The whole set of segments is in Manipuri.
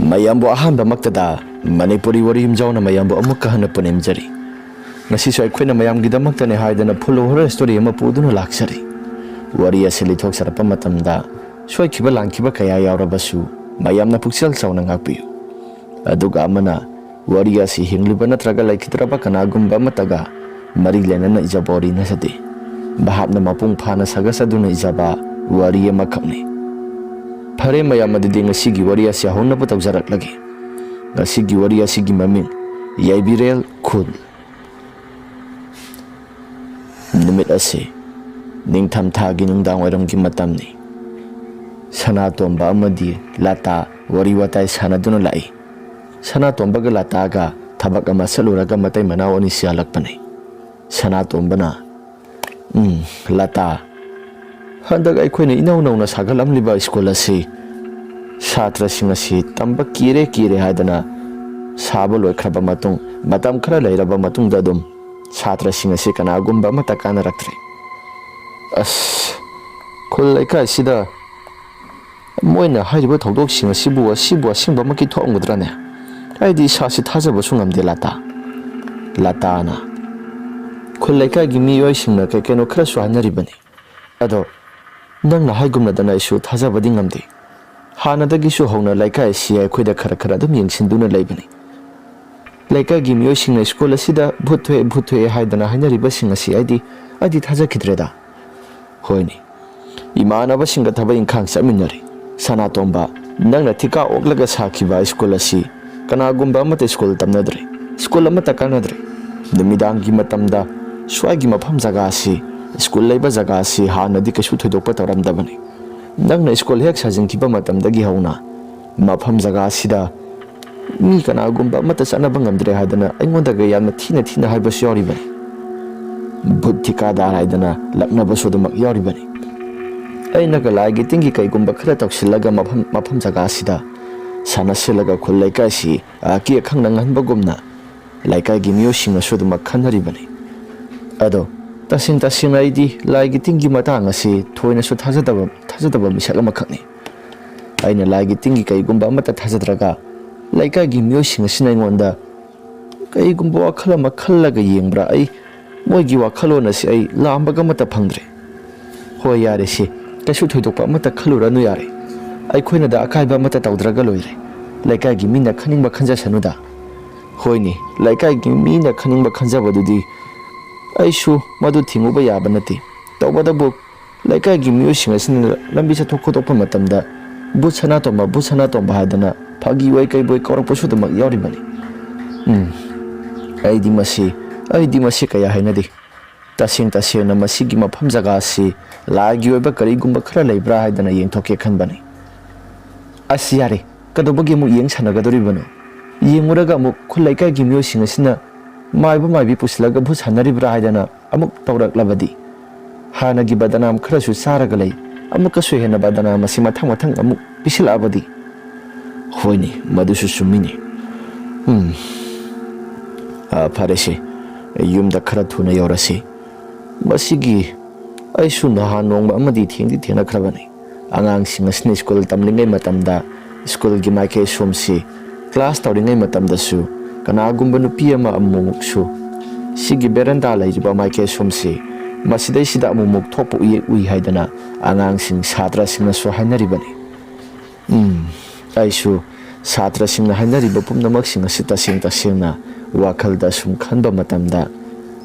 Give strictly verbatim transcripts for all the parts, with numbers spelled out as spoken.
ꯃꯌꯥꯝꯕꯨ ꯑꯍꯥꯟꯕꯃꯛꯇꯗ ꯃꯅꯤꯄꯨꯔꯤ ꯋꯥꯔꯤ ꯌꯨꯝꯖꯥꯎꯅ ꯃꯌꯥꯝꯕꯨ ꯑꯃꯨꯛꯀ ꯍꯟꯅ ꯄꯨꯅꯤꯡꯖꯔꯤ꯫ ꯉꯁꯤꯁꯨ ꯑꯩꯈꯣꯏꯅ ꯃꯌꯥꯝꯒꯤꯗꯃꯛꯇꯅꯦ ꯍꯥꯏꯗꯅ full horror story ꯑꯃ ꯄꯨꯗꯨꯅ ꯂꯥꯛꯆꯔꯤ꯫ ꯋꯥꯔꯤ ꯑꯁꯤ ꯂꯤꯊꯣꯛꯆꯔꯛꯄ ꯃꯇꯝꯗ ꯁꯣꯏꯈꯤꯕ ꯂꯥꯟꯈꯤꯕ ꯀꯌꯥ ꯌꯥꯎꯔꯕꯁꯨ ꯃꯌꯥꯝꯅ ꯄꯨꯛꯆꯦꯜ ꯆꯥꯎꯅ ꯉꯥꯛꯄꯤꯌꯨ꯫ ꯑꯗꯨꯒ ꯑꯃꯅ, ꯋꯥꯔꯤ ꯑꯁꯤ ꯍꯤꯡꯂꯤꯕ ꯅꯠꯇ꯭ꯔꯒ ꯂꯩꯈꯤꯗ꯭ꯔꯕ ꯀꯅꯥꯒꯨꯝꯕ ꯑꯃꯠꯇꯒ ꯃꯔꯤ ꯂꯩꯅꯅ ꯏꯖꯕ ꯋꯥꯔꯤ ꯅꯠꯆꯗꯦ꯫ ꯚꯥꯞꯅ ꯃꯄꯨꯡ ꯐꯥꯅ ꯁꯥꯒꯠꯆꯗꯨꯅ ꯏꯖꯕ ꯋꯥꯔꯤ ꯑꯃꯈꯛꯅꯤ꯫ ꯐꯔꯦ ꯃꯌꯥꯝ, ꯑꯗꯨꯗꯤ ꯉꯁꯤꯒꯤ ꯋꯥꯔꯤ ꯑꯁꯤ ꯍꯧꯅꯕ ꯇꯧꯖꯔꯛꯂꯒꯦ꯫ ꯉꯁꯤꯒꯤ ꯋꯥꯔꯤ ꯑꯁꯤꯒꯤ ꯃꯃꯤꯡ ꯌꯥꯏꯕꯤꯔꯦꯜ ꯈꯨꯜ꯫ ꯅꯨꯃꯤꯠ ꯑꯁꯤ ꯅꯤꯡꯊꯝꯊꯥꯒꯤ ꯅꯨꯡꯗꯥꯡ ꯋꯥꯏꯔꯝꯒꯤ ꯃꯇꯝꯅꯤ꯫ ꯁꯅꯥꯇꯣꯝꯕ ꯑꯃꯗꯤ ꯂꯇꯥ ꯋꯥꯔꯤ ꯋꯥꯇꯥꯏ ꯁꯥꯟꯅꯗꯨꯅ ꯂꯥꯛꯏ꯫ ꯁꯅꯥꯇꯣꯝꯕꯒ ꯂꯇꯥꯒ ꯊꯕꯛ ꯑꯃ ꯆꯠꯂꯨꯔꯒ ꯃꯇꯩ ꯃꯅꯥꯎ ꯑꯅꯤꯁꯤ ꯍꯜꯂꯛꯄꯅꯤ꯫ ꯁꯅꯥꯇꯣꯝꯕꯅ, "ꯎꯝ, ꯂꯇꯥ, ꯍꯟꯗꯛ ꯑꯩꯈꯣꯏꯅ ꯏꯅꯧ ꯅꯧꯅ ꯁꯥꯒꯠꯂꯝꯂꯤꯕ ꯁ꯭ꯀꯨꯜ ꯑꯁꯤ ꯁꯥꯇ꯭ꯔꯁꯤꯡ ꯑꯁꯤ ꯇꯝꯕ ꯀꯤꯔꯦ ꯀꯤꯔꯦ ꯍꯥꯏꯗꯅ ꯁꯥꯕ ꯂꯣꯏꯈ꯭ꯔꯕ ꯃꯇꯨꯡ, ꯃꯇꯝ ꯈꯔ ꯂꯩꯔꯕ ꯃꯇꯨꯡꯗ ꯑꯗꯨꯝ ꯁꯥꯇ꯭ꯔꯁꯤꯡ ꯑꯁꯤ ꯀꯅꯥꯒꯨꯝꯕ ꯑꯃꯠꯇ ꯀꯥꯟꯅꯔꯛꯇ꯭ꯔꯦ꯫ ꯑꯁ, ꯈꯨꯜ ꯂꯩꯀꯥꯏꯁꯤꯗ ꯃꯣꯏꯅ ꯍꯥꯏꯔꯤꯕ ꯊꯧꯗꯣꯛꯁꯤꯡ ꯑꯁꯤꯕꯨ, ꯑꯁꯤꯕꯨ ꯑꯁꯦꯡꯕꯃꯛꯀꯤ ꯊꯣꯛꯑꯝꯒꯗ꯭ꯔꯅꯦ? ꯑꯩꯗꯤ ꯏꯁꯥꯁꯤ ꯊꯥꯖꯕꯁꯨ ꯉꯝꯗꯦ, ꯂꯇꯥ꯫" ꯂꯇꯥꯅ, "ꯈꯨꯜ ꯂꯩꯀꯥꯏꯒꯤ ꯃꯤꯑꯣꯏꯁꯤꯡꯅ ꯀꯩ ꯀꯩꯅꯣ ꯈꯔꯁꯨ ꯍꯥꯏꯅꯔꯤꯕꯅꯤ꯫ ꯑꯗꯣ ꯅꯪꯅ ꯍꯥꯏꯒꯨꯝꯅꯗꯅ ꯑꯩꯁꯨ ꯊꯥꯖꯕꯗꯤ ꯉꯝꯗꯦ꯫ ꯍꯥꯟꯅꯗꯒꯤꯁꯨ ꯍꯧꯅ ꯂꯩꯀꯥꯏ ꯑꯁꯤ ꯑꯩꯈꯣꯏꯗ ꯈꯔ ꯈꯔ ꯑꯗꯨꯝ ꯌꯦꯡꯁꯤꯟꯗꯨꯅ ꯂꯩꯕꯅꯤ꯫ ꯂꯩꯀꯥꯏꯒꯤ ꯃꯤꯑꯣꯏꯁꯤꯡꯅ ꯁ꯭ꯀꯨꯜ ꯑꯁꯤꯗ ꯚꯨꯠ ꯊꯣꯛꯑꯦ, ꯚꯨꯠ ꯊꯣꯛꯑꯦ ꯍꯥꯏꯗꯅ ꯍꯥꯏꯅꯔꯤꯕꯁꯤꯡ ꯑꯁꯤ ꯑꯩꯗꯤ, ꯑꯩꯗꯤ ꯊꯥꯖꯈꯤꯗ꯭ꯔꯦꯗ꯫" "ꯍꯣꯏꯅꯦ, ꯏꯃꯥꯟꯅꯕꯁꯤꯡꯒ ꯊꯕꯛ ꯏꯪꯈꯥꯡ ꯆꯠꯃꯤꯟꯅꯔꯤ꯫ ꯁꯅꯥꯇꯣꯝꯕ, ꯅꯪꯅ ꯊꯤꯀꯥ ꯑꯣꯛꯂꯒ ꯁꯥꯈꯤꯕ ꯁ꯭ꯀꯨꯜ ꯑꯁꯤ ꯀꯅꯥꯒꯨꯝꯕ ꯑꯃꯠꯇ ꯁ꯭ꯀꯨꯜ ꯇꯝꯅꯗ꯭ꯔꯦ, ꯁ꯭ꯀꯨꯜ ꯑꯃꯠꯇ ꯀꯥꯟꯅꯗ꯭ꯔꯦ꯫ ꯅꯨꯃꯤꯗꯥꯡꯒꯤ ꯃꯇꯝꯗ ꯁ꯭ꯋꯥꯏꯒꯤ ꯃꯐꯝ ꯖꯒꯥ ꯑꯁꯤ, ꯁ꯭ꯀꯨꯜ ꯂꯩꯕ ꯖꯒꯥ ꯑꯁꯤ ꯍꯥꯟꯅꯗꯤ ꯀꯩꯁꯨ ꯊꯣꯏꯗꯣꯛꯄ ꯇꯧꯔꯝꯗꯕꯅꯤ꯫ ꯅꯪꯅ ꯁ꯭ꯀꯨꯜ ꯍꯦꯛ ꯁꯥꯖꯤꯟꯈꯤꯕ ꯃꯇꯝꯗꯒꯤ ꯍꯧꯅ ꯃꯐꯝ ꯖꯒꯥ ꯑꯁꯤꯗ ꯃꯤ ꯀꯅꯥꯒꯨꯝꯕ ꯑꯃꯠꯇ ꯆꯠꯅꯕ ꯉꯝꯗ꯭ꯔꯦ ꯍꯥꯏꯗꯅ ꯑꯩꯉꯣꯟꯗꯒ ꯌꯥꯝꯅ ꯊꯤꯅ ꯊꯤꯅ ꯍꯥꯏꯕꯁꯨ ꯌꯥꯎꯔꯤꯕꯅꯤ꯫ ꯚꯨꯠ ꯊꯤꯀꯥꯗꯥꯔ ꯍꯥꯏꯗꯅ ꯂꯛꯅꯕꯁꯨ ꯑꯗꯨꯃꯛ ꯌꯥꯎꯔꯤꯕꯅꯤ꯫ ꯑꯩꯅꯒ ꯂꯥꯏꯒꯤ ꯇꯤꯟꯒꯤ ꯀꯩꯒꯨꯝꯕ ꯈꯔ ꯇꯧꯁꯤꯜꯂꯒ ꯃꯐꯝ, ꯃꯐꯝ ꯖꯒꯥ ꯑꯁꯤꯗ ꯁꯥꯟꯅꯁꯤꯜꯂꯒ ꯈꯨꯜ ꯂꯩꯀꯥꯏꯁꯤ ꯑꯀꯤ ꯑꯈꯪ ꯅꯪꯍꯟꯕꯒꯨꯝꯅ ꯂꯩꯀꯥꯏꯒꯤ ꯃꯤꯑꯣꯏꯁꯤꯡꯅꯁꯨ ꯑꯗꯨꯃꯛ ꯈꯟꯅꯔꯤꯕꯅꯤ꯫ ꯑꯗꯣ ꯇꯁꯦꯡ ꯇꯁꯦꯡꯅ ꯑꯩꯗꯤ ꯂꯥꯏꯒꯤ ꯇꯤꯟꯒꯤ ꯃꯇꯥꯡ ꯑꯁꯤ ꯊꯣꯏꯅꯁꯨ ꯊꯥꯖꯗꯕ, ꯊꯥꯖꯗꯕ ꯃꯤꯁꯛ ꯑꯃꯈꯛꯅꯤ꯫ ꯑꯩꯅ ꯂꯥꯏꯒꯤ ꯇꯤꯟꯒꯤ ꯀꯩꯒꯨꯝꯕ ꯑꯃꯠꯇ ꯊꯥꯖꯗ꯭ꯔꯒ ꯂꯩꯀꯥꯏꯒꯤ ꯃꯤꯑꯣꯏꯁꯤꯡ ꯑꯁꯤꯅ ꯑꯩꯉꯣꯟꯗ ꯀꯩꯒꯨꯝꯕ ꯋꯥꯈꯜ ꯑꯃ ꯈꯜꯂꯒ ꯌꯦꯡꯕ꯭ꯔꯥ? ꯑꯩ ꯃꯣꯏꯒꯤ ꯋꯥꯈꯜꯂꯣꯟ ꯑꯁꯤ ꯑꯩ ꯂꯥꯝꯕꯒ ꯑꯃꯠꯇ ꯐꯪꯗ꯭ꯔꯦ꯫ ꯍꯣꯏ, ꯌꯥꯔꯦ ꯁꯤ, ꯀꯩꯁꯨ ꯊꯣꯏꯗꯣꯛꯄ ꯑꯃꯠꯇ ꯈꯜꯂꯨꯔꯅꯨ, ꯌꯥꯔꯦ꯫ ꯑꯩꯈꯣꯏꯅꯗ ꯑꯀꯥꯏꯕ ꯑꯃꯠꯇ ꯇꯧꯗ꯭ꯔꯒ ꯂꯣꯏꯔꯦ꯫ ꯂꯩꯀꯥꯏꯒꯤ ꯃꯤꯅ ꯈꯟꯅꯤꯡꯕ ꯈꯟꯖꯁꯅꯨꯗ꯫ ꯍꯣꯏꯅꯦ, ꯂꯩꯀꯥꯏꯒꯤ ꯃꯤꯅ ꯈꯟꯅꯤꯡꯕ ꯈꯟꯖꯕꯗꯨꯗꯤ ꯑꯩꯁꯨ ꯃꯗꯨ ꯊꯤꯡꯉꯨꯕ ꯌꯥꯕ ꯅꯠꯇꯦ꯫ ꯇꯧꯕꯇꯕꯨ ꯂꯩꯀꯥꯏꯒꯤ ꯃꯤꯑꯣꯏꯁꯤꯡ ꯑꯁꯤꯅ ꯂꯝꯕꯤ ꯆꯠꯊꯣꯛ ꯈꯣꯠꯇꯣꯛꯄ ꯃꯇꯝꯗ "ꯚꯨꯠ ꯁꯅꯥꯇꯣꯝꯕ, ꯚꯨꯠ ꯁꯅꯥꯇꯣꯝꯕ" ꯍꯥꯏꯗꯅ ꯐꯥꯒꯤ ꯑꯣꯏ ꯀꯩꯕꯣꯏ ꯀꯧꯔꯛꯄꯁꯨ ꯑꯗꯨꯃꯛ ꯌꯥꯎꯔꯤꯕꯅꯤ꯫ ꯎꯝ, ꯑꯩꯗꯤ ꯃꯁꯤ, ꯑꯩꯗꯤ ꯃꯁꯤ ꯀꯌꯥ ꯍꯩꯅꯗꯦ꯫ ꯇꯁꯦꯡ ꯇꯁꯦꯡꯅ ꯃꯁꯤꯒꯤ ꯃꯐꯝ ꯖꯒꯥ ꯑꯁꯤ ꯂꯥꯏꯒꯤ ꯑꯣꯏꯕ ꯀꯔꯤꯒꯨꯝꯕ ꯈꯔ ꯂꯩꯕ꯭ꯔꯥ ꯍꯥꯏꯗꯅ ꯌꯦꯡꯊꯣꯛꯀꯦ ꯈꯟꯕꯅꯤ꯫ ꯑꯁ, ꯌꯥꯔꯦ, ꯀꯩꯗꯧꯕꯒꯤ ꯑꯃꯨꯛ ꯌꯦꯡ ꯁꯥꯟꯅꯒꯗꯧꯔꯤꯕꯅꯣ? ꯌꯦꯡꯉꯨꯔꯒ ꯑꯃꯨꯛ ꯈꯨꯜ ꯂꯩꯀꯥꯏꯒꯤ ꯃꯤꯑꯣꯏꯁꯤꯡ ꯑꯁꯤꯅ ꯃꯥꯏꯕ ꯃꯥꯏꯕꯤ ꯄꯨꯁꯤꯜꯂꯒ ꯚꯨꯠ ꯁꯥꯟꯅꯔꯤꯕ꯭ꯔꯥ ꯍꯥꯏꯗꯅ ꯑꯃꯨꯛ ꯇꯧꯔꯛꯂꯕꯗꯤ? ꯍꯥꯟꯅꯒꯤ ꯕꯗꯅꯥꯝ ꯈꯔꯁꯨ ꯆꯥꯔꯒ ꯂꯩ, ꯑꯃꯨꯛꯀꯁꯨ ꯍꯦꯟꯅ ꯕꯗꯅꯥꯝ ꯑꯁꯤ ꯃꯊꯪ ꯃꯊꯪ ꯑꯃꯨꯛ ꯄꯤꯁꯤꯜꯂꯛꯂꯕꯗꯤ? ꯍꯣꯏꯅꯦ, ꯃꯗꯨꯁꯨ ꯆꯨꯝꯃꯤꯅꯦ꯫ ꯎꯝ꯫ ꯑꯥ, ꯐꯔꯦꯁꯦ, ꯌꯨꯝꯗ ꯈꯔ ꯊꯨꯅ ꯌꯧꯔꯁꯤ꯫ ꯃꯁꯤꯒꯤ ꯑꯩꯁꯨ ꯅꯍꯥꯟ ꯅꯣꯡꯃ ꯑꯃꯗꯤ ꯊꯦꯡꯗꯤ ꯊꯦꯡꯅꯈ꯭ꯔꯕꯅꯤ꯫ ꯑꯉꯥꯡꯁꯤꯡ ꯑꯁꯤꯅ ꯁ꯭ꯀꯨꯜ ꯇꯝꯂꯤꯉꯩ ꯃꯇꯝꯗ ꯁ꯭ꯀꯨꯜꯒꯤ ꯃꯥꯏꯀꯩ ꯁꯣꯝꯁꯤ ꯀ꯭ꯂꯥꯁ ꯇꯧꯔꯤꯉꯩ ꯃꯇꯝꯗꯁꯨ ꯀꯅꯥꯒꯨꯝꯕ ꯅꯨꯄꯤ ꯑꯃ ꯑꯃꯨꯛꯃꯨꯛꯁꯨ ꯁꯤꯒꯤ ꯕꯦꯔꯟꯗꯥ ꯂꯩꯔꯤꯕ ꯃꯥꯏꯀꯩ ꯁꯣꯝꯁꯤ ꯃꯁꯤꯗꯩꯁꯤꯗ ꯑꯃꯨꯛꯃꯨꯛ ꯊꯣꯛꯄ ꯎꯏ, ꯎꯏ ꯍꯥꯏꯗꯅ ꯑꯉꯥꯡꯁꯤꯡ ꯁꯥꯇ꯭ꯔꯁꯤꯡꯅꯁꯨ ꯍꯥꯏꯅꯔꯤꯕꯅꯤ꯫ ꯎꯝ, ꯑꯩꯁꯨ ꯁꯥꯇ꯭ꯔꯁꯤꯡꯅ ꯍꯥꯏꯅꯔꯤꯕ ꯄꯨꯝꯅꯃꯛꯁꯤꯡ ꯑꯁꯤ ꯇꯁꯦꯡ ꯇꯁꯦꯡꯅ ꯋꯥꯈꯜꯗ ꯁꯨꯝ ꯈꯟꯕ ꯃꯇꯝꯗ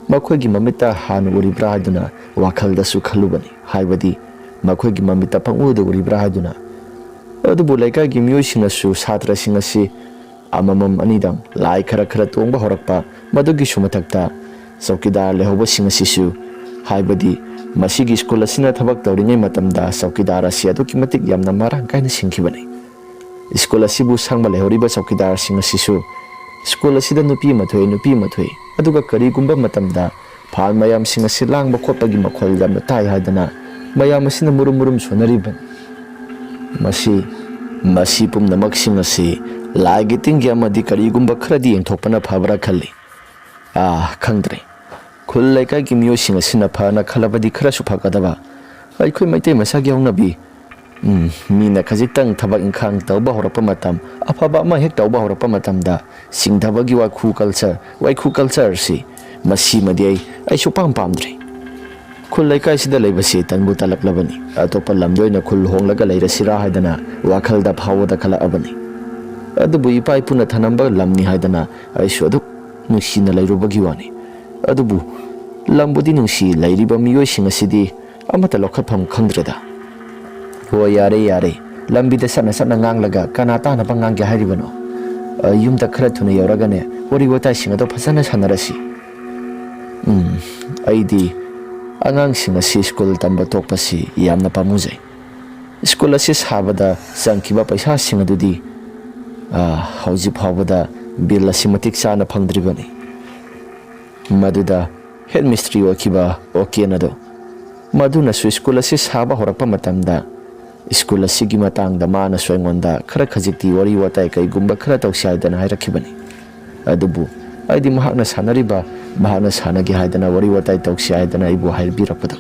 ꯃꯈꯣꯏꯒꯤ ꯃꯃꯤꯠꯇ ꯍꯥꯟꯅ ꯎꯔꯤꯕ꯭ꯔꯥ ꯍꯥꯏꯗꯨꯅ ꯋꯥꯈꯜꯗꯁꯨ ꯈꯜꯂꯨꯕꯅꯤ꯫ ꯍꯥꯏꯕꯗꯤ ꯃꯈꯣꯏꯒꯤ ꯃꯃꯤꯠꯇ ꯄꯪꯎꯗ ꯎꯔꯤꯕ꯭ꯔꯥ ꯍꯥꯏꯗꯨꯅ꯫ ꯑꯗꯨꯕꯨ ꯂꯩꯀꯥꯏꯒꯤ ꯃꯤꯑꯣꯏꯁꯤꯡꯅꯁꯨ ꯁꯥꯇ꯭ꯔꯁꯤꯡ ꯑꯁꯤ ꯑꯃꯃꯝ ꯑꯅꯤꯗꯪ ꯂꯥꯏ ꯈꯔ ꯈꯔ ꯇꯣꯡꯕ ꯍꯧꯔꯛꯄ, ꯃꯗꯨꯒꯤꯁꯨ ꯃꯊꯛꯇ ꯆꯧꯀꯤꯗꯥꯔ ꯂꯩꯍꯧꯕꯁꯤꯡ ꯑꯁꯤꯁꯨ, ꯍꯥꯏꯕꯗꯤ ꯃꯁꯤꯒꯤ ꯁ꯭ꯀꯨꯜ ꯑꯁꯤꯅ ꯊꯕꯛ ꯇꯧꯔꯤꯉꯩ ꯃꯇꯝꯗ ꯆꯧꯀꯤꯗꯥꯔ ꯑꯁꯤ ꯑꯗꯨꯛꯀꯤ ꯃꯇꯤꯛ ꯌꯥꯝꯅ ꯃꯔꯥꯡ ꯀꯥꯏꯅ ꯁꯤꯡꯈꯤꯕꯅꯤ꯫ ꯁ꯭ꯀꯨꯜ ꯑꯁꯤꯕꯨ ꯁꯪꯕ ꯂꯩꯍꯧꯔꯤꯕ ꯆꯧꯀꯤꯗꯥꯔꯁꯤꯡ ꯑꯁꯤꯁꯨ ꯁ꯭ꯀꯨꯜ ꯑꯁꯤꯗ ꯅꯨꯄꯤ ꯑꯃ ꯊꯣꯛꯏ, ꯅꯨꯄꯤ ꯑꯃ ꯊꯣꯛꯏ, ꯑꯗꯨꯒ ꯀꯔꯤꯒꯨꯝꯕ ꯃꯇꯝꯗ ꯐꯥꯟ ꯃꯌꯥꯝꯁꯤꯡ ꯑꯁꯤ ꯂꯥꯡꯕ ꯈꯣꯠꯄꯒꯤ ꯃꯈꯣꯜ ꯌꯥꯝꯅ ꯇꯥꯏ ꯍꯥꯏꯗꯅ ꯃꯌꯥꯝ ꯑꯁꯤꯅ ꯃꯨꯔꯨꯝ ꯃꯨꯔꯨꯝ ꯁꯣꯟꯅꯔꯤꯕꯅꯤ꯫ ꯃꯁꯤ, ꯃꯁꯤ ꯄꯨꯝꯅꯃꯛꯁꯤꯡ ꯑꯁꯤ ꯂꯥꯏꯒꯤ ꯇꯤꯟꯒꯤ ꯑꯃꯗꯤ ꯀꯔꯤꯒꯨꯝꯕ ꯈꯔꯗꯤ ꯌꯦꯡꯊꯣꯛꯄꯅ ꯐꯕ꯭ꯔꯥ ꯈꯜꯂꯤ꯫ ꯑꯥ, ꯈꯪꯗ꯭ꯔꯦ꯫ ꯈꯨꯜ ꯂꯩꯀꯥꯏꯒꯤ ꯃꯤꯑꯣꯏꯁꯤꯡ ꯑꯁꯤꯅ ꯐꯅ ꯈꯜꯂꯕꯗꯤ ꯈꯔꯁꯨ ꯐꯒꯗꯕ꯫ ꯑꯩꯈꯣꯏ ꯃꯩꯇꯩ ꯃꯆꯥꯒꯤ ꯍꯧꯅꯕꯤ ꯎꯝ, ꯃꯤꯅ ꯈꯖꯤꯛꯇꯪ ꯊꯕꯛ ꯏꯪꯈꯥꯡ ꯇꯧꯕ ꯍꯧꯔꯛꯄ ꯃꯇꯝ, ꯑꯐꯕ ꯑꯃ ꯍꯦꯛ ꯇꯧꯕ ꯍꯧꯔꯛꯄ ꯃꯇꯝꯗ, ꯁꯤꯡꯊꯕꯒꯤ ꯋꯥꯏꯈꯨ culture, ꯋꯥꯏꯈꯨ culture ꯁꯤ, ꯃꯁꯤꯃꯗꯤ ꯑꯩ, ꯑꯩ ꯁꯨꯛꯄꯥꯝ ꯄꯥꯝꯗ꯭ꯔꯦ꯫ ꯈꯨꯜ ꯂꯩꯀꯥꯏꯁꯤꯗ ꯂꯩꯕꯁꯤ ꯇꯟꯕꯨ ꯇꯜꯂꯛꯂꯕꯅꯤ꯫ ꯑꯇꯣꯞꯄ ꯂꯝꯗ ꯑꯣꯏꯅ ꯈꯨꯜ ꯍꯣꯡꯂꯒ ꯂꯩꯔꯁꯤꯔꯥ ꯍꯥꯏꯗꯅ ꯋꯥꯈꯜꯗ ꯐꯥꯎꯕꯗ ꯈꯜꯂꯛꯑꯕꯅꯤ꯫ ꯑꯗꯨꯕꯨ ꯏꯄꯥ ꯏꯄꯨꯅ ꯊꯅꯝꯕ ꯂꯝꯅꯤ ꯍꯥꯏꯗꯅ ꯑꯩꯁꯨ ꯑꯗꯨꯛ ꯅꯨꯡꯁꯤꯅ ꯂꯩꯔꯨꯕꯒꯤ ꯋꯥꯅꯤ꯫ ꯑꯗꯨꯕꯨ ꯂꯝꯕꯨꯗꯤ ꯅꯨꯡꯁꯤ, ꯂꯩꯔꯤꯕ ꯃꯤꯑꯣꯏꯁꯤꯡ ꯑꯁꯤꯗꯤ ꯑꯃꯠꯇ ꯂꯧꯈꯠꯐꯝ ꯈꯪꯗ꯭ꯔꯦꯗ꯫ ꯍꯣꯏ, ꯌꯥꯔꯦ, ꯌꯥꯔꯦ꯫ ꯂꯝꯕꯤꯗ ꯆꯠꯅ ꯆꯠꯅ ꯉꯥꯡꯂꯒ ꯀꯅꯥ ꯇꯥꯅꯕ ꯉꯥꯡꯒꯦ ꯍꯥꯏꯔꯤꯕꯅꯣ? ꯑ, ꯌꯨꯝꯗ ꯈꯔ ꯊꯨꯅ ꯌꯧꯔꯒꯅꯦ, ꯋꯥꯔꯤ ꯋꯥꯇꯥꯏꯁꯤꯡ ꯑꯗꯣ ꯐꯖꯅ ꯁꯥꯟꯅꯔꯁꯤ꯫ ꯎꯝ, ꯑꯩꯗꯤ ꯑꯉꯥꯡꯁꯤꯡ ꯑꯁꯤ ꯁ꯭ꯀꯨꯜ ꯇꯝꯕ ꯇꯣꯛꯄꯁꯤ ꯌꯥꯝꯅ ꯄꯥꯝꯃꯨꯖꯩ꯫ ꯁ꯭ꯀꯨꯜ ꯑꯁꯤ ꯁꯥꯕꯗ ꯆꯪꯈꯤꯕ ꯄꯩꯁꯥꯁꯤꯡ ꯑꯗꯨꯗꯤ, ꯑ, ꯍꯧꯖꯤꯛ ꯐꯥꯎꯕꯗ ꯕꯤꯜ ꯑꯁꯤ ꯃꯇꯤꯛ ꯆꯥꯅ ꯐꯪꯗ꯭ꯔꯤꯕꯅꯤ꯫ ꯃꯗꯨꯗ ꯍꯦꯗ ꯃꯤꯁꯇ꯭ꯔꯤ ꯑꯣꯏꯈꯤꯕ ꯑꯣꯀꯦꯟ ꯑꯗꯣ, ꯃꯗꯨꯅꯁꯨ ꯁ꯭ꯀꯨꯜ ꯑꯁꯤ ꯁꯥꯕ ꯍꯧꯔꯛꯄ ꯃꯇꯝꯗ ꯁ꯭ꯀꯨꯜ ꯑꯁꯤꯒꯤ ꯃꯇꯥꯡꯗ ꯃꯥꯅꯁꯨ ꯑꯩꯉꯣꯟꯗ ꯈꯔ ꯈꯖꯤꯛꯇꯤ ꯋꯥꯔꯤ ꯋꯥꯇꯥꯏ ꯀꯩꯒꯨꯝꯕ ꯈꯔ ꯇꯧꯁꯤ ꯍꯥꯏꯗꯅ ꯍꯥꯏꯔꯛꯈꯤꯕꯅꯤ꯫ ꯑꯗꯨꯕꯨ ꯑꯩꯗꯤ ꯃꯍꯥꯛꯅ ꯁꯥꯟꯅꯔꯤꯕ, ꯃꯍꯥꯛꯅ ꯁꯥꯟꯅꯒꯦ ꯍꯥꯏꯗꯅ ꯋꯥꯔꯤ ꯋꯥꯇꯥꯏ ꯇꯧꯁꯤ ꯍꯥꯏꯗꯅ ꯑꯩꯕꯨ ꯍꯥꯏꯕꯤꯔꯛꯄꯗꯣ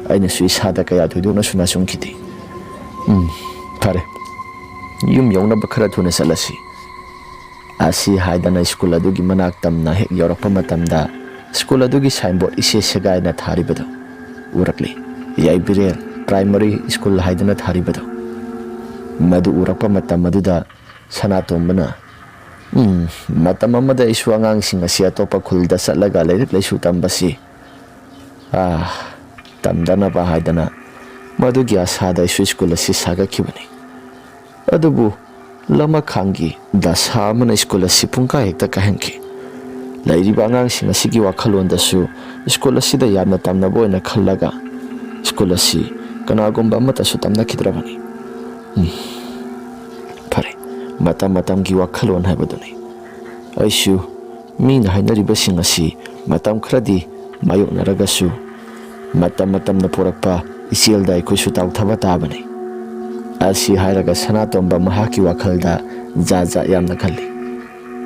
ꯑꯩꯅꯁꯨ ꯏꯁꯥꯗ ꯀꯌꯥ ꯊꯣꯏꯗꯣꯛꯅꯁꯨ ꯅꯥꯆꯨꯡꯈꯤꯗꯦ꯫ ꯎꯝ, ꯐꯔꯦ, ꯌꯨꯝ ꯌꯧꯅꯕ ꯈꯔ ꯊꯨꯅ ꯆꯠꯂꯁꯤ꯫ ꯑꯁꯤ ꯍꯥꯏꯗꯅ ꯁ꯭ꯀꯨꯜ ꯑꯗꯨꯒꯤ ꯃꯅꯥꯛ ꯇꯝꯅ ꯍꯦꯛ ꯌꯧꯔꯛꯄ ꯃꯇꯝꯗ, ꯁ꯭ꯀꯨꯜ ꯑꯗꯨꯒꯤ ꯁꯥꯏꯟꯕꯣꯔꯗ ꯏꯁꯦ ꯁꯦꯒꯥꯏꯅ ꯊꯥꯔꯤꯕꯗꯨ ꯎꯔꯛꯂꯤ꯫ ꯌꯥꯏꯕꯤꯔꯦꯜ ꯄ꯭ꯔꯥꯏꯃꯔꯤ ꯁ꯭ꯀꯨꯜ ꯍꯥꯏꯗꯅ ꯊꯥꯔꯤꯕꯗꯨ꯫ ꯃꯗꯨ ꯎꯔꯛꯄ ꯃꯇꯝ ꯑꯗꯨꯗ ꯁꯅꯥꯇꯣꯝꯕꯅ, "ꯎꯝ, ꯃꯇꯝ ꯑꯃꯗ ꯑꯩꯁꯨ ꯑꯉꯥꯡꯁꯤꯡ ꯑꯁꯤ ꯑꯇꯣꯞꯄ ꯈꯨꯜꯗ ꯆꯠꯂꯒ ꯂꯥꯏꯔꯤꯛ ꯂꯥꯏꯁꯨ ꯇꯝꯕꯁꯤ, ꯑꯥ, ꯇꯝꯗꯅꯕ ꯍꯥꯏꯗꯅ ꯃꯗꯨꯒꯤ ꯑꯁꯥꯗ ꯑꯩꯁꯨ ꯁ꯭ꯀꯨꯜ ꯑꯁꯤ ꯁꯥꯒꯠꯈꯤꯕꯅꯤ꯫ ꯑꯗꯨꯕꯨ ꯂꯃꯈꯥꯡꯒꯤ ꯗꯁꯥ ꯑꯃꯅ ꯁ꯭ꯀꯨꯜ ꯑꯁꯤ ꯄꯨꯡꯀꯥꯏ ꯍꯦꯛꯇ ꯀꯥꯏꯍꯟꯈꯤ꯫ ꯂꯩꯔꯤꯕ ꯑꯉꯥꯡꯁꯤꯡ ꯑꯁꯤꯒꯤ ꯋꯥꯈꯜꯂꯣꯟꯗꯁꯨ ꯁ꯭ꯀꯨꯜ ꯑꯁꯤꯗ ꯌꯥꯝꯅ ꯇꯝꯅꯕ ꯑꯣꯏꯅ ꯈꯜꯂꯒ ꯁ꯭ꯀꯨꯜ ꯑꯁꯤ ꯀꯅꯥꯒꯨꯝꯕ ꯑꯃꯠꯇꯁꯨ ꯇꯝꯅꯈꯤꯗ꯭ꯔꯕꯅꯤ꯫" ꯎꯝ, ꯐꯔꯦ, ꯃꯇꯝ ꯃꯇꯝꯒꯤ ꯋꯥꯈꯜꯂꯣꯟ ꯍꯥꯏꯕꯗꯨꯅꯤ꯫ ꯑꯩꯁꯨ ꯃꯤꯅ ꯍꯥꯏꯅꯔꯤꯕꯁꯤꯡ ꯑꯁꯤ ꯃꯇꯝ ꯈꯔꯗꯤ ꯃꯥꯌꯣꯛꯅꯔꯒꯁꯨ, ꯃꯇꯝ ꯃꯇꯝꯅ ꯄꯨꯔꯛꯄ ꯏꯆꯦꯜꯗ ꯑꯩꯈꯣꯏꯁꯨ ꯇꯥꯎꯊꯕ ꯇꯥꯕꯅꯤ꯫ ꯑꯁꯤ ꯍꯥꯏꯔꯒ ꯁꯅꯥꯇꯣꯝꯕ ꯃꯍꯥꯛꯀꯤ ꯋꯥꯈꯜꯗ ꯖꯥꯠ ꯖꯥꯠ ꯌꯥꯝꯅ ꯈꯜꯂꯤ꯫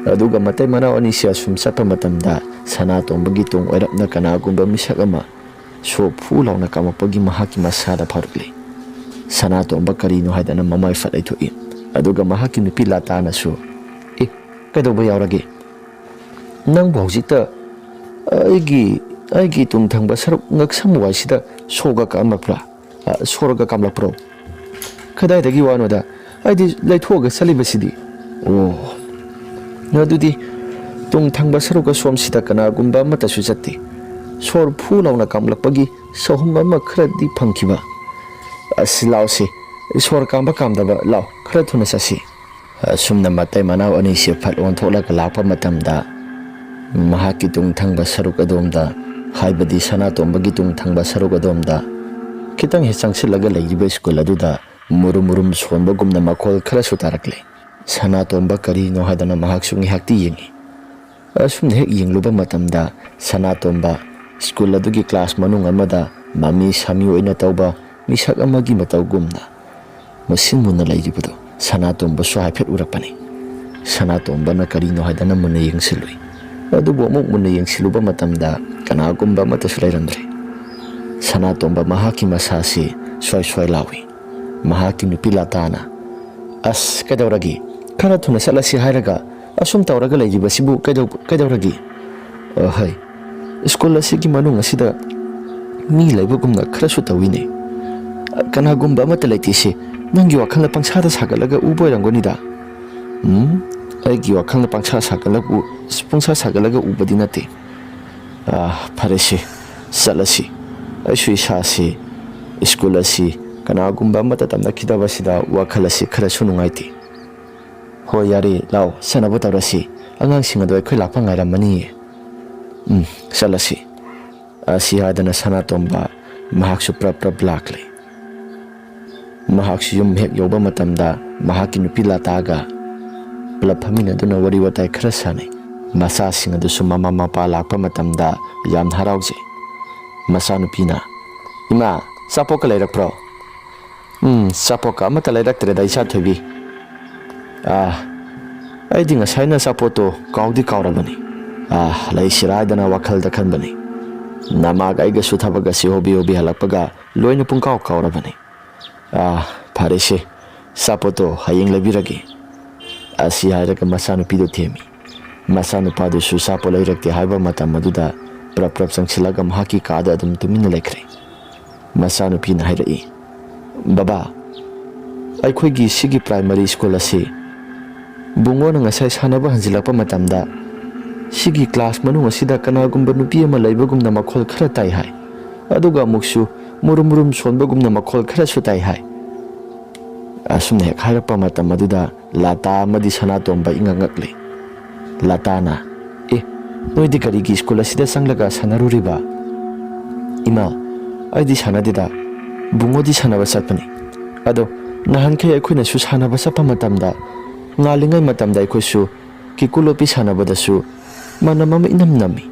ꯑꯗꯨꯒ ꯃꯇꯩ ꯃꯅꯥꯎ ꯑꯅꯤꯁꯤ ꯑꯁꯨꯝ ꯆꯠꯄ ꯃꯇꯝꯗ ꯁꯅꯥꯇꯣꯝꯕꯒꯤ ꯇꯨꯡ ꯑꯣꯏꯔꯞꯅ ꯀꯅꯥꯒꯨꯝꯕ ꯃꯤꯁꯛ ꯑꯃ ꯁꯣ ꯐꯨ ꯂꯥꯎꯅ ꯀꯥꯝꯃꯛꯄꯒꯤ ꯃꯍꯥꯛꯀꯤ ꯃꯁꯥꯗ ꯐꯥꯔꯛꯂꯤ꯫ ꯁꯅꯥꯇꯣꯝꯕ ꯀꯔꯤꯅꯣ ꯍꯥꯏꯗꯅ ꯃꯃꯥꯏ ꯐꯠ ꯂꯩꯊꯣꯛꯏ꯫ ꯑꯗꯨꯒ ꯃꯍꯥꯛꯀꯤ ꯅꯨꯄꯤ ꯂꯥꯇꯥꯅꯁꯨ, "ꯑꯦ, ꯀꯩꯗꯧꯕ ꯌꯥꯎꯔꯒꯦ? ꯅꯪꯕꯨ ꯍꯧꯖꯤꯛꯇ ꯑꯩꯒꯤ, ꯑꯩꯒꯤ ꯇꯨꯡ ꯊꯪꯕ ꯁꯔꯨꯛ ꯉꯛꯁꯝ ꯋꯥꯏꯁꯤꯗ ꯁꯣꯒ ꯀꯥꯝꯂꯛꯄ꯭ꯔꯥ? ꯑ, ꯁꯣꯔꯒ ꯀꯥꯝꯂꯛꯄ꯭ꯔꯣ? ꯀꯗꯥꯏꯗꯒꯤ ꯋꯥꯅꯣꯗ? ꯑꯩꯗꯤ ꯂꯩꯊꯣꯛꯑꯒ ꯆꯠꯂꯤꯕꯁꯤꯗꯤ꯫" "ꯑꯣ, ꯑꯗꯨꯗꯤ ꯇꯨꯡ ꯊꯪꯕ ꯁꯔꯨꯛ ꯑꯁꯣꯝꯁꯤꯗ ꯀꯅꯥꯒꯨꯝꯕ ꯑꯃꯠꯇꯁꯨ ꯆꯠꯇꯦ꯫ ꯁꯣꯔ ꯐꯨ ꯂꯥꯎꯅ ꯀꯥꯝꯂꯛꯄꯒꯤ ꯁꯍꯨꯝ ꯑꯃ ꯈꯔꯗꯤ ꯐꯪꯈꯤꯕ꯫ ꯑꯁ, ꯂꯥꯎꯁꯤ, ꯁꯣꯔ ꯀꯥꯝꯕ ꯀꯥꯝꯗꯕ, ꯂꯥꯎ, ꯈꯔ ꯊꯨꯅ ꯆꯠꯁꯤ꯫" ꯑꯁꯨꯝꯅ ꯃꯇꯩ ꯃꯅꯥꯎ ꯑꯅꯤꯁꯦ ꯐꯠ ꯑꯣꯟꯊꯣꯛꯂꯒ ꯂꯥꯛꯄ ꯃꯇꯝꯗ, ꯃꯍꯥꯛꯀꯤ ꯇꯨꯡ ꯊꯪꯕ ꯁꯔꯨꯛ ꯑꯗꯣꯝꯗ, ꯍꯥꯏꯕꯗꯤ ꯁꯅꯥꯇꯣꯝꯕꯒꯤ ꯇꯨꯡ ꯊꯪꯕ ꯁꯔꯨꯛ ꯑꯗꯣꯝꯗ, ꯈꯤꯇꯪ ꯍꯦꯛ ꯆꯪꯁꯤꯜꯂꯒ ꯂꯩꯔꯤꯕ ꯁ꯭ꯀꯨꯜ ꯑꯗꯨꯗ ꯃꯨꯔꯨꯝ ꯃꯨꯔꯨꯝ ꯁꯣꯟꯕꯒꯨꯝꯅ ꯃꯈꯣꯜ ꯈꯔꯁꯨ ꯇꯥꯔꯛꯂꯦ꯫ ꯁꯅꯥꯇꯣꯝꯕ ꯀꯔꯤꯅꯣ ꯍꯥꯏꯗꯅ ꯃꯍꯥꯛꯁꯨ ꯉꯥꯏꯍꯥꯛꯇꯤ ꯌꯦꯡꯉꯤ꯫ ꯑꯁꯨꯝꯅ ꯍꯦꯛ ꯌꯦꯡꯂꯨꯕ ꯃꯇꯝꯗ, ꯁꯅꯥꯇꯣꯝꯕ ꯁ꯭ꯀꯨꯜ ꯑꯗꯨꯒꯤ ꯀ꯭ꯂꯥꯁ ꯃꯅꯨꯡ ꯑꯃꯗ ꯃꯃꯤ ꯁꯥꯃꯤ ꯑꯣꯏꯅ ꯇꯧꯕ ꯃꯤꯁꯛ ꯑꯃꯒꯤ ꯃꯇꯧꯒꯨꯝꯅ ꯃꯨꯁꯤꯟ ꯃꯨꯟꯅ ꯂꯩꯔꯤꯕꯗꯨ ꯁꯅꯥꯇꯣꯝꯕꯁꯨ ꯍꯥꯏꯐꯦꯠ ꯎꯔꯛꯄꯅꯤ꯫ ꯁꯅꯥꯇꯣꯝꯕꯅ ꯀꯔꯤꯅꯣ ꯍꯥꯏꯗꯅ ꯃꯨꯟꯅ ꯌꯦꯡꯁꯤꯜꯂꯨꯏ꯫ ꯑꯗꯨꯕꯨ ꯑꯃꯨꯛ ꯃꯨꯟꯅ ꯌꯦꯡꯁꯤꯜꯂꯨꯕ ꯃꯇꯝꯗ, ꯀꯅꯥꯒꯨꯝꯕ ꯑꯃꯠꯇꯁꯨ ꯂꯩꯔꯝꯗ꯭ꯔꯦ꯫ ꯁꯅꯥꯇꯣꯝꯕ ꯃꯍꯥꯛꯀꯤ ꯃꯁꯥꯁꯤ ꯁ꯭ꯋꯥꯏ ꯁ꯭ꯋꯥꯏ ꯂꯥꯎꯏ꯫ ꯃꯍꯥꯛꯀꯤ ꯅꯨꯄꯤ ꯂꯥꯇꯥꯅ, "ꯑꯁ, ꯀꯩꯗꯧꯔꯒꯦ? ꯈꯔ ꯊꯨꯅ ꯆꯠꯂꯁꯤ ꯍꯥꯏꯔꯒ ꯑꯁꯨꯝ ꯇꯧꯔꯒ ꯂꯩꯔꯤꯕꯁꯤꯕꯨ ꯀꯩꯗꯧ-, ꯀꯩꯗꯧꯔꯒꯦ?" "ꯑꯍꯩ, ꯁ꯭ꯀꯨꯜ ꯑꯁꯤꯒꯤ ꯃꯅꯨꯡ ꯑꯁꯤꯗ ꯃꯤ ꯂꯩꯕꯒꯨꯝꯅ ꯈꯔꯁꯨ ꯇꯧꯏꯅꯦ꯫ ꯀꯅꯥꯒꯨꯝꯕ ꯑꯃꯠꯇ ꯂꯩꯇꯦꯁꯦ꯫ ꯅꯪꯒꯤ ꯋꯥꯈꯜꯅ ꯄꯪꯁꯥꯗ ꯁꯥꯒꯠꯂꯒ ꯎꯕ ꯑꯣꯏꯔꯝꯒꯅꯤꯗ꯫" "ꯎꯝ, ꯑꯩꯒꯤ ꯋꯥꯈꯜꯅ ꯄꯪꯁꯥ ꯁꯥꯒꯠꯂꯒ ꯎ-, ꯄꯪꯁꯥ ꯁꯥꯒꯠꯂꯒ ꯎꯕꯗꯤ ꯅꯠꯇꯦ꯫ ꯑꯥ, ꯐꯔꯦꯁꯦ, ꯆꯠꯂꯁꯤ꯫ ꯑꯩꯁꯨ ꯏꯁꯥꯁꯤ ꯁ꯭ꯀꯨꯜ ꯑꯁꯤ ꯀꯅꯥꯒꯨꯝꯕ ꯑꯃꯠꯇ ꯇꯝꯅꯈꯤꯗꯕꯁꯤꯗ ꯋꯥꯈꯜ ꯑꯁꯤ ꯈꯔꯁꯨ ꯅꯨꯡꯉꯥꯏꯇꯦ꯫ ꯍꯣꯏ, ꯌꯥꯔꯦ, ꯂꯥꯛꯑꯣ, ꯆꯠꯅꯕ ꯇꯧꯔꯁꯤ꯫ ꯑꯉꯥꯡꯁꯤꯡ ꯑꯗꯣ ꯑꯩꯈꯣꯏ ꯂꯥꯛꯄ ꯉꯥꯏꯔꯝꯃꯅꯤꯌꯦ꯫ ꯎꯝ, ꯆꯠꯂꯁꯤ꯫" ꯑꯁꯤ ꯍꯥꯏꯗꯅ ꯁꯅꯥꯇꯣꯝꯕ ꯃꯍꯥꯛꯁꯨ ꯄ꯭ꯔꯞ ꯄ꯭ꯔꯞ ꯂꯥꯛꯂꯦ꯫ ꯃꯍꯥꯛꯁꯨ ꯌꯨꯝ ꯍꯦꯛ ꯌꯧꯕ ꯃꯇꯝꯗ ꯃꯍꯥꯛꯀꯤ ꯅꯨꯄꯤ ꯂꯥꯇꯥꯒ ꯄꯨꯂꯞ ꯐꯝꯃꯤꯟꯅꯗꯨꯅ ꯋꯥꯔꯤ ꯋꯥꯇꯥꯏ ꯈꯔ ꯁꯥꯟꯅꯩ꯫ ꯃꯆꯥꯁꯤꯡ ꯑꯗꯨꯁꯨ ꯃꯃꯥ ꯃꯄꯥ ꯂꯥꯛꯄ ꯃꯇꯝꯗ ꯌꯥꯝꯅ ꯍꯔꯥꯎꯖꯩ꯫ ꯃꯆꯥꯅꯨꯄꯤꯅ, "ꯏꯃꯥ, ꯑꯆꯥꯄꯣꯠꯀ ꯂꯩꯔꯛꯄ꯭ꯔꯣ?" "ꯎꯝ, ꯑꯆꯥꯄꯣꯠꯀ ꯑꯃꯠꯇ ꯂꯩꯔꯛꯇ꯭ꯔꯦꯗ, ꯏꯆꯥ ꯊꯣꯏꯕꯤ꯫ ꯑꯥ, ꯑꯩꯗꯤ ꯉꯁꯥꯏꯅ ꯑꯆꯥꯄꯣꯠꯇꯣ ꯀꯥꯎꯗꯤ ꯀꯥꯎꯔꯕꯅꯤ꯫ ꯑꯥ, ꯂꯩꯁꯤꯔꯥ ꯍꯥꯏꯗꯅ ꯋꯥꯈꯜꯗ ꯈꯟꯕꯅꯤ꯫ ꯅꯃꯥꯒ ꯑꯩꯒꯁꯨ ꯊꯕꯛ ꯑꯁꯤ ꯍꯣꯕꯤ ꯍꯣꯕꯤ ꯍꯜꯂꯛꯄꯒ ꯂꯣꯏꯅ ꯄꯨꯡꯀꯥꯎ ꯀꯥꯎꯔꯕꯅꯤ꯫" "ꯑꯥ, ꯐꯔꯦꯁꯦ, ꯑꯆꯥꯄꯣꯠꯇꯣ ꯍꯌꯦꯡ ꯂꯩꯕꯤꯔꯒꯦ"꯫ ꯑꯁꯤ ꯍꯥꯏꯔꯒ ꯃꯆꯥꯅꯨꯄꯤꯗꯨ ꯊꯦꯝꯃꯤ꯫ ꯃꯆꯥꯅꯨꯄꯥꯗꯨꯁꯨ ꯑꯆꯥꯄꯣꯠ ꯂꯩꯔꯛꯇꯦ ꯍꯥꯏꯕ ꯃꯇꯝ ꯑꯗꯨꯗ ꯄ꯭ꯔꯞ ꯄ꯭ꯔꯞ ꯆꯪꯁꯤꯜꯂꯒ ꯃꯍꯥꯛꯀꯤ ꯀꯥꯗ ꯑꯗꯨꯝ ꯇꯨꯃꯤꯟꯅ ꯂꯩꯈ꯭ꯔꯦ꯫ ꯃꯆꯥꯅꯨꯄꯤꯅ ꯍꯥꯏꯔꯛꯏ, "ꯕꯕꯥ, ꯑꯩꯈꯣꯏꯒꯤ ꯁꯤꯒꯤ primary school ꯑꯁꯤ ꯕꯨꯡꯉꯣꯅ ꯉꯁꯥꯏ ꯁꯥꯟꯅꯕ ꯍꯟꯖꯤꯜꯂꯛꯄ ꯃꯇꯝꯗ ꯁꯤꯒꯤ class ꯃꯅꯨꯡ ꯑꯁꯤꯗ ꯀꯅꯥꯒꯨꯝꯕ ꯅꯨꯄꯤ ꯑꯃ ꯂꯩꯕꯒꯨꯝꯅ ꯃꯈꯣꯜ ꯈꯔ ꯇꯥꯏ ꯍꯥꯏ꯫ ꯑꯗꯨꯒ ꯑꯃꯨꯛꯁꯨ ꯃꯨꯔꯨꯝ ꯃꯨꯔꯨꯝ ꯁꯣꯟꯕꯒꯨꯝꯅ ꯃꯈꯣꯜ ꯈꯔꯁꯨ ꯇꯥꯏ ꯍꯥꯏ"꯫ ꯑꯁꯨꯝꯅ ꯍꯦꯛ ꯍꯥꯏꯔꯛꯄ ꯃꯇꯝ ꯑꯗꯨꯗ ꯂꯇꯥ ꯑꯃꯗꯤ ꯁꯅꯥꯇꯣꯝꯕ ꯏꯉꯛ ꯉꯛꯂꯦ꯫ ꯂꯇꯥꯅ, "ꯑꯦ, ꯅꯣꯏꯗꯤ ꯀꯔꯤꯒꯤ school ꯑꯁꯤꯗ ꯆꯪꯂꯒ ꯁꯥꯟꯅꯔꯨꯔꯤꯕ?" "ꯏꯃꯥ, ꯑꯩꯗꯤ ꯁꯥꯟꯅꯗꯦꯗ, ꯕꯨꯡꯉꯣꯗꯤ ꯁꯥꯟꯅꯕ ꯆꯠꯄꯅꯤ꯫ ꯑꯗꯣ ꯅꯍꯥꯟꯈꯩ ꯑꯩꯈꯣꯏꯅꯁꯨ ꯁꯥꯟꯅꯕ ꯆꯠꯄ ꯃꯇꯝꯗ, ꯉꯥꯜꯂꯤꯉꯩ ꯃꯇꯝꯗ ꯑꯩꯈꯣꯏꯁꯨ ꯀꯤꯀꯨ ꯂꯣꯠꯄꯤ ꯁꯥꯟꯅꯕꯗꯁꯨ ꯃꯅꯝ ꯑꯃ ꯏꯅꯝ ꯅꯝꯃꯤ꯫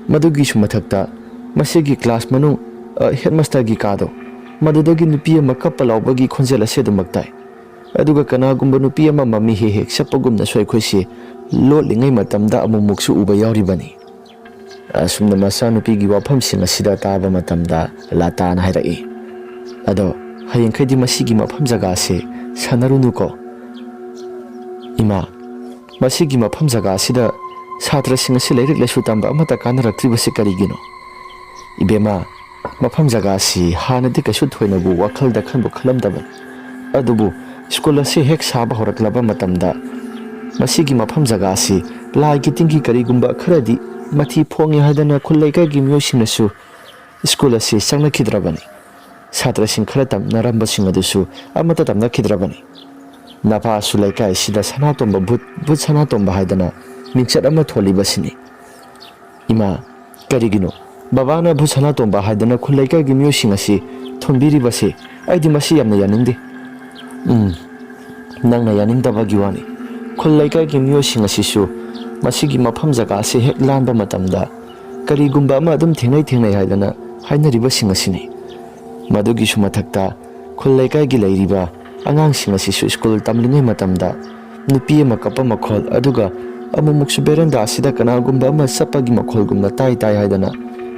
ꯃꯗꯨꯒꯤꯁꯨ ꯃꯊꯛꯇ ꯃꯁꯤꯒꯤ class ꯃꯅꯨꯡ, ꯑ, headmasterꯒꯤ ꯀꯥꯗꯣ, ꯃꯗꯨꯗꯒꯤ ꯅꯨꯄꯤ ꯑꯃ ꯀꯞꯄ ꯂꯥꯎꯕꯒꯤ ꯈꯣꯟꯖꯦꯜ ꯑꯁꯤ ꯑꯗꯨꯃꯛ ꯇꯥꯏ꯫ ꯑꯗꯨꯒ ꯀꯅꯥꯒꯨꯝꯕ ꯅꯨꯄꯤ ꯑꯃ ꯃꯃꯤ ꯍꯦꯛ ꯍꯦꯛ ꯆꯠꯄꯒꯨꯝꯅꯁꯨ ꯑꯩꯈꯣꯏꯁꯤ ꯂꯣꯠꯂꯤꯉꯩ ꯃꯇꯝꯗ ꯑꯃꯨꯛꯃꯨꯛꯁꯨ ꯎꯕ ꯌꯥꯎꯔꯤꯕꯅꯤ"꯫ ꯑꯁꯨꯝꯅ ꯃꯆꯥꯅꯨꯄꯤꯒꯤ ꯋꯥꯐꯝꯁꯤꯡ ꯑꯁꯤꯗ ꯇꯥꯕ ꯃꯇꯝꯗ ꯂꯇꯥꯅ ꯍꯥꯏꯔꯛꯏ, "ꯑꯗꯣ ꯍꯌꯦꯡꯈꯩꯗꯤ ꯃꯁꯤꯒꯤ ꯃꯐꯝ ꯖꯒꯥꯁꯦ ꯁꯥꯟꯅꯔꯨꯅꯨꯀꯣ"꯫ "ꯏꯃꯥ, ꯃꯁꯤꯒꯤ ꯃꯐꯝ ꯖꯒꯥ ꯑꯁꯤꯗ ꯁꯥꯇ꯭ꯔꯁꯤꯡ ꯑꯁꯤ ꯂꯥꯏꯔꯤꯛ ꯂꯥꯏꯁꯨ ꯇꯝꯕ ꯑꯃꯠꯇ ꯀꯥꯟꯅꯔꯛꯇ꯭ꯔꯤꯕꯁꯤ ꯀꯔꯤꯒꯤꯅꯣ?" "ꯏꯕꯦꯝꯃ, ꯃꯐꯝ ꯖꯒꯥ ꯑꯁꯤ ꯍꯥꯟꯅꯗꯤ ꯀꯩꯁꯨ ꯊꯣꯏꯅꯕꯨ ꯋꯥꯈꯜꯗ ꯈꯟꯕꯨ ꯈꯜꯂꯝꯗꯕꯅꯤ꯫ ꯑꯗꯨꯕꯨ school ꯑꯁꯤ ꯍꯦꯛ ꯁꯥꯕ ꯍꯧꯔꯛꯂꯕ ꯃꯇꯝꯗ ꯃꯁꯤꯒꯤ ꯃꯐꯝ ꯖꯒꯥ ꯑꯁꯤ ꯂꯥꯏꯒꯤ ꯇꯤꯟꯒꯤ ꯀꯔꯤꯒꯨꯝꯕ ꯈꯔꯗꯤ ꯃꯊꯤ ꯐꯣꯡꯉꯦ ꯍꯥꯏꯗꯅ ꯈꯨꯜ ꯂꯩꯀꯥꯏꯒꯤ ꯃꯤꯑꯣꯏꯁꯤꯡꯅꯁꯨ school ꯑꯁꯤ ꯆꯪꯅꯈꯤꯗ꯭ꯔꯕꯅꯤ꯫ ꯁꯥꯇ꯭ꯔꯁꯤꯡ ꯈꯔ ꯇꯝꯅꯔꯝꯕꯁꯤꯡ ꯑꯗꯨꯁꯨ ꯑꯃꯠꯇ ꯇꯝꯅꯈꯤꯗ꯭ꯔꯕꯅꯤ꯫ ꯅꯄꯥꯁꯨ ꯂꯩꯀꯥꯏ ꯑꯁꯤꯗ ꯁꯅꯥꯇꯣꯝꯕ ꯚꯨꯠ, ꯚꯨꯠ ꯁꯅꯥꯇꯣꯝꯕ ꯍꯥꯏꯗꯅ ꯃꯤꯡꯆꯠ ꯑꯃ ꯊꯣꯜꯂꯤꯕꯁꯤꯅꯤ"꯫ "ꯏꯃꯥ, ꯀꯔꯤꯒꯤꯅꯣ ꯕꯕꯥꯅ ꯚꯨꯠ ꯁꯅꯥꯇꯣꯝꯕ ꯍꯥꯏꯗꯅ ꯈꯨꯜ ꯂꯩꯀꯥꯏꯒꯤ ꯃꯤꯑꯣꯏꯁꯤꯡ ꯑꯁꯤ ꯊꯣꯟꯕꯤꯔꯤꯕꯁꯦ? ꯑꯩꯗꯤ ꯃꯁꯤ ꯌꯥꯝꯅ ꯌꯥꯅꯤꯡꯗꯦ"꯫ "ꯎꯝ, ꯅꯪꯅ ꯌꯥꯅꯤꯡꯗꯕꯒꯤ ꯋꯥꯅꯤ꯫ ꯈꯨꯜ ꯂꯩꯀꯥꯏꯒꯤ ꯃꯤꯑꯣꯏꯁꯤꯡ ꯑꯁꯤꯁꯨ ꯃꯁꯤꯒꯤ ꯃꯐꯝ ꯖꯒꯥ ꯑꯁꯤ ꯍꯦꯛ ꯂꯥꯟꯕ ꯃꯇꯝꯗ ꯀꯔꯤꯒꯨꯝꯕ ꯑꯃ ꯑꯗꯨꯝ ꯊꯦꯡꯅꯩ ꯊꯦꯡꯅꯩ ꯍꯥꯏꯗꯅ ꯍꯥꯏꯅꯔꯤꯕꯁꯤꯡ ꯑꯁꯤꯅꯤ꯫ ꯃꯗꯨꯒꯤꯁꯨ ꯃꯊꯛꯇ ꯈꯨꯜ ꯂꯩꯀꯥꯏꯒꯤ ꯂꯩꯔꯤꯕ ꯑꯉꯥꯡꯁꯤꯡ ꯑꯁꯤꯁꯨ school ꯇꯝꯂꯤꯉꯩ ꯃꯇꯝꯗ ꯅꯨꯄꯤ ꯑꯃ ꯀꯞꯄ ꯃꯈꯣꯜ, ꯑꯗꯨꯒ ꯑꯃꯨꯛꯃꯨꯛꯁꯨ veranda ꯑꯁꯤꯗ ꯀꯅꯥꯒꯨꯝꯕ ꯑꯃ ꯆꯠꯄꯒꯤ ꯃꯈꯣꯜꯒꯨꯝꯅ ꯇꯥꯏ ꯇꯥꯏ ꯍꯥꯏꯗꯅ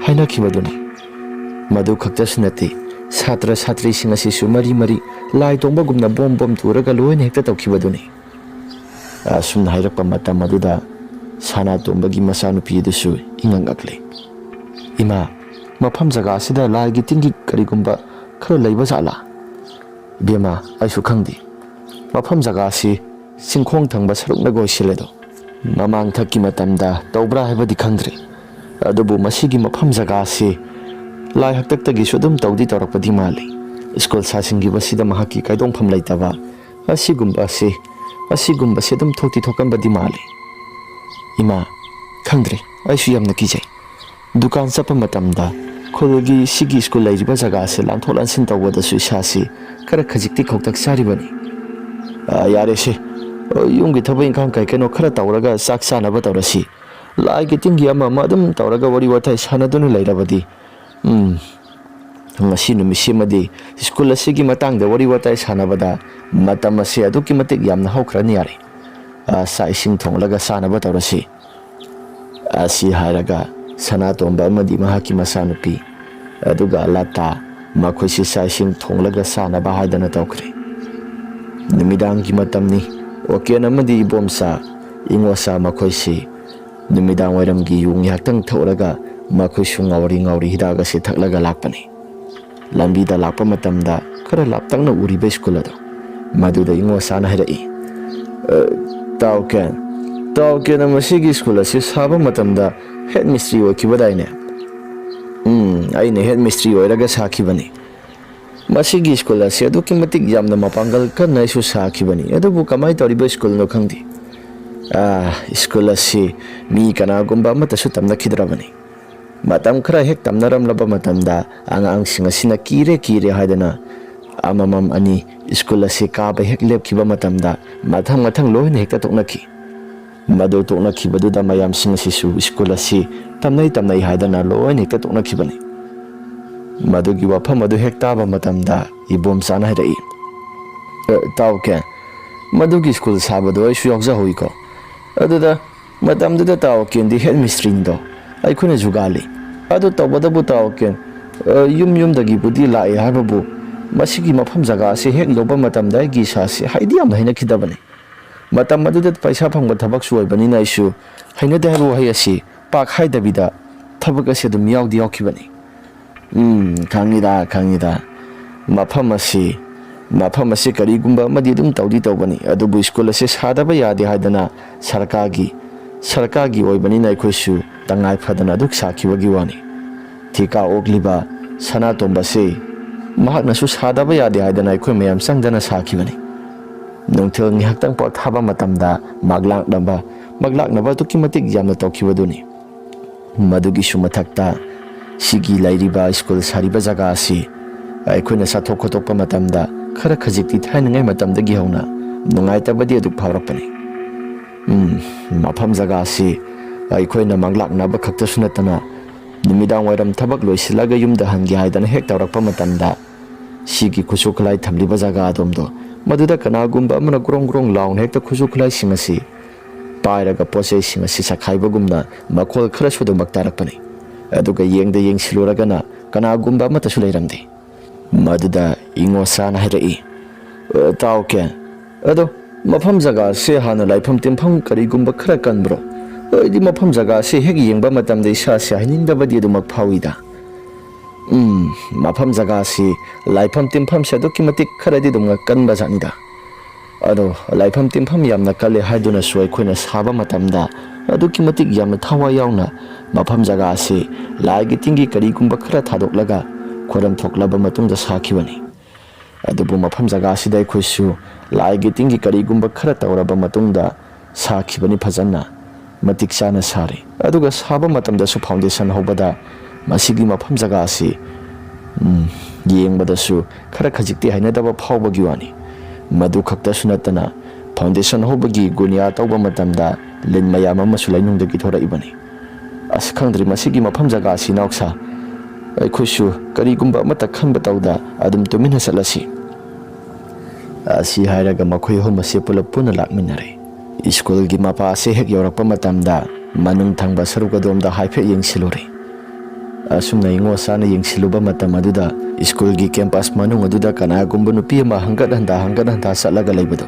ꯍꯥꯏꯅꯈꯤꯕꯗꯨꯅꯤ꯫ ꯃꯗꯨ ꯈꯛꯇꯁꯨ ꯅꯠꯇꯦ, ꯁꯥꯇ꯭ꯔ ꯁꯥꯇ꯭ꯔꯤꯁꯤꯡ ꯑꯁꯤꯁꯨ ꯃꯔꯤ ꯃꯔꯤ ꯂꯥꯏ ꯇꯣꯡꯕꯒꯨꯝꯅ ꯕꯣꯝ ꯕꯣꯝ ꯇꯨꯔꯒ ꯂꯣꯏꯅ ꯍꯦꯛꯇ ꯇꯧꯈꯤꯕꯗꯨꯅꯤ꯫ ꯑꯁꯨꯝꯅ ꯍꯥꯏꯔꯛꯄ ꯃꯇꯝ ꯑꯗꯨꯗ ꯁꯅꯥꯇꯣꯝꯕꯒꯤ ꯃꯆꯥꯅꯨꯄꯤ ꯑꯗꯨꯁꯨ ꯏꯉꯛ ꯉꯛꯂꯦ꯫ "ꯏꯃꯥ, ꯃꯐꯝ ꯖꯒꯥ ꯑꯁꯤꯗ ꯂꯥꯏꯒꯤ ꯇꯤꯟꯒꯤ ꯀꯔꯤꯒꯨꯝꯕ ꯈꯔ ꯂꯩꯕ ꯖꯥꯠꯂꯥ?" "ꯏꯕꯦꯝꯃ, ꯑꯩꯁꯨ ꯈꯪꯗꯦ꯫ ꯃꯐꯝ ꯖꯒꯥ ꯑꯁꯤ ꯆꯤꯡꯈꯣꯡ ꯊꯪꯕ ꯁꯔꯨꯛꯅꯒ ꯑꯣꯏꯁꯤꯜꯂꯦꯗꯣ꯫ ꯃꯃꯥꯡ ꯊꯛꯀꯤ ꯃꯇꯝꯗ ꯇꯧꯕ꯭ꯔꯥ ꯍꯥꯏꯕꯗꯤ ꯈꯪꯗ꯭ꯔꯦ꯫ ꯑꯗꯨꯕꯨ ꯃꯁꯤꯒꯤ ꯃꯐꯝ ꯖꯒꯥ ꯑꯁꯤ ꯂꯥꯏ ꯍꯥꯛꯇꯛꯇꯒꯤꯁꯨ ꯑꯗꯨꯝ ꯇꯧꯗꯤ ꯇꯧꯔꯛꯄꯗꯤ ꯃꯥꯜꯂꯤ꯫ ꯁ꯭ꯀꯨꯜ ꯁꯥꯁꯤꯟꯈꯤꯕꯁꯤꯗ ꯃꯍꯥꯛꯀꯤ ꯀꯥꯏꯗꯣꯡꯐꯝ ꯂꯩꯇꯕ ꯑꯁꯤꯒꯨꯝꯕ ꯑꯁꯤ, ꯑꯁꯤꯒꯨꯝꯕꯁꯤ ꯑꯗꯨꯝ ꯊꯣꯛꯇꯤ ꯊꯣꯛꯀꯟꯕꯗꯤ ꯃꯥꯜꯂꯤ꯫" "ꯏꯃꯥ, ꯈꯪꯗ꯭ꯔꯦ, ꯑꯩꯁꯨ ꯌꯥꯝꯅ ꯀꯤꯖꯩ꯫ ꯗꯨꯀꯥꯟ ꯆꯠꯄ ꯃꯇꯝꯗ ꯈꯨꯜꯒꯤ ꯁꯤꯒꯤ ꯁ꯭ꯀꯨꯜ ꯂꯩꯔꯤꯕ ꯖꯒꯥꯁꯦ ꯂꯥꯟꯊꯣꯛ ꯂꯥꯟꯁꯤꯟ ꯇꯧꯕꯗꯁꯨ ꯏꯁꯥꯁꯤ ꯈꯔ ꯈꯖꯤꯛꯇꯤ ꯈꯧꯇꯛ ꯆꯥꯔꯤꯕꯅꯤ꯫" "ꯑ, ꯌꯥꯔꯦꯁꯦ, ꯑ, ꯌꯨꯝꯒꯤ ꯊꯕꯛ ꯏꯪꯈꯥꯡ ꯀꯩ ꯀꯩꯅꯣ ꯈꯔ ꯇꯧꯔꯒ ꯆꯥꯛ ꯆꯥꯅꯕ ꯇꯧꯔꯁꯤ꯫ ꯂꯥꯏꯒꯤ ꯇꯤꯟꯒꯤ ꯑꯃ ꯑꯃ ꯑꯗꯨꯝ ꯇꯧꯔꯒ ꯋꯥꯔꯤ ꯋꯥꯇꯥꯏ ꯁꯥꯟꯅꯗꯨꯅ ꯂꯩꯔꯕꯗꯤ, ꯎꯝ, ꯉꯁꯤ ꯅꯨꯃꯤꯠꯁꯤꯃꯗꯤ ꯁ꯭ꯀꯨꯜ ꯑꯁꯤꯒꯤ ꯃꯇꯥꯡꯗ ꯋꯥꯔꯤ ꯋꯥꯇꯥꯏ ꯁꯥꯟꯅꯕꯗ ꯃꯇꯝ ꯑꯁꯤ ꯑꯗꯨꯛꯀꯤ ꯃꯇꯤꯛ ꯌꯥꯝꯅ ꯍꯧꯈ꯭ꯔꯅꯤ꯫ ꯌꯥꯔꯦ, ꯑ, ꯆꯥꯛ ꯏꯁꯤꯡ ꯊꯣꯡꯂꯒ ꯆꯥꯅꯕ ꯇꯧꯔꯁꯤ꯫" ꯑꯁꯤ ꯍꯥꯏꯔꯒ ꯁꯅꯥꯇꯣꯝꯕ ꯑꯃꯗꯤ ꯃꯍꯥꯛꯀꯤ ꯃꯆꯥꯅꯨꯄꯤ, ꯑꯗꯨꯒ ꯂꯇꯥ, ꯃꯈꯣꯏꯁꯤ ꯆꯥꯛ ꯏꯁꯤꯡ ꯊꯣꯡꯂꯒ ꯆꯥꯅꯕ ꯍꯥꯏꯗꯅ ꯇꯧꯈ꯭ꯔꯦ꯫ ꯅꯨꯃꯤꯗꯥꯡꯒꯤ ꯃꯇꯝꯅꯤ꯫ ꯑꯣꯀꯦꯟ ꯑꯃꯗꯤ ꯏꯕꯣꯝꯆꯥ, ꯏꯉꯣꯆꯥ ꯃꯈꯣꯏꯁꯤ ꯅꯨꯃꯤꯗꯥꯡ ꯋꯥꯏꯔꯝꯒꯤ ꯌꯨ ꯉꯥꯏꯍꯥꯛꯇꯪ ꯊꯛꯂꯒ ꯃꯈꯣꯏꯁꯨ ꯉꯥꯎꯔꯤ ꯉꯥꯎꯔꯤ ꯍꯤꯗꯥꯛ ꯑꯁꯤ ꯊꯛꯂꯒ ꯂꯥꯛꯄꯅꯤ꯫ ꯂꯝꯕꯤꯗ ꯂꯥꯛꯄ ꯃꯇꯝꯗ ꯈꯔ ꯂꯥꯞꯇꯛꯅ ꯎꯔꯤꯕ ꯁ꯭ꯀꯨꯜ ꯑꯗꯨ, ꯃꯗꯨꯗ ꯏꯉꯣꯆꯥꯅ ꯍꯥꯏꯔꯛꯏ, "ꯑ, ꯇꯥꯎꯀꯦꯟ, ꯇꯥꯎꯀꯦꯟꯅ ꯃꯁꯤꯒꯤ ꯁ꯭ꯀꯨꯜ ꯑꯁꯤ ꯁꯥꯕ ꯃꯇꯝꯗ ꯍꯦꯗ ꯃꯤꯁꯇ꯭ꯔꯤ ꯑꯣꯏꯈꯤꯕꯗꯥꯏꯅꯦ?" "ꯎꯝ, ꯑꯩꯅ ꯍꯦꯗ ꯃꯤꯁꯇ꯭ꯔꯤ ꯑꯣꯏꯔꯒ ꯁꯥꯈꯤꯕꯅꯤ꯫ ꯃꯁꯤꯒꯤ ꯁ꯭ꯀꯨꯜ ꯑꯁꯤ ꯑꯗꯨꯛꯀꯤ ꯃꯇꯤꯛ ꯌꯥꯝꯅ ꯃꯄꯥꯡꯒꯜ ꯀꯟꯅ ꯑꯩꯁꯨ ꯁꯥꯈꯤꯕꯅꯤ꯫ ꯑꯗꯨꯕꯨ ꯀꯃꯥꯏꯅ ꯇꯧꯔꯤꯕ ꯁ꯭ꯀꯨꯜꯅꯣ ꯈꯪꯗꯦ꯫ ꯑꯥ, ꯁ꯭ꯀꯨꯜ ꯑꯁꯤ ꯃꯤ ꯀꯅꯥꯒꯨꯝꯕ ꯑꯃꯠꯇꯁꯨ ꯇꯝꯅꯈꯤꯗ꯭ꯔꯕꯅꯤ꯫ ꯃꯇꯝ ꯈꯔ ꯍꯦꯛ ꯇꯝꯅꯔꯝꯂꯕ ꯃꯇꯝꯗ ꯑꯉꯥꯡꯁꯤꯡ ꯑꯁꯤꯅ ꯀꯤꯔꯦ ꯀꯤꯔꯦ ꯍꯥꯏꯗꯅ ꯑꯃꯃꯝ ꯑꯅꯤ ꯁ꯭ꯀꯨꯜ ꯑꯁꯤ ꯀꯥꯕ ꯍꯦꯛ ꯂꯦꯞꯈꯤꯕ ꯃꯇꯝꯗ ꯃꯊꯪ ꯃꯊꯪ ꯂꯣꯏꯅ ꯍꯦꯛꯇ ꯇꯣꯛꯅꯈꯤ꯫ ꯃꯗꯨ ꯇꯣꯛꯅꯈꯤꯕꯗꯨꯗ ꯃꯌꯥꯝꯁꯤꯡ ꯑꯁꯤꯁꯨ ꯁ꯭ꯀꯨꯜ ꯑꯁꯤ ꯇꯝꯅꯩ ꯇꯝꯅꯩ ꯍꯥꯏꯗꯅ ꯂꯣꯏꯅ ꯍꯦꯛꯇ ꯇꯣꯛꯅꯈꯤꯕꯅꯤ꯫" ꯃꯗꯨꯒꯤ ꯋꯥꯐꯝ ꯑꯗꯨ ꯍꯦꯛ ꯇꯥꯕ ꯃꯇꯝꯗ ꯏꯕꯣꯝꯆꯥꯅ ꯍꯥꯏꯔꯛꯏ, "ꯑ, ꯇꯥꯎꯀꯦꯟ, ꯃꯗꯨꯒꯤ ꯁ꯭ꯀꯨꯜ ꯁꯥꯕꯗꯣ ꯑꯩꯁꯨ ꯌꯥꯎꯖꯍꯧꯏꯀꯣ꯫ ꯑꯗꯨꯗ ꯃꯇꯝꯗꯨꯗ ꯇꯥꯎꯀꯦꯟꯗꯤ ꯍꯦꯗ ꯃꯤꯁꯇ꯭ꯔꯤꯅꯤꯗꯣ, ꯑꯩꯈꯣꯏꯅ ꯖꯨꯒꯥꯂꯤ꯫ ꯑꯗꯨ ꯇꯧꯕꯗꯕꯨ ꯇꯥꯎꯀꯦꯟ, ꯑ, ꯌꯨꯝ ꯌꯨꯝꯗꯒꯤꯕꯨꯗꯤ ꯂꯥꯛꯑꯦ ꯍꯥꯏꯕꯕꯨ, ꯃꯁꯤꯒꯤ ꯃꯐꯝ ꯖꯒꯥ ꯑꯁꯤ ꯍꯦꯛ ꯌꯧꯕ ꯃꯇꯝꯗ ꯑꯩꯒꯤ ꯏꯁꯥꯁꯤ ꯍꯩꯗꯤ ꯌꯥꯝꯅ ꯍꯩꯅꯈꯤꯗꯕꯅꯤ꯫ ꯃꯇꯝ ꯑꯗꯨꯗ ꯄꯩꯁꯥ ꯐꯪꯕ ꯊꯕꯛꯁꯨ ꯑꯣꯏꯕꯅꯤꯅ ꯑꯩꯁꯨ ꯍꯩꯅꯗꯦ ꯍꯥꯏꯕ ꯋꯥꯍꯩ ꯑꯁꯤ ꯄꯥꯛ ꯍꯥꯏꯗꯕꯤꯗ ꯊꯕꯛ ꯑꯁꯤ ꯑꯗꯨꯝ ꯌꯥꯎꯗꯤ ꯌꯥꯎꯈꯤꯕꯅꯤ꯫ ꯎꯝ, ꯈꯪꯉꯤꯗ, ꯈꯪꯉꯤꯗ꯫ ꯃꯐꯝ ꯑꯁꯤ, ꯃꯐꯝ ꯑꯁꯤ ꯀꯔꯤꯒꯨꯝꯕ ꯑꯃꯗꯤ ꯑꯗꯨꯝ ꯇꯧꯗꯤ ꯇꯧꯕꯅꯤ, ꯑꯗꯨꯕꯨ ꯁ꯭ꯀꯨꯜ ꯑꯁꯤ ꯁꯥꯗꯕ ꯌꯥꯗꯦ ꯍꯥꯏꯗꯅ ꯁꯔꯀꯥꯔꯒꯤ, ꯁꯔꯀꯥꯔꯒꯤ ꯑꯣꯏꯕꯅꯤꯅ ꯑꯩꯈꯣꯏꯁꯨ ꯇꯉꯥꯏ ꯐꯗꯅ ꯑꯗꯨ ꯁꯥꯈꯤꯕꯒꯤ ꯋꯥꯅꯤ꯫ ꯊꯤꯀꯥ ꯑꯣꯛꯂꯤꯕ ꯁꯅꯥꯇꯣꯝꯕꯁꯤ ꯃꯍꯥꯛꯅꯁꯨ ꯁꯥꯗꯕ ꯌꯥꯗꯦ ꯍꯥꯏꯗꯅ ꯑꯩꯈꯣꯏ ꯃꯌꯥꯝ ꯆꯪꯗꯅ ꯁꯥꯈꯤꯕꯅꯤ꯫ ꯅꯨꯡꯊꯤꯜ ꯉꯥꯏꯍꯥꯛꯇꯪ ꯄꯣꯊꯥꯕ ꯃꯇꯝꯗ ꯃꯥꯛꯂꯥꯛꯅꯕ, ꯃꯥꯛꯂꯥꯛꯅꯕ ꯑꯗꯨꯛꯀꯤ ꯃꯇꯤꯛ ꯌꯥꯝꯅ ꯇꯧꯈꯤꯕꯗꯨꯅꯤ꯫ ꯃꯗꯨꯒꯤꯁꯨ ꯃꯊꯛꯇ ꯁꯤꯒꯤ ꯂꯩꯔꯤꯕ ꯁ꯭ꯀꯨꯜ ꯁꯥꯔꯤꯕ ꯖꯒꯥ ꯑꯁꯤ ꯑꯩꯈꯣꯏꯅ ꯆꯠꯊꯣꯛ ꯈꯣꯠꯇꯣꯛꯄ ꯃꯇꯝꯗ ꯈꯔ ꯈꯖꯤꯛꯇꯤ ꯊꯥꯏꯅꯉꯩ ꯃꯇꯝꯗꯒꯤ ꯍꯧꯅ ꯅꯨꯡꯉꯥꯏꯇꯕꯗꯤ ꯑꯗꯨꯛ ꯐꯥꯎꯔꯛꯄꯅꯤ꯫ ꯎꯝ, ꯃꯐꯝ ꯖꯒꯥ ꯑꯁꯤ ꯑꯩꯈꯣꯏꯅ ꯃꯥꯛꯂꯥꯛꯅꯕ ꯈꯛꯇꯁꯨ ꯅꯠꯇꯅ ꯅꯨꯃꯤꯗꯥꯡ ꯋꯥꯏꯔꯝ ꯊꯕꯛ ꯂꯣꯏꯁꯤꯜꯂꯒ ꯌꯨꯝꯗ ꯍꯟꯒꯦ ꯍꯥꯏꯗꯅ ꯍꯦꯛ ꯇꯧꯔꯛꯄ ꯃꯇꯝꯗ ꯁꯤꯒꯤ ꯈꯨꯠꯁꯨ ꯈꯨꯠꯂꯥꯏ ꯊꯝꯂꯤꯕ ꯖꯒꯥ ꯑꯗꯣꯝꯗꯣ, ꯃꯗꯨꯗ ꯀꯅꯥꯒꯨꯝꯕ ꯑꯃꯅ ꯒ꯭ꯔꯣꯡ ꯒ꯭ꯔꯣꯡ ꯂꯥꯎꯅ ꯍꯦꯛꯇ ꯈꯨꯠꯁꯨ ꯈꯨꯠꯂꯥꯏꯁꯤꯡ ꯑꯁꯤ ꯄꯥꯏꯔꯒ ꯄꯣꯠ ꯆꯩꯁꯤꯡ ꯑꯁꯤ ꯆꯈꯥꯏꯕꯒꯨꯝꯅ ꯃꯈꯣꯜ ꯈꯔꯁꯨ ꯑꯗꯨꯃꯛ ꯇꯥꯔꯛꯄꯅꯤ꯫ ꯑꯗꯨꯒ ꯌꯦꯡꯗ ꯌꯦꯡꯁꯤꯜꯂꯨꯔꯒꯅ ꯀꯅꯥꯒꯨꯝꯕ ꯑꯃꯠꯇꯁꯨ ꯂꯩꯔꯝꯗꯦ꯫ ꯃꯗꯨꯗ ꯏꯉꯣꯆꯥꯅ ꯍꯥꯏꯔꯛꯏ, "ꯑ, ꯇꯥꯎ ꯀꯦ, ꯑꯗꯣ ꯃꯐꯝ ꯖꯒꯥꯁꯦ ꯍꯥꯟꯅ ꯂꯥꯏꯐꯝ ꯇꯤꯟꯐꯝ ꯀꯔꯤꯒꯨꯝꯕ ꯈꯔ ꯀꯟꯕ꯭ꯔꯣ? ꯑꯩꯗꯤ ꯃꯐꯝ ꯖꯒꯥꯁꯦ ꯍꯦꯛ ꯌꯦꯡꯕ ꯃꯇꯝꯗ ꯏꯁꯥꯁꯦ ꯍꯥꯏꯅꯤꯡꯗꯕꯗꯤ ꯑꯗꯨꯃꯛ ꯐꯥꯎꯏꯗ꯫" ꯎꯝ, ꯃꯐꯝ ꯖꯒꯥꯁꯤ ꯂꯥꯏꯐꯝ ꯇꯤꯟꯐꯝꯁꯦ ꯑꯗꯨꯛꯀꯤ ꯃꯇꯤꯛ ꯈꯔꯗꯤ ꯑꯗꯨꯝ ꯀꯟꯕ ꯖꯥꯠꯅꯤꯗ꯫ ꯑꯗꯣ ꯂꯥꯏꯐꯝ ꯇꯤꯟꯐꯝ ꯌꯥꯝꯅ ꯀꯜꯂꯦ ꯍꯥꯏꯗꯨꯅꯁꯨ ꯑꯩꯈꯣꯏꯅ ꯁꯥꯕ ꯃꯇꯝꯗ ꯑꯗꯨꯛꯀꯤ ꯃꯇꯤꯛ ꯌꯥꯝꯅ ꯊꯋꯥꯏ ꯌꯥꯎꯅ ꯃꯐꯝ ꯖꯒꯥ ꯑꯁꯤ ꯂꯥꯏꯒꯤ ꯇꯤꯟꯒꯤ ꯀꯔꯤꯒꯨꯝꯕ ꯈꯔ ꯊꯥꯗꯣꯛꯂꯒ ꯈꯣꯏꯔꯝ ꯊꯣꯛꯂꯕ ꯃꯇꯨꯡꯗ ꯁꯥꯈꯤꯕꯅꯤ꯫ ꯑꯗꯨꯕꯨ ꯃꯐꯝ ꯖꯒꯥ ꯑꯁꯤꯗ ꯑꯩꯈꯣꯏꯁꯨ ꯂꯥꯏꯒꯤ ꯇꯤꯟꯒꯤ ꯀꯔꯤꯒꯨꯝꯕ ꯈꯔ ꯇꯧꯔꯕ ꯃꯇꯨꯡꯗ ꯁꯥꯈꯤꯕꯅꯤ꯫ ꯐꯖꯅ ꯃꯇꯤꯛ ꯆꯥꯅ ꯁꯥꯔꯤ꯫ ꯑꯗꯨꯒ ꯁꯥꯕ ꯃꯇꯝꯗꯁꯨ ꯐꯥꯎꯟꯗꯦꯁꯟ ꯍꯧꯕꯗ ꯃꯁꯤꯒꯤ ꯃꯐꯝ ꯖꯒꯥ ꯑꯁꯤ, ꯎꯝ, ꯌꯦꯡꯕꯗꯁꯨ ꯈꯔ ꯈꯖꯤꯛꯇꯤ ꯍꯩꯅꯗꯕ ꯐꯥꯎꯕꯒꯤ ꯋꯥꯅꯤ꯫ ꯃꯗꯨ ꯈꯛꯇꯁꯨ ꯅꯠꯇꯅ ꯐꯥꯎꯟꯗꯦꯁꯟ ꯍꯧꯕꯒꯤ ꯒꯨꯅꯤꯌꯥ ꯇꯧꯕ ꯃꯇꯝꯗ ꯂꯤꯟ ꯃꯌꯥꯝ ꯑꯃꯁꯨ ꯂꯩꯅꯨꯡꯗꯒꯤ ꯊꯣꯔꯛꯏꯕꯅꯤ꯫ ꯑꯁ, ꯈꯪꯗ꯭ꯔꯤ ꯃꯁꯤꯒꯤ ꯃꯐꯝ ꯖꯒꯥ ꯑꯁꯤ, ꯏꯅꯥꯎꯁꯥ꯫ ꯑꯩꯈꯣꯏꯁꯨ ꯀꯔꯤꯒꯨꯝꯕ ꯑꯃꯠꯇ ꯈꯟꯕ ꯇꯧꯗ ꯑꯗꯨꯝ ꯇꯨꯃꯤꯟꯅ ꯆꯠꯂꯁꯤ꯫ ꯑꯁꯤ ꯍꯥꯏꯔꯒ ꯃꯈꯣꯏ ꯑꯍꯨꯝ ꯑꯁꯤ ꯄꯨꯂꯞ ꯄꯨꯟꯅ ꯂꯥꯛꯃꯤꯟꯅꯔꯦ꯫ ꯁ꯭ꯀꯨꯜꯒꯤ ꯃꯄꯥ ꯑꯁꯤ ꯍꯦꯛ ꯌꯧꯔꯛꯄ ꯃꯇꯝꯗ ꯃꯅꯨꯡ ꯊꯪꯕ ꯁꯔꯨꯛ ꯑꯗꯣꯝꯗ ꯍꯥꯏꯐꯦꯠ ꯌꯦꯡꯁꯤꯜꯂꯨꯔꯦ꯫ ꯑꯁꯨꯝꯅ ꯏꯉꯣꯁꯥꯅ ꯌꯦꯡꯁꯤꯜꯂꯨꯕ ꯃꯇꯝ ꯑꯗꯨꯗ ꯁ꯭ꯀꯨꯜꯒꯤ ꯀꯦꯝꯄꯁ ꯃꯅꯨꯡ ꯑꯗꯨꯗ ꯀꯅꯥꯒꯨꯝꯕ ꯅꯨꯄꯤ ꯑꯃ ꯍꯪꯒꯠ ꯍꯟꯗꯥ ꯍꯪꯒꯠ ꯍꯟꯗꯥ ꯆꯠꯂꯒ ꯂꯩꯕꯗꯨ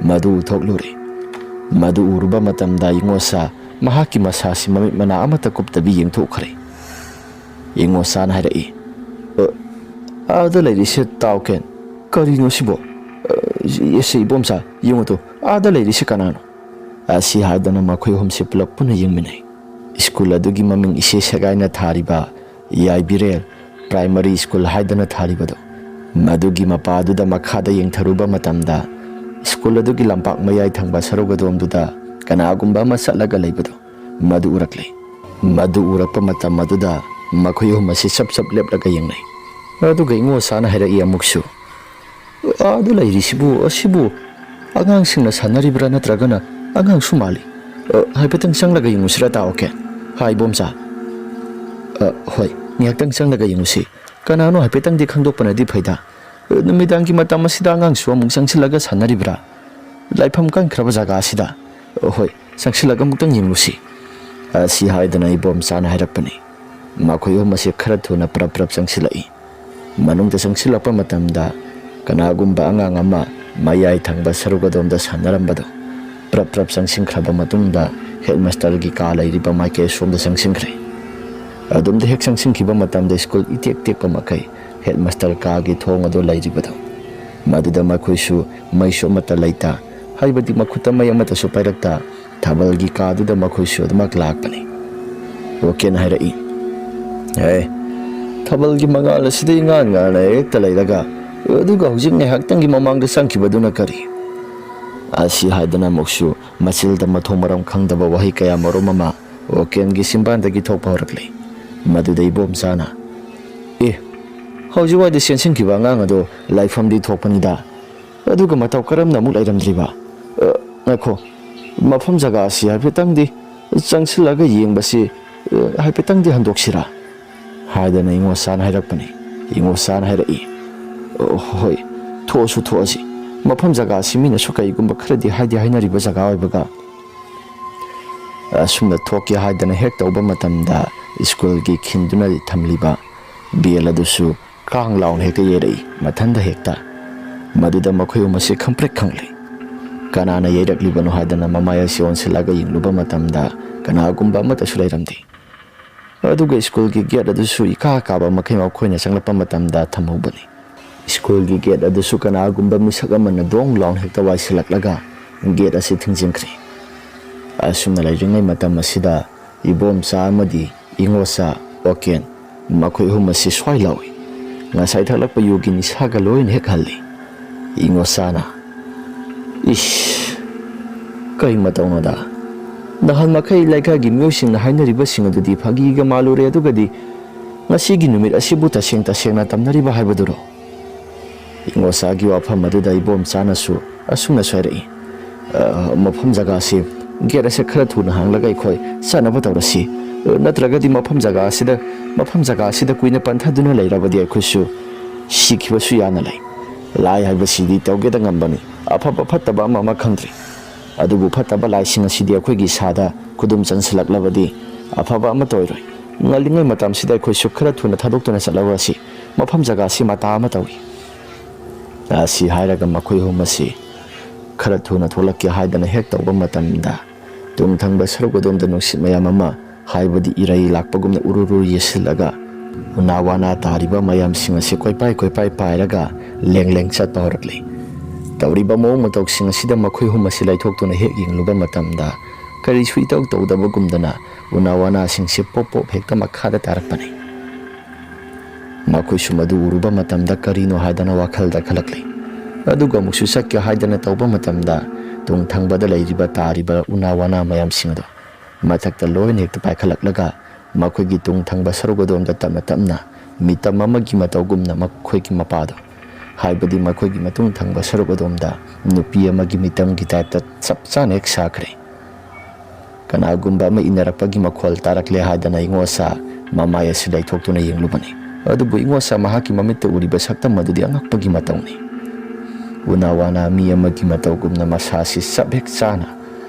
ꯃꯗꯨ ꯎꯊꯣꯛꯂꯨꯔꯦ꯫ ꯃꯗꯨ ꯎꯔꯨꯕ ꯃꯇꯝꯗ ꯏꯉꯣꯁꯥ ꯃꯍꯥꯛꯀꯤ ꯃꯁꯥꯁꯤ ꯃꯃꯤꯠ ꯃꯅꯥ ꯑꯃꯠꯇ ꯀꯨꯞꯇꯕꯤ ꯌꯦꯡꯊꯣꯛꯈ꯭ꯔꯦ꯫ ꯏꯉꯣꯁꯥꯅ ꯍꯥꯏꯔꯛꯏ, "ꯑ, ꯑꯥꯗ ꯂꯩꯔꯤꯁꯦ ꯇꯥꯎꯀꯦꯟ꯫ ꯀꯔꯤꯅꯣ ꯁꯤꯕꯣ? ꯑ, ꯁꯤ ꯏꯕꯣꯝꯆꯥ, ꯌꯦꯡꯉꯨ ꯇꯨ, ꯑꯥꯗ ꯂꯩꯔꯤꯁꯦ ꯀꯅꯥꯅꯣ?" ꯑꯁꯤ ꯍꯥꯏꯗꯅ ꯃꯈꯣꯏ ꯑꯍꯨꯝꯁꯦ ꯄꯨꯂꯞ ꯄꯨꯟꯅ ꯌꯦꯡꯃꯤꯟꯅꯩ꯫ ꯁ꯭ꯀꯨꯜ ꯑꯗꯨꯒꯤ ꯃꯃꯤꯡ ꯏꯁꯦ ꯁꯦꯒꯥꯏꯅ ꯊꯥꯔꯤꯕ ꯌꯥꯏꯕꯤꯔꯦꯜ ꯄ꯭ꯔꯥꯏꯃꯔꯤ ꯁ꯭ꯀꯨꯜ ꯍꯥꯏꯗꯅ ꯊꯥꯔꯤꯕꯗꯣ, ꯃꯗꯨꯒꯤ ꯃꯄꯥꯗꯨꯗ ꯃꯈꯥꯗ ꯌꯦꯡꯊꯔꯨꯕ ꯃꯇꯝꯗ ꯁ꯭ꯀꯨꯜ ꯑꯗꯨꯒꯤ ꯂꯝꯄꯥꯛ ꯃꯌꯥꯏ ꯊꯪꯕ ꯁꯔꯨꯛ ꯑꯗꯣꯝꯗꯨꯗ ꯀꯅꯥꯒꯨꯝꯕ ꯑꯃ ꯆꯠꯂꯒ ꯂꯩꯕꯗꯣ, ꯃꯗꯨ ꯎꯔꯛꯂꯦ꯫ ꯃꯗꯨ ꯎꯔꯛꯄ ꯃꯇꯝ ꯑꯗꯨꯗ ꯃꯈꯣꯏ ꯑꯍꯨꯝ ꯑꯁꯤ ꯆꯞ ꯆꯞ ꯂꯦꯞꯂꯒ ꯌꯦꯡꯅꯩ꯫ ꯑꯗꯨꯒ ꯏꯉꯣꯁꯥꯅ ꯍꯥꯏꯔꯛꯏ ꯑꯃꯨꯛꯁꯨ, "ꯑꯥꯗ ꯂꯩꯔꯤꯁꯤꯕꯨ, ꯑꯁꯤꯕꯨ ꯑꯉꯥꯡꯁꯤꯡꯅ ꯁꯥꯟꯅꯔꯤꯕ꯭ꯔꯥ ꯅꯠꯇ꯭ꯔꯒꯅ ꯑꯉꯥꯡꯁꯨ ꯃꯥꯜꯂꯤ꯫ ꯑ, ꯍꯥꯏꯐꯦꯠꯇꯪ ꯆꯪꯂꯒ ꯌꯦꯡꯉꯨꯁꯤꯔꯥ ꯇꯥꯎꯀꯦ?" ꯍꯥꯏ ꯏꯕꯣꯝꯆꯥ꯫ "ꯑ, ꯍꯣꯏ, ꯉꯥꯏꯍꯥꯛꯇꯪ ꯆꯪꯂꯒ ꯌꯦꯡꯉꯨꯁꯤ꯫ ꯀꯅꯥꯅꯣ ꯍꯥꯏꯐꯦꯠꯇꯪꯗꯤ ꯈꯪꯗꯣꯛꯄꯅꯗꯤ ꯐꯩꯗ꯫ ꯑ, ꯅꯨꯃꯤꯗꯥꯡꯒꯤ ꯃꯇꯝ ꯑꯁꯤꯗ ꯑꯉꯥꯡꯁꯨ ꯑꯃꯨꯛ ꯆꯪꯁꯤꯜꯂꯒ ꯁꯥꯟꯅꯔꯤꯕ꯭ꯔꯥ? ꯂꯥꯏꯐꯝ ꯀꯟꯈ꯭ꯔꯕ ꯖꯒꯥ ꯑꯁꯤꯗ꯫ ꯑ, ꯍꯣꯏ, ꯆꯪꯁꯤꯜꯂꯒ ꯑꯃꯨꯛꯇꯪ ꯌꯦꯡꯉꯨꯁꯤ꯫" ꯑꯁꯤ ꯍꯥꯏꯗꯅ ꯏꯕꯣꯝꯆꯥꯅ ꯍꯥꯏꯔꯛꯄꯅꯤ꯫ ꯃꯈꯣꯏ ꯑꯍꯨꯝ ꯑꯁꯤ ꯈꯔ ꯊꯨꯅ ꯄ꯭ꯔꯞ ꯄ꯭ꯔꯞ ꯆꯪꯁꯤꯜꯂꯛꯏ꯫ ꯃꯅꯨꯡꯗ ꯆꯪꯁꯤꯜꯂꯛꯄ ꯃꯇꯝꯗ ꯀꯅꯥꯒꯨꯝꯕ ꯑꯉꯥꯡ ꯑꯃ ꯃꯌꯥꯏ ꯊꯪꯕ ꯁꯔꯨꯛ ꯑꯗꯣꯝꯗ ꯁꯥꯟꯅꯔꯝꯕꯗꯨ ꯄ꯭ꯔꯞ ꯄ꯭ꯔꯞ ꯆꯪꯁꯤꯟꯈ꯭ꯔꯕ ꯃꯇꯨꯡꯗ ꯍꯦꯗꯃꯥꯁꯇꯔꯒꯤ ꯀꯥ ꯂꯩꯔꯤꯕ ꯃꯥꯏꯀꯩ ꯑꯁꯣꯝꯗ ꯆꯪꯁꯤꯟꯈ꯭ꯔꯦ꯫ ꯑꯗꯣꯝꯗ ꯍꯦꯛ ꯆꯪꯁꯤꯟꯈꯤꯕ ꯃꯇꯝꯗ ꯁ꯭ꯀꯨꯜ ꯏꯇꯦꯛ ꯇꯦꯛꯄ ꯃꯈꯩ ꯍꯦꯗꯃꯥꯁꯇꯔ ꯀꯥꯒꯤ ꯊꯣꯡ ꯑꯗꯨ ꯂꯩꯔꯤꯕꯗꯨ, ꯃꯗꯨꯗ ꯃꯈꯣꯏꯁꯨ ꯃꯩꯁꯨ ꯑꯃꯠꯇ ꯂꯩꯇ, ꯍꯥꯏꯕꯗꯤ ꯃꯈꯨꯠꯇ ꯃꯩ ꯑꯃꯠꯇꯁꯨ ꯄꯥꯏꯔꯛꯇ, ꯊꯥꯕꯜꯒꯤ ꯀꯥꯗꯨꯗ ꯃꯈꯣꯏꯁꯨ ꯑꯗꯨꯃꯛ ꯂꯥꯛꯄꯅꯤ꯫ ꯋꯥꯀꯦꯟ ꯍꯥꯏꯔꯛꯏ, "ꯑꯦ, ꯊꯥꯕꯜꯒꯤ ꯃꯉꯥꯜ ꯑꯁꯤꯗ ꯏꯉꯥꯟ ꯉꯥꯟꯅ ꯍꯦꯛꯇ ꯂꯩꯔꯒ, ꯑꯗꯨꯒ ꯍꯧꯖꯤꯛ ꯉꯥꯏꯍꯥꯛꯇꯪꯒꯤ ꯃꯃꯥꯡꯗ ꯆꯪꯈꯤꯕꯗꯨꯅ ꯀꯔꯤ?" ꯑꯁꯤ ꯍꯥꯏꯗꯅ ꯑꯃꯨꯛꯁꯨ ꯃꯆꯤꯜꯗ ꯃꯊꯣꯡ ꯃꯔꯝ ꯈꯪꯗꯕ ꯋꯥꯍꯩ ꯀꯌꯥ ꯃꯔꯨꯝ ꯑꯃ ꯋꯥꯀꯦꯟꯒꯤ ꯆꯤꯟꯕꯥꯟꯗꯒꯤ ꯊꯣꯛꯄ ꯍꯧꯔꯛꯂꯤ꯫ ꯃꯗꯨꯗ ꯏꯕꯣꯝꯆꯥꯅ, "ꯑꯦ, ꯍꯧꯖꯤꯛ ꯋꯥꯏꯗ ꯆꯦꯟꯁꯤꯟꯈꯤꯕ ꯑꯉꯥꯡ ꯑꯗꯣ ꯂꯥꯏꯐꯝꯗꯤ ꯊꯣꯛꯄꯅꯤꯗ, ꯑꯗꯨꯒ ꯃꯇꯧ ꯀꯔꯝꯅ ꯑꯃꯨꯛ ꯂꯩꯔꯝꯗ꯭ꯔꯤꯕ? ꯑ, ꯉꯥꯏꯈꯣ, ꯃꯐꯝ ꯖꯒꯥ ꯑꯁꯤ ꯍꯥꯏꯐꯦꯠꯇꯪꯗꯤ ꯆꯪꯁꯤꯜꯂꯒ ꯌꯦꯡꯕꯁꯤ, ꯑ, ꯍꯥꯏꯐꯦꯠꯇꯪꯗꯤ ꯍꯟꯗꯣꯛꯁꯤꯔꯥ?" ꯍꯥꯏꯗꯅ ꯏꯉꯣꯁꯥꯅ ꯍꯥꯏꯔꯛꯄꯅꯤ꯫ ꯏꯉꯣꯁꯥꯅ ꯍꯥꯏꯔꯛꯏ, "ꯑ, ꯍꯣꯏ, ꯊꯣꯛꯑꯁꯨ ꯊꯣꯛꯑꯁꯤ꯫ ꯃꯐꯝ ꯖꯒꯥ ꯑꯁꯤ ꯃꯤꯅꯁꯨ ꯀꯩꯒꯨꯝꯕ ꯈꯔꯗꯤ ꯍꯥꯏꯗꯤ ꯍꯥꯏꯅꯔꯤꯕ ꯖꯒꯥ ꯑꯣꯏꯕꯒ꯫" ꯑꯁꯨꯝꯅ ꯊꯣꯛꯀꯦ ꯍꯥꯏꯗꯅ ꯍꯦꯛ ꯇꯧꯕ ꯃꯇꯝꯗ ꯁ꯭ꯀꯨꯜꯒꯤ ꯈꯤꯟꯗꯨꯅ ꯊꯝꯂꯤꯕ ꯕꯦꯜ ꯑꯗꯨꯁꯨ ꯀꯥꯡ ꯂꯥꯎꯅ ꯍꯦꯛꯇ ꯌꯩꯔꯛꯏ, ꯃꯊꯟꯇ ꯍꯦꯛꯇ꯫ ꯃꯗꯨꯗ ꯃꯈꯣꯏ ꯑꯍꯨꯝ ꯑꯁꯤ ꯈꯪꯄ꯭ꯔꯦꯛ ꯈꯪꯂꯦ꯫ ꯀꯅꯥꯅ ꯌꯩꯔꯛꯂꯤꯕꯅꯣ ꯍꯥꯏꯗꯅ ꯃꯃꯥꯏ ꯑꯁꯤ ꯑꯣꯟꯁꯤꯜꯂꯒ ꯌꯦꯡꯂꯨꯕ ꯃꯇꯝꯗ ꯀꯅꯥꯒꯨꯝꯕ ꯑꯃꯠꯇꯁꯨ ꯂꯩꯔꯝꯗꯦ꯫ ꯑꯗꯨꯒ ꯁ꯭ꯀꯨꯜꯒꯤ ꯒꯦꯠ ꯑꯗꯨꯁꯨ ꯏꯀꯥ ꯀꯥꯕ ꯃꯈꯩ ꯃꯈꯣꯏꯅ ꯆꯪꯂꯛꯄ ꯃꯇꯝꯗ ꯊꯝꯍꯧꯕꯅꯤ꯫ ꯁ꯭ꯀꯨꯜꯒꯤ ꯒꯦꯠ ꯑꯗꯨꯁꯨ ꯀꯅꯥꯒꯨꯝꯕ ꯃꯤꯁꯛ ꯑꯃꯅ ꯗꯣꯡ ꯂꯥꯎꯅ ꯍꯦꯛꯇ ꯋꯥꯏꯁꯤꯜꯂꯛꯂꯒ ꯒꯦꯠ ꯑꯁꯤ ꯊꯤꯡꯖꯤꯟꯈ꯭ꯔꯦ꯫ ꯑꯁꯨꯝꯅ ꯂꯩꯔꯤꯉꯩ ꯃꯇꯝ ꯑꯁꯤꯗ ꯏꯕꯣꯝꯆꯥ ꯑꯃꯗꯤ ꯏꯉꯣꯆꯥ, ꯑꯣꯀꯦꯟ, ꯃꯈꯣꯏ ꯑꯍꯨꯝ ꯑꯁꯤ ꯁ꯭ꯋꯥꯏ ꯂꯥꯎꯏ꯫ ꯉꯁꯥꯏ ꯊꯛꯂꯛꯄ ꯌꯨꯒꯤ ꯅꯤꯁꯥꯒ ꯂꯣꯏꯅ ꯍꯦꯛ ꯍꯜꯂꯤ꯫ ꯏꯉꯣꯆꯥꯅ, "ꯏꯁ, ꯀꯔꯤ ꯃꯇꯧꯅꯣꯗ? ꯅꯍꯥꯟ ꯃꯈꯩ ꯂꯩꯀꯥꯏꯒꯤ ꯃꯤꯑꯣꯏꯁꯤꯡꯅ ꯍꯥꯏꯅꯔꯤꯕꯁꯤꯡ ꯑꯗꯨꯗꯤ ꯐꯥꯒꯤꯒ ꯃꯥꯜꯂꯨꯔꯦ, ꯑꯗꯨꯒꯗꯤ ꯉꯁꯤꯒꯤ ꯅꯨꯃꯤꯠ ꯑꯁꯤꯕꯨ ꯇꯁꯦꯡ ꯇꯁꯦꯡꯅ ꯇꯝꯅꯔꯤꯕ ꯍꯥꯏꯕꯗꯨꯔꯣ?" ꯏꯉꯣꯆꯥꯒꯤ ꯋꯥꯐꯝ ꯑꯗꯨꯗ ꯏꯕꯣꯝꯆꯥꯅꯁꯨ ꯑꯁꯨꯝꯅꯁꯨ ꯍꯥꯏꯔꯛꯏ, "ꯑ, ꯃꯐꯝ ꯖꯒꯥꯁꯤ, ꯒꯦꯠ ꯑꯁꯦ ꯈꯔ ꯊꯨꯅ ꯍꯥꯡꯂꯒ ꯑꯩꯈꯣꯏ ꯆꯠꯅꯕ ꯇꯧꯔꯁꯤ꯫ ꯑ, ꯅꯠꯇ꯭ꯔꯒꯗꯤ ꯃꯐꯝ ꯖꯒꯥ ꯑꯁꯤꯗ, ꯃꯐꯝ ꯖꯒꯥ ꯑꯁꯤꯗ ꯀꯨꯏꯅ ꯄꯟꯊꯗꯨꯅ ꯂꯩꯔꯕꯗꯤ ꯑꯩꯈꯣꯏꯁꯨ ꯁꯤꯈꯤꯕꯁꯨ ꯌꯥꯅ ꯂꯩ꯫ ꯂꯥꯏ ꯍꯥꯏꯕꯁꯤꯗꯤ ꯇꯧꯒꯦꯗ ꯉꯝꯕꯅꯤ, ꯑꯐꯕ ꯐꯠꯇꯕ ꯑꯃ ꯑꯃ ꯈꯪꯗ꯭ꯔꯤ꯫ ꯑꯗꯨꯕꯨ ꯐꯠꯇꯕ ꯂꯥꯏꯁꯤꯡ ꯑꯁꯤꯗꯤ ꯑꯩꯈꯣꯏꯒꯤ ꯏꯁꯥꯗ ꯈꯨꯗꯨꯝ ꯆꯟꯁꯤꯜꯂꯛꯂꯕꯗꯤ ꯑꯐꯕ ꯑꯃꯠꯇ ꯑꯣꯏꯔꯣꯏ꯫ ꯉꯜꯂꯤꯉꯩ ꯃꯇꯝꯁꯤꯗ ꯑꯩꯈꯣꯏꯁꯨ ꯈꯔ ꯊꯨꯅ ꯊꯥꯗꯣꯛꯇꯨꯅ ꯆꯠꯍꯧꯔꯁꯤ꯫ ꯃꯐꯝ ꯖꯒꯥꯁꯤ ꯃꯇꯥ ꯑꯃ ꯇꯧꯏ"꯫ ꯑꯁꯤ ꯍꯥꯏꯔꯒ ꯃꯈꯣꯏ ꯑꯍꯨꯝ ꯑꯁꯤ ꯈꯔ ꯊꯨꯅ ꯊꯣꯛꯂꯛꯀꯦ ꯍꯥꯏꯗꯅ ꯍꯦꯛ ꯇꯧꯕ ꯃꯇꯝꯗ, ꯇꯨꯡ ꯊꯪꯕ ꯁꯔꯨꯛ ꯑꯗꯣꯝꯗ ꯅꯨꯡꯁꯤꯠ ꯃꯌꯥꯝ ꯑꯃ, ꯍꯥꯏꯕꯗꯤ ꯏꯔꯩ ꯂꯥꯛꯄꯒꯨꯝꯅ ꯎꯔꯨ ꯔꯨ ꯌꯦꯁꯤꯜꯂꯒ, ꯎꯅꯥ ꯋꯥꯅꯥ ꯇꯥꯔꯤꯕ ꯃꯌꯥꯝꯁꯤꯡ ꯑꯁꯤ ꯀꯣꯏꯄꯥꯏ ꯀꯣꯏꯄꯥꯏ ꯄꯥꯏꯔꯒ ꯂꯦꯡ ꯂꯦꯡ ꯆꯠꯄ ꯍꯧꯔꯛꯂꯤ꯫ ꯇꯧꯔꯤꯕ ꯃꯑꯣꯡ ꯃꯇꯧꯁꯤꯡ ꯑꯁꯤꯗ ꯃꯈꯣꯏ ꯑꯍꯨꯝ ꯑꯁꯤ ꯂꯩꯊꯣꯛꯇꯨꯅ ꯍꯦꯛ ꯌꯦꯡꯂꯨꯕ ꯃꯇꯝꯗ, ꯀꯔꯤꯁꯨ ꯏꯇꯧ ꯇꯧꯗꯕꯒꯨꯝꯗꯅ ꯎꯅꯥ ꯋꯥꯅꯥꯁꯤꯡꯁꯤ ꯄꯣꯞ ꯄꯣꯞ ꯍꯦꯛꯇ ꯃꯈꯥꯗ ꯇꯥꯔꯛꯄꯅꯤ꯫ ꯃꯈꯣꯏꯁꯨ ꯃꯗꯨ ꯎꯔꯨꯕ ꯃꯇꯝꯗ ꯀꯔꯤꯅꯣ ꯍꯥꯏꯗꯅ ꯋꯥꯈꯜꯗ ꯈꯜꯂꯛꯂꯤ꯫ ꯑꯗꯨꯒ ꯑꯃꯨꯛꯁꯨ ꯆꯠꯀꯦ ꯍꯥꯏꯗꯅ ꯇꯧꯕ ꯃꯇꯝꯗ, ꯇꯨꯡ ꯊꯪꯕꯗ ꯂꯩꯔꯤꯕ ꯇꯥꯔꯤꯕ ꯎꯅꯥ ꯋꯥꯅꯥ ꯃꯌꯥꯝꯁꯤꯡ ꯑꯗꯨ ꯃꯊꯛꯇ ꯂꯣꯏꯅ ꯍꯦꯛꯇ ꯄꯥꯏꯈꯠꯂꯛꯂꯒ, ꯃꯈꯣꯏꯒꯤ ꯇꯨꯡ ꯊꯪꯕ ꯁꯔꯨꯛ ꯑꯗꯣꯝꯗ ꯇꯞꯅ ꯇꯞꯅ ꯃꯤꯇꯝ ꯑꯃꯒꯤ ꯃꯇꯧꯒꯨꯝꯅ ꯃꯈꯣꯏꯒꯤ ꯃꯄꯥꯗꯣ, ꯍꯥꯏꯕꯗꯤ ꯃꯈꯣꯏꯒꯤ ꯃꯇꯨꯡ ꯊꯪꯕ ꯁꯔꯨꯛ ꯑꯗꯣꯝꯗ ꯅꯨꯄꯤ ꯑꯃꯒꯤ ꯃꯤꯇꯝꯒꯤ ꯇꯥꯏꯞꯇ ꯆꯞ ꯆꯥꯅ ꯍꯦꯛ ꯁꯥꯈ꯭ꯔꯦ꯫ ꯀꯅꯥꯒꯨꯝꯕ ꯑꯃ ꯏꯟꯅꯔꯛꯄꯒꯤ ꯃꯈꯣꯜ ꯇꯥꯔꯛꯂꯦ ꯍꯥꯏꯗꯅ ꯏꯉꯣꯆꯥ ꯃꯃꯥꯏ ꯑꯁꯤ ꯂꯩꯊꯣꯛꯇꯨꯅ ꯌꯦꯡꯂꯨꯕꯅꯤ꯫ ꯑꯗꯨꯕꯨ ꯏꯉꯣꯆꯥ ꯃꯍꯥꯛꯀꯤ ꯃꯃꯤꯠꯇ ꯎꯔꯤꯕ ꯁꯛꯇꯝ ꯑꯗꯨꯗꯤ ꯑꯉꯛꯄꯒꯤ ꯃꯇꯧꯅꯤ꯫ ꯎꯅꯥ ꯋꯥꯅꯥ ꯃꯤ ꯑꯃꯒꯤ ꯃꯇꯧꯒꯨꯝꯅ ꯃꯁꯥꯁꯤ ꯆꯞ ꯍꯦꯛ ꯆꯥꯅ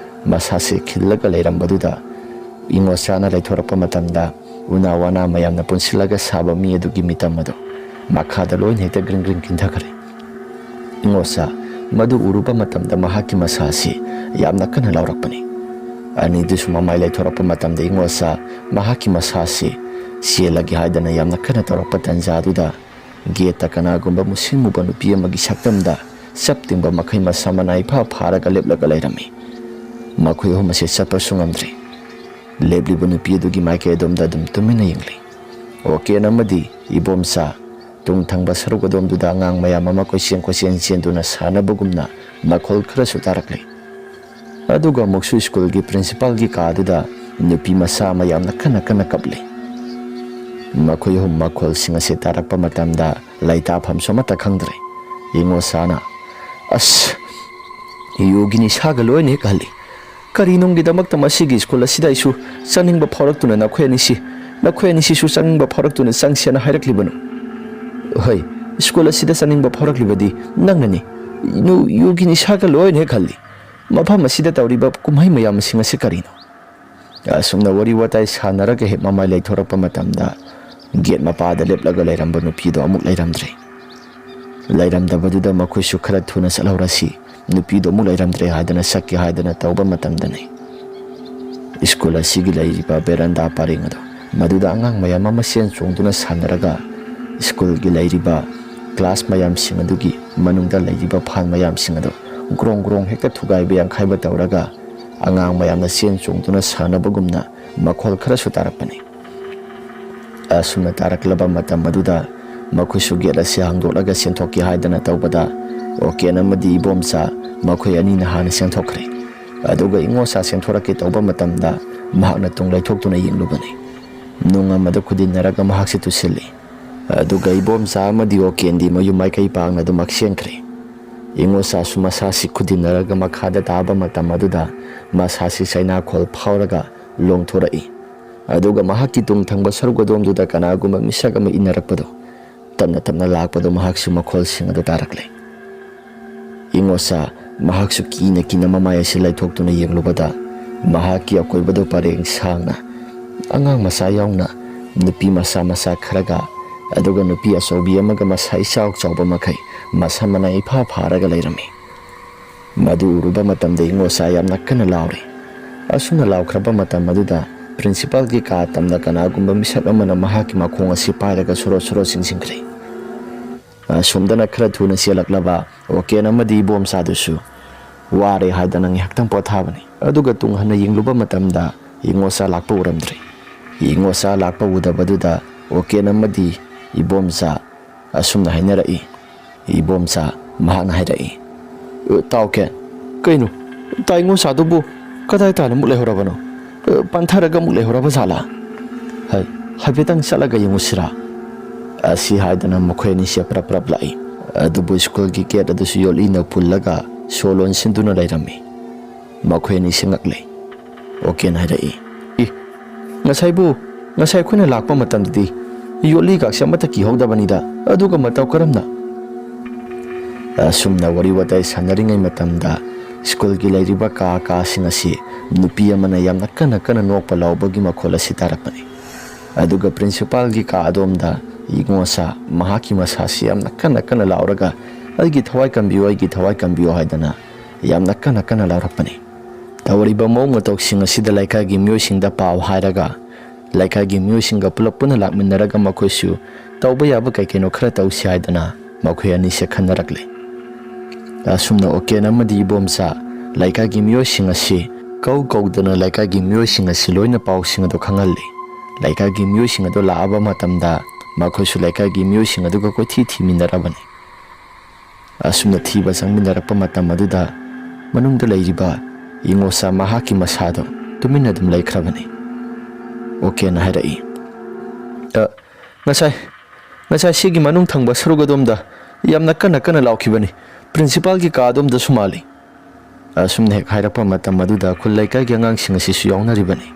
ꯃꯁꯥꯁꯦ ꯈꯤꯜꯂꯒ ꯂꯩꯔꯝꯕꯗꯨꯗ, ꯏꯉꯣꯆꯥꯅ ꯂꯩꯊꯣꯔꯛꯄ ꯃꯇꯝꯗ ꯎꯅꯥ ꯋꯥꯅꯥ ꯃꯌꯥꯝꯅ ꯄꯨꯟꯁꯤꯜꯂꯒ ꯁꯥꯕ ꯃꯤ ꯑꯗꯨꯒꯤ ꯃꯤꯇꯝ ꯑꯗꯨ ꯃꯈꯥꯗ ꯂꯣꯏꯅ ꯍꯦꯛꯇ ꯒ꯭ꯔꯤꯡ ꯒ꯭ꯔꯤꯡ ꯀꯤꯟꯊꯈ꯭ꯔꯦ꯫ ꯏꯉꯣꯆꯥ ꯃꯗꯨ ꯎꯔꯨꯕ ꯃꯇꯝꯗ ꯃꯍꯥꯛꯀꯤ ꯃꯁꯥ ꯑꯁꯤ ꯌꯥꯝꯅ ꯀꯟꯅ ꯂꯥꯎꯔꯛꯄꯅꯤ꯫ ꯑꯅꯤꯗꯨꯁꯨ ꯃꯃꯥꯏ ꯂꯩꯊꯣꯔꯛꯄ ꯃꯇꯝꯗ ꯏꯉꯣꯆꯥ ꯃꯍꯥꯛꯀꯤ ꯃꯁꯥ ꯑꯁꯤ ꯆꯦꯜꯂꯒꯦ ꯍꯥꯏꯗꯅ ꯌꯥꯝꯅ ꯀꯟꯅ ꯇꯧꯔꯛꯄ ꯇꯥꯟꯖꯥ ꯑꯗꯨꯗ ꯒꯦꯠꯇ ꯀꯅꯥꯒꯨꯝꯕ ꯃꯨꯁꯤꯡ ꯃꯨꯕ ꯅꯨꯄꯤ ꯑꯃꯒꯤ ꯁꯛꯇꯝꯗ ꯆꯞ ꯇꯤꯡꯕ ꯃꯈꯩ ꯃꯁꯥ ꯃꯅꯥ ꯏꯐꯥ ꯐꯥꯔꯒ ꯂꯦꯞꯂꯒ ꯂꯩꯔꯝꯃꯤ꯫ ꯃꯈꯣꯏ ꯑꯍꯨꯝ ꯑꯁꯤ ꯆꯠꯄꯁꯨ ꯉꯝꯗ꯭ꯔꯤ꯫ ꯂꯦꯞꯂꯤꯕ ꯅꯨꯄꯤ ꯑꯗꯨꯒꯤ ꯃꯥꯏꯀꯩ ꯑꯗꯣꯝꯗ ꯑꯗꯨꯝ ꯇꯨꯃꯤꯟꯅ ꯌꯦꯡꯂꯤ꯫ ꯑꯣꯀꯦꯟ ꯑꯃꯗꯤ ꯏꯕꯣꯝꯆꯥ ꯇꯨꯡ ꯊꯪꯕ ꯁꯔꯨꯛ ꯑꯗꯣꯝꯗꯨꯗ ꯑꯉꯥꯡ ꯃꯌꯥꯝ ꯑꯃ ꯀꯣꯏꯆꯦꯟ ꯀꯣꯏꯆꯦꯟ ꯆꯦꯟꯗꯨꯅ ꯁꯥꯟꯅꯕꯒꯨꯝꯅ ꯃꯈꯣꯜ ꯈꯔꯁꯨ ꯇꯥꯔꯛꯂꯤ꯫ ꯑꯗꯨꯒ ꯑꯃꯨꯛꯁꯨ ꯁ꯭ꯀꯨꯜꯒꯤ ꯄ꯭ꯔꯤꯟꯁꯤꯄꯥꯜꯒꯤ ꯀꯥꯗꯨꯗ ꯅꯨꯄꯤ ꯃꯆꯥ ꯑꯃ ꯌꯥꯝꯅ ꯀꯟꯅ ꯀꯟꯅ ꯀꯞꯂꯤ꯫ ꯃꯈꯣꯏ ꯑꯍꯨꯝ ꯃꯈꯣꯜꯁꯤꯡ ꯑꯁꯤ ꯇꯥꯔꯛꯄ ꯃꯇꯝꯗ ꯂꯩꯇꯥꯐꯝꯁꯨ ꯑꯃꯠꯇ ꯈꯪꯗ꯭ꯔꯦ꯫ ꯏꯉꯣꯆꯥꯅ, "ꯑꯁ, ꯌꯨꯒꯤ ꯅꯤꯁꯥꯒ ꯂꯣꯏꯅ ꯍꯦꯛ ꯀꯜꯂꯤ꯫ ꯀꯔꯤꯅꯨꯡꯒꯤꯗꯃꯛꯇ ꯃꯁꯤꯒꯤ ꯁ꯭ꯀꯨꯜ ꯑꯁꯤꯗ ꯑꯩꯁꯨ ꯆꯪꯅꯤꯡꯕ ꯐꯥꯎꯔꯛꯇꯨꯅ ꯅꯈꯣꯏ ꯑꯅꯤꯁꯤ, ꯅꯈꯣꯏ ꯑꯅꯤꯁꯤꯁꯨ ꯆꯪꯅꯤꯡꯕ ꯐꯥꯎꯔꯛꯇꯨꯅ ꯆꯪꯁꯦꯅ ꯍꯥꯏꯔꯛꯂꯤꯕꯅꯣ? ꯍꯣꯏ, ꯁ꯭ꯀꯨꯜ ꯑꯁꯤꯗ ꯆꯪꯅꯤꯡꯕ ꯐꯥꯎꯔꯛꯂꯤꯕꯗꯤ ꯅꯪꯅꯅꯤ꯫ ꯌꯨ-, ꯌꯨꯒꯤ ꯅꯤꯁꯥꯒ ꯂꯣꯏꯅ ꯍꯦꯛ ꯀꯜꯂꯤ꯫ ꯃꯐꯝ ꯑꯁꯤꯗ ꯇꯧꯔꯤꯕ ꯀꯨꯝꯍꯩ ꯃꯌꯥꯝꯁꯤꯡ ꯑꯁꯤ ꯀꯔꯤꯅꯣ?" ꯑꯁꯨꯝꯅ ꯋꯥꯔꯤ ꯋꯥꯇꯥꯏ ꯁꯥꯟꯅꯔꯒ ꯍꯦꯛ ꯃꯃꯥꯏ ꯂꯩꯊꯣꯔꯛꯄ ꯃꯇꯝꯗ ꯒꯦꯠ ꯃꯄꯥꯗ ꯂꯦꯞꯂꯒ ꯂꯩꯔꯝꯕ ꯅꯨꯄꯤꯗꯣ ꯑꯃꯨꯛ ꯂꯩꯔꯝꯗ꯭ꯔꯦ꯫ ꯂꯩꯔꯝꯗꯕꯗꯨꯗ ꯃꯈꯣꯏꯁꯨ ꯈꯔ ꯊꯨꯅ ꯆꯠꯍꯧꯔꯁꯤ, ꯅꯨꯄꯤꯗꯣ ꯑꯃꯨꯛ ꯂꯩꯔꯝꯗ꯭ꯔꯦ ꯍꯥꯏꯗꯅ ꯆꯠꯀꯦ ꯍꯥꯏꯗꯅ ꯇꯧꯕ ꯃꯇꯝꯗꯅꯤ ꯁ꯭ꯀꯨꯜ ꯑꯁꯤꯒꯤ ꯂꯩꯔꯤꯕ ꯕꯦꯔꯟꯗꯥ ꯄꯔꯦꯡ ꯑꯗꯣ, ꯃꯗꯨꯗ ꯑꯉꯥꯡ ꯃꯌꯥꯝ ꯑꯃ ꯆꯦꯟ ꯆꯣꯡꯗꯨꯅ ꯁꯥꯟꯅꯔꯒ ꯁ꯭ꯀꯨꯜꯒꯤ ꯂꯩꯔꯤꯕ ꯀ꯭ꯂꯥꯁ ꯃꯌꯥꯝꯁꯤꯡ ꯑꯗꯨꯒꯤ ꯃꯅꯨꯡꯗ ꯂꯩꯔꯤꯕ ꯐꯥꯟ ꯃꯌꯥꯝꯁꯤꯡ ꯑꯗꯣ ꯒ꯭ꯔꯣꯡ ꯒ꯭ꯔꯣꯡ ꯍꯦꯛꯇ ꯊꯨꯒꯥꯏꯕ ꯌꯥꯡꯈꯥꯏꯕ ꯇꯧꯔꯒ ꯑꯉꯥꯡ ꯃꯌꯥꯝꯅ ꯆꯦꯟ ꯆꯣꯡꯗꯨꯅ ꯁꯥꯟꯅꯕꯒꯨꯝꯅ ꯃꯈꯣꯜ ꯈꯔꯁꯨ ꯇꯥꯔꯛꯄꯅꯤ꯫ ꯑꯁꯨꯝꯅ ꯇꯥꯔꯛꯂꯕ ꯃꯇꯝ ꯑꯗꯨꯗ ꯃꯈꯣꯏꯁꯨ ꯒꯦꯠ ꯑꯁꯤ ꯍꯥꯡꯗꯣꯛꯂꯒ ꯆꯦꯟꯊꯣꯛꯀꯦ ꯍꯥꯏꯗꯅ ꯇꯧꯕꯗ ꯑꯣꯀꯦꯟ ꯑꯃꯗꯤ ꯏꯕꯣꯝꯆꯥ ꯃꯈꯣꯏ ꯑꯅꯤꯅ ꯍꯥꯟꯅ ꯆꯦꯟꯊꯣꯛꯈ꯭ꯔꯦ꯫ ꯑꯗꯨꯒ ꯏꯉꯣꯆꯥ ꯆꯦꯟꯊꯣꯔꯛꯀꯦ ꯇꯧꯕ ꯃꯇꯝꯗ ꯃꯍꯥꯛꯅ ꯇꯨꯡ ꯂꯩꯊꯣꯛꯇꯨꯅ ꯌꯦꯡꯂꯨꯕꯅꯤ꯫ ꯅꯨꯡ ꯑꯃꯗ ꯈꯨꯗꯤꯟꯅꯔꯒ ꯃꯍꯥꯛꯁꯤ ꯇꯨꯁꯤꯜꯂꯤ꯫ ꯑꯗꯨꯒ ꯏꯕꯣꯝꯆꯥ ꯑꯃꯗꯤ ꯑꯣꯀꯦꯟꯗꯤ ꯃꯌꯨꯝ ꯃꯥꯏꯀꯩ ꯄꯥꯡꯅ ꯑꯗꯨꯃꯛ ꯆꯦꯟꯈ꯭ꯔꯦ꯫ ꯏꯉꯣꯆꯥꯁꯨ ꯃꯁꯥꯁꯤ ꯈꯨꯗꯤꯟꯅꯔꯒ ꯃꯈꯥꯗ ꯇꯥꯕ ꯃꯇꯝ ꯑꯗꯨꯗ ꯃꯁꯥꯁꯤ ꯆꯩꯅꯥꯈꯣꯜ ꯐꯥꯎꯔꯒ ꯂꯣꯡꯊꯣꯔꯛꯏ꯫ ꯑꯗꯨꯒ ꯃꯍꯥꯛꯀꯤ ꯇꯨꯡ ꯊꯪꯕ ꯁꯔꯨꯛ ꯑꯗꯣꯝꯗꯨꯗ ꯀꯅꯥꯒꯨꯝꯕ ꯃꯤꯁꯛ ꯑꯃ ꯏꯟꯅꯔꯛꯄꯗꯣ, ꯇꯞꯅ ꯇꯞꯅ ꯂꯥꯛꯄꯗꯣ ꯃꯍꯥꯛꯁꯨ ꯃꯈꯣꯜꯁꯤꯡ ꯑꯗꯨ ꯇꯥꯔꯛꯂꯦ꯫ ꯏꯉꯣꯆꯥ ꯃꯍꯥꯛꯁꯨ ꯀꯤꯅ ꯀꯤꯅ ꯃꯃꯥꯏ ꯑꯁꯤ ꯂꯩꯊꯣꯛꯇꯨꯅ ꯌꯦꯡꯂꯨꯕꯗ ꯃꯍꯥꯛꯀꯤ ꯑꯀꯣꯏꯕꯗꯨ ꯄꯔꯦꯡ ꯁꯥꯡꯅ ꯑꯉꯥꯡ ꯃꯆꯥ ꯌꯥꯎꯅ ꯅꯨꯄꯤ ꯃꯆꯥ ꯃꯆꯥ ꯈꯔꯒ, ꯑꯗꯨꯒ ꯅꯨꯄꯤ ꯑꯆꯧꯕꯤ ꯑꯃꯒ ꯃꯁꯥ ꯏꯆꯥꯎ ꯆꯥꯎꯕ ꯃꯈꯩ ꯃꯁꯝ ꯃꯅꯥ ꯏꯐꯥ ꯐꯥꯔꯒ ꯂꯩꯔꯝꯃꯤ꯫ ꯃꯗꯨ ꯎꯔꯨꯕ ꯃꯇꯝꯗ ꯏꯉꯣꯆꯥ ꯌꯥꯝꯅ ꯀꯟꯅ ꯂꯥꯎꯔꯤ꯫ ꯑꯁꯨꯝꯅ ꯂꯥꯎꯈ꯭ꯔꯕ ꯃꯇꯝ ꯑꯗꯨꯗ ꯄ꯭ꯔꯤꯟꯁꯤꯄꯥꯜꯒꯤ ꯀꯥ ꯇꯝꯅ ꯀꯅꯥꯒꯨꯝꯕ ꯃꯤꯁꯛ ꯑꯃꯅ ꯃꯍꯥꯛꯀꯤ ꯃꯈꯣꯡ ꯑꯁꯤ ꯄꯥꯏꯔꯒ ꯁꯣꯔꯣ ꯁꯣꯔꯣ ꯆꯤꯡꯁꯤꯟꯈ꯭ꯔꯦ꯫ ꯑꯁꯣꯝꯗꯅ ꯈꯔ ꯊꯨꯅ ꯆꯦꯜꯂꯛꯂꯕ ꯑꯣꯀꯦꯟ ꯑꯃꯗꯤ ꯏꯕꯣꯝꯆꯥꯗꯨꯁꯨ ꯋꯥꯔꯦ ꯍꯥꯏꯗꯅ ꯉꯥꯏꯍꯥꯛꯇꯪ ꯄꯣꯊꯥꯕꯅꯤ꯫ ꯑꯗꯨꯒ ꯇꯨꯡ ꯍꯟꯅ ꯌꯦꯡꯂꯨꯕ ꯃꯇꯝꯗ ꯏꯉꯣꯆꯥ ꯂꯥꯛꯄ ꯎꯔꯝꯗ꯭ꯔꯦ꯫ ꯏꯉꯣꯆꯥ ꯂꯥꯛꯄ ꯎꯗꯕꯗꯨꯗ ꯑꯣꯀꯦꯟ ꯑꯃꯗꯤ ꯏꯕꯣꯝꯆꯥ ꯑꯁꯨꯝꯅ ꯍꯥꯏꯅꯔꯛꯏ꯫ ꯏꯕꯣꯝꯆꯥ ꯃꯍꯥꯛꯅ ꯍꯥꯏꯔꯛꯏ, "ꯑ, ꯇꯥꯎꯀꯦ, ꯀꯩꯅꯣ, ꯇꯥ ꯏꯉꯣꯆꯥꯗꯨꯕꯨ ꯀꯗꯥꯏ ꯇꯥꯅ ꯑꯃꯨꯛ ꯂꯩꯍꯧꯔꯕꯅꯣ? ꯑ, ꯄꯟꯊꯔꯒ ꯑꯃꯨꯛ ꯂꯩꯍꯧꯔꯕ ꯖꯥꯠꯂꯥ? ꯍꯥꯏ, ꯍꯥꯏꯐꯦꯠꯇꯪ ꯆꯠꯂꯒ ꯌꯦꯡꯉꯨꯁꯤꯔꯥ?" ꯑꯁꯤ ꯍꯥꯏꯗꯅ ꯃꯈꯣꯏ ꯑꯅꯤꯁꯦ ꯄ꯭ꯔꯞ ꯄ꯭ꯔꯞ ꯂꯥꯛꯏ꯫ ꯑꯗꯨꯕꯨ ꯁ꯭ꯀꯨꯜꯒꯤ ꯒꯦꯠ ꯑꯗꯨꯁꯨ ꯌꯣꯠꯂꯤꯅ ꯄꯨꯜꯂꯒ ꯁꯣ ꯂꯣꯟꯁꯤꯟꯗꯨꯅ ꯂꯩꯔꯝꯃꯤ꯫ ꯃꯈꯣꯏ ꯑꯅꯤꯁꯦ ꯉꯛꯂꯦ꯫ ꯑꯣꯀꯦꯟ ꯍꯥꯏꯔꯛꯏ, "ꯏ, ꯉꯁꯥꯏꯕꯨ, ꯉꯁꯥꯏ ꯑꯩꯈꯣꯏꯅ ꯂꯥꯛꯄ ꯃꯇꯝꯗꯗꯤ ꯌꯣꯠꯂꯤꯒꯥꯛꯁꯦ ꯑꯃꯠꯇ ꯀꯤꯍꯧꯗꯕꯅꯤꯗ, ꯑꯗꯨꯒ ꯃꯇꯧ ꯀꯔꯝꯅ?" ꯑꯁꯨꯝꯅ ꯋꯥꯔꯤ ꯋꯥꯇꯥꯏ ꯁꯥꯟꯅꯔꯤꯉꯩ ꯃꯇꯝꯗ ꯁ꯭ꯀꯨꯜꯒꯤ ꯂꯩꯔꯤꯕ ꯀꯥ ꯀꯥꯁꯤꯡ ꯑꯁꯤ ꯅꯨꯄꯤ ꯑꯃꯅ ꯌꯥꯝꯅ ꯀꯟꯅ ꯀꯟꯅ ꯅꯣꯛꯄ ꯂꯥꯎꯕꯒꯤ ꯃꯈꯣꯜ ꯑꯁꯤ ꯇꯥꯔꯛꯄꯅꯤ꯫ ꯑꯗꯨꯒ ꯄ꯭ꯔꯤꯟꯁꯤꯄꯥꯜꯒꯤ ꯀꯥ ꯑꯗꯣꯝꯗ ꯏꯉꯣꯆꯥ ꯃꯍꯥꯛꯀꯤ ꯃꯁꯥꯁꯤ ꯌꯥꯝꯅ ꯀꯟꯅ ꯀꯟꯅ ꯂꯥꯎꯔꯒ, "ꯑꯩꯒꯤ ꯊꯋꯥꯏ ꯀꯟꯕꯤꯌꯨ, ꯑꯩꯒꯤ ꯊꯋꯥꯏ ꯀꯟꯕꯤꯌꯨ" ꯍꯥꯏꯗꯅ ꯌꯥꯝꯅ ꯀꯟꯅ ꯀꯟꯅ ꯂꯥꯎꯔꯛꯄꯅꯤ꯫ ꯇꯧꯔꯤꯕ ꯃꯑꯣꯡ ꯃꯇꯧꯁꯤꯡ ꯑꯁꯤꯗ ꯂꯩꯀꯥꯏꯒꯤ ꯃꯤꯑꯣꯏꯁꯤꯡꯗ ꯄꯥꯎ ꯍꯥꯏꯔꯒ, ꯂꯩꯀꯥꯏꯒꯤ ꯃꯤꯑꯣꯏꯁꯤꯡꯒ ꯄꯨꯂꯞ ꯄꯨꯟꯅ ꯂꯥꯛꯃꯤꯟꯅꯔꯒ ꯃꯈꯣꯏꯁꯨ ꯇꯧꯕ ꯌꯥꯕ ꯀꯩ ꯀꯩꯅꯣ ꯈꯔ ꯇꯧꯁꯤ ꯍꯥꯏꯗꯅ ꯃꯈꯣꯏ ꯑꯅꯤꯁꯦ ꯈꯟꯅꯔꯛꯂꯦ꯫ ꯑꯁꯨꯝꯅ ꯑꯣꯀꯦꯟ ꯑꯃꯗꯤ ꯏꯕꯣꯝꯆꯥ ꯂꯩꯀꯥꯏꯒꯤ ꯃꯤꯑꯣꯏꯁꯤꯡ ꯑꯁꯤ ꯀꯧ ꯀꯧꯗꯅ ꯂꯩꯀꯥꯏꯒꯤ ꯃꯤꯑꯣꯏꯁꯤꯡ ꯑꯁꯤ ꯂꯣꯏꯅ ꯄꯥꯎꯁꯤꯡ ꯑꯗꯨ ꯈꯪꯍꯜꯂꯤ꯫ ꯂꯩꯀꯥꯏꯒꯤ ꯃꯤꯑꯣꯏꯁꯤꯡ ꯑꯗꯨ ꯂꯥꯛꯑꯕ ꯃꯇꯝꯗ ꯃꯈꯣꯏꯁꯨ ꯂꯩꯀꯥꯏꯒꯤ ꯃꯤꯑꯣꯏꯁꯤꯡ ꯑꯗꯨꯒ ꯀꯣꯏꯊꯤ ꯊꯤꯃꯤꯟꯅꯔꯕꯅꯤ꯫ ꯑꯁꯨꯝꯅ ꯊꯤꯕ ꯆꯪꯃꯤꯟꯅꯔꯛꯄ ꯃꯇꯝ ꯑꯗꯨꯗ ꯃꯅꯨꯡꯗ ꯂꯩꯔꯤꯕ ꯏꯉꯣꯆꯥ ꯃꯍꯥꯛꯀꯤ ꯃꯁꯥꯗꯣ ꯇꯨꯃꯤꯟꯅ ꯑꯗꯨꯝ ꯂꯩꯈ꯭ꯔꯕꯅꯤ꯫ ꯑꯣꯀꯦꯟ ꯍꯥꯏꯔꯛꯏ, "ꯑ, ꯉꯁꯥꯏ, ꯉꯁꯥꯏ ꯁꯤꯒꯤ ꯃꯅꯨꯡ ꯊꯪꯕ ꯁꯔꯨꯛ ꯑꯗꯣꯝꯗ ꯌꯥꯝꯅ ꯀꯟꯅ ꯀꯟꯅ ꯂꯥꯎꯈꯤꯕꯅꯤ꯫ ꯄ꯭ꯔꯤꯟꯁꯤꯄꯥꯜꯒꯤ ꯀꯥ ꯑꯗꯣꯝꯗꯁꯨ ꯃꯥꯜꯂꯤ꯫" ꯑꯁꯨꯝꯅ ꯍꯦꯛ ꯍꯥꯏꯔꯛꯄ ꯃꯇꯝ ꯑꯗꯨꯗ ꯈꯨꯜ ꯂꯩꯀꯥꯏꯒꯤ ꯑꯉꯥꯡꯁꯤꯡ ꯑꯁꯤꯁꯨ ꯌꯥꯎꯅꯔꯤꯕꯅꯤ꯫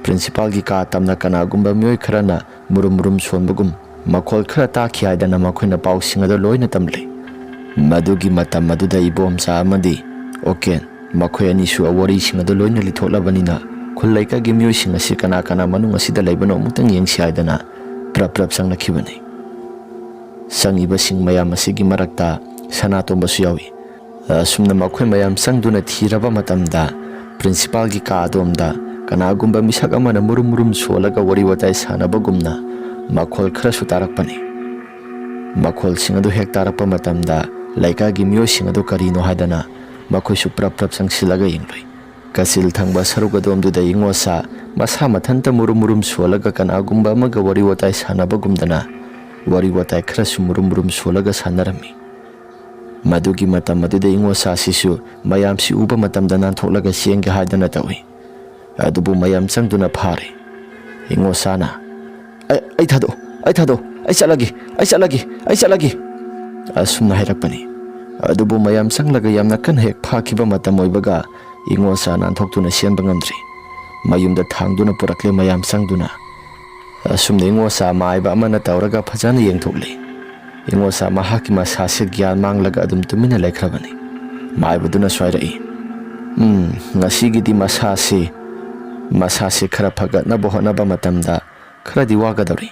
ꯄ꯭ꯔꯤꯟꯁꯤꯄꯥꯜꯒꯤ ꯀꯥ ꯇꯝꯅ ꯀꯅꯥꯒꯨꯝꯕ ꯃꯤꯑꯣꯏ ꯈꯔꯅ ꯃꯨꯔꯨꯝ ꯃꯨꯔꯨꯝ ꯁꯣꯟꯕꯒꯨꯝ ꯃꯈꯣꯜ ꯈꯔ ꯇꯥꯈꯤ ꯍꯥꯏꯗꯅ ꯃꯈꯣꯏꯅ ꯄꯥꯎꯁꯤꯡ ꯑꯗꯨ ꯂꯣꯏꯅ ꯇꯝꯂꯤ꯫ ꯃꯗꯨꯒꯤ ꯃꯇꯝ ꯑꯗꯨꯗ ꯏꯕꯣꯝꯆꯥ ꯑꯃꯗꯤ ꯑꯣꯀꯦꯟ ꯃꯈꯣꯏ ꯑꯅꯤꯁꯨ ꯋꯥꯔꯤꯁꯤꯡ ꯑꯗꯨ ꯂꯣꯏꯅ ꯂꯤꯊꯣꯛꯂꯕꯅꯤꯅ ꯈꯨꯜ ꯂꯩꯀꯥꯏꯒꯤ ꯃꯤꯑꯣꯏꯁꯤꯡ ꯑꯁꯤ ꯀꯅꯥ ꯀꯅꯥ ꯃꯅꯨꯡ ꯑꯁꯤꯗ ꯂꯩꯕꯅꯣ ꯑꯃꯨꯛꯇꯪ ꯌꯦꯡꯁꯤ ꯍꯥꯏꯗꯅ ꯄ꯭ꯔꯞ ꯄ꯭ꯔꯞ ꯆꯪꯂꯛꯈꯤꯕꯅꯤ꯫ ꯆꯪꯉꯤꯕꯁꯤꯡ ꯃꯌꯥꯝ ꯑꯁꯤꯒꯤ ꯃꯔꯛꯇ ꯁꯅꯥꯇꯣꯝꯕꯁꯨ ꯌꯥꯎꯏ꯫ ꯑꯁꯨꯝꯅ ꯃꯈꯣꯏ ꯃꯌꯥꯝ ꯆꯪꯗꯨꯅ ꯊꯤꯔꯕ ꯃꯇꯝꯗ, ꯄ꯭ꯔꯤꯟꯁꯤꯄꯥꯜꯒꯤ ꯀꯥ ꯑꯗꯣꯝꯗ ꯀꯅꯥꯒꯨꯝꯕ ꯃꯤꯁꯛ ꯑꯃꯅ ꯃꯨꯔꯨꯝ ꯃꯨꯔꯨꯝ ꯁꯣꯜꯂꯒ ꯋꯥꯔꯤ ꯋꯥꯇꯥꯏ ꯁꯥꯟꯅꯕꯒꯨꯝꯅ ꯃꯈꯣꯜ ꯈꯔꯁꯨ ꯇꯥꯔꯛꯄꯅꯤ꯫ ꯃꯈꯣꯜꯁꯤꯡ ꯑꯗꯨ ꯍꯦꯛ ꯇꯥꯔꯛꯄ ꯃꯇꯝꯗ, ꯂꯩꯀꯥꯏꯒꯤ ꯃꯤꯑꯣꯏꯁꯤꯡ ꯑꯗꯨ ꯀꯔꯤꯅꯣ ꯍꯥꯏꯗꯅ ꯃꯈꯣꯏꯁꯨ ꯄ꯭ꯔꯞ ꯄ꯭ꯔꯞ ꯆꯪꯁꯤꯜꯂꯒ ꯌꯦꯡꯂꯨꯏ꯫ ꯀꯥꯆꯤꯜ ꯊꯪꯕ ꯁꯔꯨꯛ ꯑꯗꯣꯝꯗꯨꯗ ꯏꯉꯣꯁꯥ ꯃꯁꯥ ꯃꯊꯟꯇ ꯃꯨꯔꯨꯝ ꯃꯨꯔꯨꯝ ꯁꯣꯜꯂꯒ ꯀꯅꯥꯒꯨꯝꯕ ꯑꯃꯒ ꯋꯥꯔꯤ ꯋꯥꯇꯥꯏ ꯁꯥꯟꯅꯕꯒꯨꯝꯗꯅ ꯋꯥꯔꯤ ꯋꯥꯇꯥꯏ ꯈꯔꯁꯨ ꯃꯨꯔꯨꯝ ꯃꯨꯔꯨꯝ ꯁꯣꯜꯂꯒ ꯁꯥꯟꯅꯔꯝꯃꯤ꯫ ꯃꯗꯨꯒꯤ ꯃꯇꯝ ꯑꯗꯨꯗ ꯏꯉꯣꯁꯥꯁꯤꯁꯨ ꯃꯌꯥꯝꯁꯤ ꯎꯕ ꯃꯇꯝꯗ ꯅꯥꯟꯊꯣꯛꯂꯒ ꯆꯦꯟꯒꯦ ꯍꯥꯏꯗꯅ ꯇꯧꯏ꯫ ꯑꯗꯨꯕꯨ ꯃꯌꯥꯝ ꯆꯪꯗꯨꯅ ꯐꯥꯔꯦ꯫ ꯏꯉꯣꯁꯥꯅ, "ꯑꯩ, ꯑꯩ ꯊꯥꯗꯣꯛꯑꯣ, ꯑꯩ ꯊꯥꯗꯣꯛꯑꯣ, ꯑꯩ ꯆꯠꯂꯒꯦ, ꯑꯩ ꯆꯠꯂꯒꯦ, ꯑꯩ ꯆꯠꯂꯒꯦ!" ꯑꯁꯨꯝꯅ ꯍꯥꯏꯔꯛꯄꯅꯤ꯫ ꯑꯗꯨꯕꯨ ꯃꯌꯥꯝ ꯆꯪꯂꯒ ꯌꯥꯝꯅ ꯀꯟꯅ ꯍꯦꯛ ꯐꯥꯈꯤꯕ ꯃꯇꯝ ꯑꯣꯏꯕꯒ ꯏꯉꯣꯁꯥ ꯅꯥꯟꯊꯣꯛꯇꯨꯅ ꯆꯦꯟꯕ ꯉꯝꯗ꯭ꯔꯤ꯫ ꯃꯌꯨꯝꯗ ꯊꯥꯡꯗꯨꯅ ꯄꯨꯔꯛꯂꯦ ꯃꯌꯥꯝ ꯆꯪꯗꯨꯅ꯫ ꯑꯁꯨꯝꯅ ꯏꯉꯣꯁꯥ ꯃꯥꯏꯕ ꯑꯃꯅ ꯇꯧꯔꯒ ꯐꯖꯅ ꯌꯦꯡꯊꯣꯛꯂꯦ꯫ ꯏꯉꯣꯁꯥ ꯃꯍꯥꯛꯀꯤ ꯃꯁꯥꯁꯦ ꯒ꯭ꯌꯥꯟ ꯃꯥꯡꯂꯒ ꯑꯗꯨꯝ ꯇꯨꯃꯤꯟꯅ ꯂꯩꯈ꯭ꯔꯕꯅꯤ꯫ ꯃꯥꯏꯕꯗꯨꯅꯁꯨ ꯍꯥꯏꯔꯛꯏ, "ꯎꯝ, ꯉꯁꯤꯒꯤꯗꯤ ꯃꯁꯥꯁꯤ, ꯃꯁꯥꯁꯤ ꯈꯔ ꯐꯒꯠꯅꯕ ꯍꯣꯠꯅꯕ ꯃꯇꯝꯗ ꯈꯔꯗꯤ ꯋꯥꯒꯗꯧꯔꯤ꯫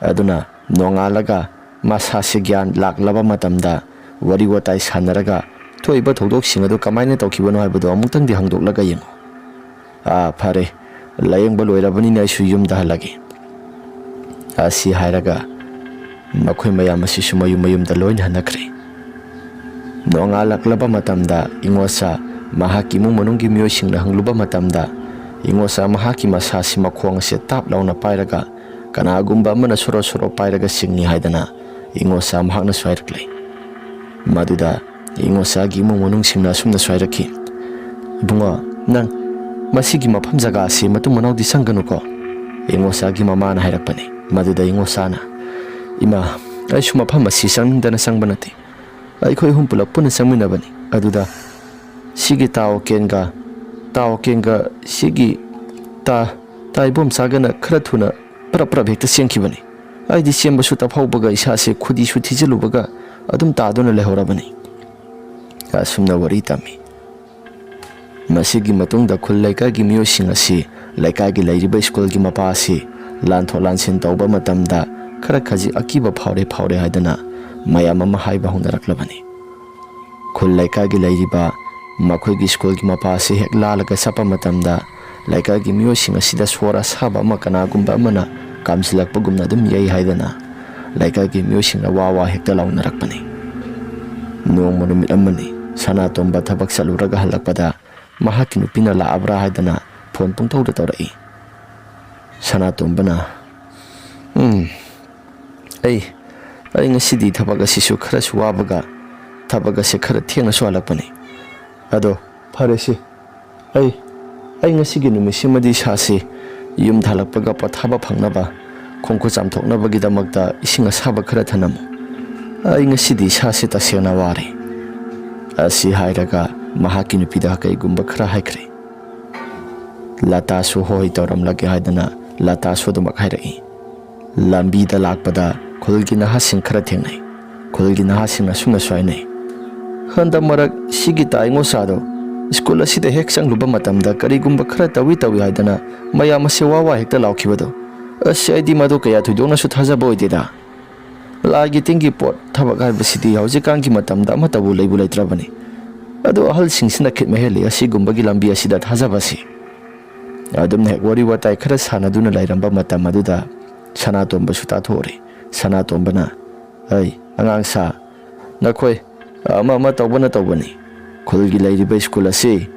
ꯑꯗꯨꯅ ꯅꯣꯡꯉꯥꯜꯂꯒ ꯃꯁꯥꯁꯤ ꯒ꯭ꯌꯥꯟ ꯂꯥꯛꯂꯕ ꯃꯇꯝꯗ ꯋꯥꯔꯤ ꯋꯥꯇꯥꯏ ꯁꯥꯟꯅꯔꯒ ꯊꯣꯛꯏꯕ ꯊꯧꯗꯣꯛꯁꯤꯡ ꯑꯗꯨ ꯀꯃꯥꯏꯅ ꯇꯧꯈꯤꯕꯅꯣ ꯍꯥꯏꯕꯗꯨ ꯑꯃꯨꯛꯇꯪꯗꯤ ꯍꯪꯗꯣꯛꯂꯒ ꯌꯦꯡꯉꯨ꯫ ꯑꯥ, ꯐꯔꯦ, ꯂꯥꯌꯦꯡꯕ ꯂꯣꯏꯔꯕꯅꯤꯅ ꯑꯩꯁꯨ ꯌꯨꯝꯗ ꯍꯜꯂꯒꯦ꯫" ꯑꯁꯤ ꯍꯥꯏꯔꯒ ꯃꯈꯣꯏ ꯃꯌꯥꯝ ꯑꯁꯤꯁꯨ ꯃꯌꯨꯝ ꯃꯌꯨꯝꯗ ꯂꯣꯏꯅ ꯍꯟꯅꯈ꯭ꯔꯦ꯫ ꯅꯣꯡꯉꯥꯜꯂꯛꯂꯕ ꯃꯇꯝꯗ ꯏꯉꯣꯁꯥ ꯃꯍꯥꯛꯀꯤ ꯏꯃꯨꯡ ꯃꯅꯨꯡꯒꯤ ꯃꯤꯑꯣꯏꯁꯤꯡꯅ ꯍꯪꯂꯨꯕ ꯃꯇꯝꯗ, ꯏꯉꯣꯁꯥ ꯃꯍꯥꯛꯀꯤ ꯃꯁꯥꯁꯤ ꯃꯈꯣꯡ ꯑꯁꯦ ꯇꯥꯞ ꯂꯥꯎꯅ ꯄꯥꯏꯔꯒ ꯀꯅꯥꯒꯨꯝꯕ ꯑꯃꯅ ꯁꯣꯔꯣ ꯁꯣꯔꯣ ꯄꯥꯏꯔꯒ ꯆꯤꯡꯏ ꯍꯥꯏꯗꯅ ꯏꯉꯣꯁꯥ ꯃꯍꯥꯛꯅꯁꯨ ꯍꯥꯏꯔꯛꯂꯦ꯫ ꯃꯗꯨꯗ ꯏꯉꯣꯁꯥꯒꯤ ꯏꯃꯨꯡ ꯃꯅꯨꯡꯁꯤꯡꯅ ꯑꯁꯨꯝꯅꯁꯨ ꯍꯥꯏꯔꯛꯈꯤ, "ꯏꯕꯨꯡꯉꯣ, ꯅꯪ ꯃꯁꯤꯒꯤ ꯃꯐꯝ ꯖꯒꯥ ꯑꯁꯤ ꯃꯇꯨꯡ ꯃꯅꯥꯎꯗꯤ ꯆꯪꯒꯅꯨꯀꯣ꯫" ꯏꯉꯣꯁꯥꯒꯤ ꯃꯃꯥꯅ ꯍꯥꯏꯔꯛꯄꯅꯤ꯫ ꯃꯗꯨꯗ ꯏꯉꯣꯁꯥꯅ, "ꯏꯃꯥ, ꯑꯩꯁꯨ ꯃꯐꯝ ꯑꯁꯤ ꯆꯪꯅꯤꯡꯗꯅ ꯆꯪꯕ ꯅꯠꯇꯦ꯫ ꯑꯩꯈꯣꯏ ꯑꯍꯨꯝ ꯄꯨꯂꯞ ꯄꯨꯟꯅ ꯆꯪꯃꯤꯟꯅꯕꯅꯤ꯫ ꯑꯗꯨꯗ ꯁꯤꯒꯤ ꯇꯥ ꯑꯣꯀꯦꯟꯒ, ꯇꯥ ꯑꯣꯀꯦꯟꯒ ꯁꯤꯒꯤ ꯇꯥ, ꯇꯥ ꯏꯕꯣꯝꯆꯥꯒꯅ ꯈꯔ ꯊꯨꯅ ꯄ꯭ꯔꯞ ꯄ꯭ꯔꯞ ꯍꯦꯛꯇ ꯆꯦꯟꯈꯤꯕꯅꯤ꯫ ꯑꯩꯗꯤ ꯆꯦꯟꯕꯁꯨ ꯇꯞꯍꯧꯕꯒ ꯏꯁꯥꯁꯦ ꯈꯨꯗꯤꯁꯨ ꯊꯤꯖꯤꯜꯂꯨꯕꯒ ꯑꯗꯨꯝ ꯇꯥꯗꯨꯅ ꯂꯩꯍꯧꯔꯕꯅꯤ꯫" ꯑꯁꯨꯝꯅ ꯋꯥꯔꯤ ꯇꯝꯃꯤ꯫ ꯃꯁꯤꯒꯤ ꯃꯇꯨꯡꯗ ꯈꯨꯜ ꯂꯩꯀꯥꯏꯒꯤ ꯃꯤꯑꯣꯏꯁꯤꯡ ꯑꯁꯤ ꯂꯩꯀꯥꯏꯒꯤ ꯂꯩꯔꯤꯕ ꯁ꯭ꯀꯨꯜꯒꯤ ꯃꯄꯥ ꯑꯁꯤ ꯂꯥꯟꯊꯣꯛ ꯂꯥꯟꯁꯤꯟ ꯇꯧꯕ ꯃꯇꯝꯗ ꯈꯔ ꯈꯖꯤꯛ ꯑꯀꯤꯕ ꯐꯥꯎꯔꯦ ꯐꯥꯎꯔꯦ ꯍꯥꯏꯗꯅ ꯃꯌꯥꯝ ꯑꯃ ꯍꯥꯏꯕ ꯍꯧꯅꯔꯛꯂꯕꯅꯤ꯫ ꯈꯨꯜ ꯂꯩꯀꯥꯏꯒꯤ ꯂꯩꯔꯤꯕ ꯃꯈꯣꯏꯒꯤ ꯁ꯭ꯀꯨꯜꯒꯤ ꯃꯄꯥ ꯑꯁꯤ ꯍꯦꯛ ꯂꯥꯜꯂꯒ ꯆꯠꯄ ꯃꯇꯝꯗ ꯂꯩꯀꯥꯏꯒꯤ ꯃꯤꯑꯣꯏꯁꯤꯡ ꯑꯁꯤꯗ ꯁꯣꯔ ꯑꯁꯥꯕ ꯑꯃ ꯀꯅꯥꯒꯨꯝꯕ ꯑꯃꯅ ꯀꯥꯝꯁꯤꯜꯂꯛꯄꯒꯨꯝꯅ ꯑꯗꯨꯝ ꯌꯩ ꯍꯥꯏꯗꯅ ꯂꯩꯀꯥꯏꯒꯤ ꯃꯤꯑꯣꯏꯁꯤꯡꯅ ꯋꯥ ꯋꯥ ꯍꯦꯛꯇ ꯂꯥꯎꯅꯔꯛꯄꯅꯤ꯫ ꯅꯣꯡꯃ ꯅꯨꯃꯤꯠ ꯑꯃꯅꯤ, ꯁꯅꯥꯇꯣꯝꯕ ꯊꯕꯛ ꯆꯠꯂꯨꯔꯒ ꯍꯜꯂꯛꯄꯗ ꯃꯍꯥꯛꯀꯤ ꯅꯨꯄꯤꯅ ꯂꯥꯛꯑꯕ꯭ꯔꯥ ꯍꯥꯏꯗꯅ ꯐꯣꯟ ꯄꯨꯡꯇꯧꯗ ꯇꯧꯔꯛꯏ꯫ ꯁꯅꯥꯇꯣꯝꯕꯅ, "ꯎꯝ, ꯑꯩ, ꯑꯩ ꯉꯁꯤꯗꯤ ꯊꯕꯛ ꯑꯁꯤꯁꯨ ꯈꯔꯁꯨ ꯋꯥꯕꯒ ꯊꯕꯛ ꯑꯁꯦ ꯈꯔ ꯊꯦꯡꯅꯁꯨ ꯍꯜꯂꯛꯄꯅꯤ꯫ ꯑꯗꯣ ꯐꯔꯦꯁꯦ, ꯑꯩ, ꯑꯩ ꯉꯁꯤꯒꯤ ꯅꯨꯃꯤꯠꯁꯤꯃꯗꯤ ꯏꯁꯥꯁꯦ ꯌꯨꯝꯗ ꯍꯜꯂꯛꯄꯒ ꯄꯣꯊꯥꯕ ꯐꯪꯅꯕ ꯈꯣꯡ ꯈꯨꯠ ꯆꯥꯝꯊꯣꯛꯅꯕꯒꯤꯗꯃꯛꯇ ꯏꯁꯤꯡ ꯑꯁꯥꯕ ꯈꯔ ꯊꯅꯝꯃꯨ꯫ ꯑꯩ ꯉꯁꯤꯗꯤ ꯏꯁꯥꯁꯦ ꯇꯁꯦꯡꯅ ꯋꯥꯔꯦ"꯫ ꯑꯁꯤ ꯍꯥꯏꯔꯒ ꯃꯍꯥꯛꯀꯤ ꯅꯨꯄꯤꯗ ꯀꯩꯒꯨꯝꯕ ꯈꯔ ꯍꯥꯏꯈ꯭ꯔꯦ꯫ ꯂꯇꯥꯁꯨ ꯍꯣꯏ ꯇꯧꯔꯝꯂꯒꯦ ꯍꯥꯏꯗꯅ ꯂꯇꯥꯁꯨ ꯑꯗꯨꯃꯛ ꯍꯥꯏꯔꯛꯏ꯫ ꯂꯝꯕꯤꯗ ꯂꯥꯛꯄꯗ ꯈꯨꯜꯒꯤ ꯅꯍꯥꯁꯤꯡ ꯈꯔ ꯊꯦꯡꯅꯩ꯫ ꯈꯨꯜꯒꯤ ꯅꯍꯥꯁꯤꯡꯅ ꯑꯁꯨꯝꯅꯁꯨ ꯍꯥꯏꯅꯩ, "ꯍꯟꯗꯛ ꯃꯔꯛ ꯁꯤꯒꯤ ꯇꯥꯏꯉꯣ ꯆꯥꯗꯣ ꯁ꯭ꯀꯨꯜ ꯑꯁꯤꯗ ꯍꯦꯛ ꯆꯪꯂꯨꯕ ꯃꯇꯝꯗ ꯀꯔꯤꯒꯨꯝꯕ ꯈꯔ ꯇꯧꯏ ꯇꯧꯏ ꯍꯥꯏꯗꯅ ꯃꯌꯥꯝ ꯑꯁꯦ ꯋꯥ ꯋꯥ ꯍꯦꯛꯇ ꯂꯥꯎꯈꯤꯕꯗꯣ, ꯑꯁ, ꯑꯩꯗꯤ ꯃꯗꯨ ꯀꯌꯥ ꯊꯣꯏꯗꯣꯛꯅꯁꯨ ꯊꯥꯖꯕ ꯑꯣꯏꯗꯦꯗ꯫ ꯂꯥꯏꯒꯤ ꯇꯤꯟꯒꯤ ꯄꯣꯠ ꯊꯕꯛ ꯍꯥꯏꯕꯁꯤꯗꯤ ꯍꯧꯖꯤꯛꯀꯥꯟꯒꯤ ꯃꯇꯝꯗ ꯑꯃꯠꯇꯕꯨ ꯂꯩꯕꯨ ꯂꯩꯇ꯭ꯔꯕꯅꯤ꯫ ꯑꯗꯣ ꯑꯍꯜꯁꯤꯡꯁꯤꯅ ꯈꯤꯠ ꯃꯍꯦꯜꯂꯤ ꯑꯁꯤꯒꯨꯝꯕꯒꯤ ꯂꯝꯕꯤ ꯑꯁꯤꯗ ꯊꯥꯖꯕꯁꯤ"꯫ ꯑꯗꯨꯝꯅ ꯍꯦꯛ ꯋꯥꯔꯤ ꯋꯥꯇꯥꯏ ꯈꯔ ꯁꯥꯟꯅꯗꯨꯅ ꯂꯩꯔꯝꯕ ꯃꯇꯝ ꯑꯗꯨꯗ ꯁꯅꯥꯇꯣꯝꯕꯁꯨ ꯇꯥꯊꯣꯛꯎꯔꯦ꯫ ꯁꯅꯥꯇꯣꯝꯕꯅ, "ꯑꯩ, ꯑꯉꯥꯡ ꯁꯥ, ꯅꯈꯣꯏ ꯑꯃ ꯑꯃ ꯇꯧꯕꯅ ꯇꯧꯕꯅꯤ꯫ ꯈꯨꯜꯒꯤ ꯂꯩꯔꯤꯕ ꯁ꯭ꯀꯨꯜ ꯑꯁꯤ,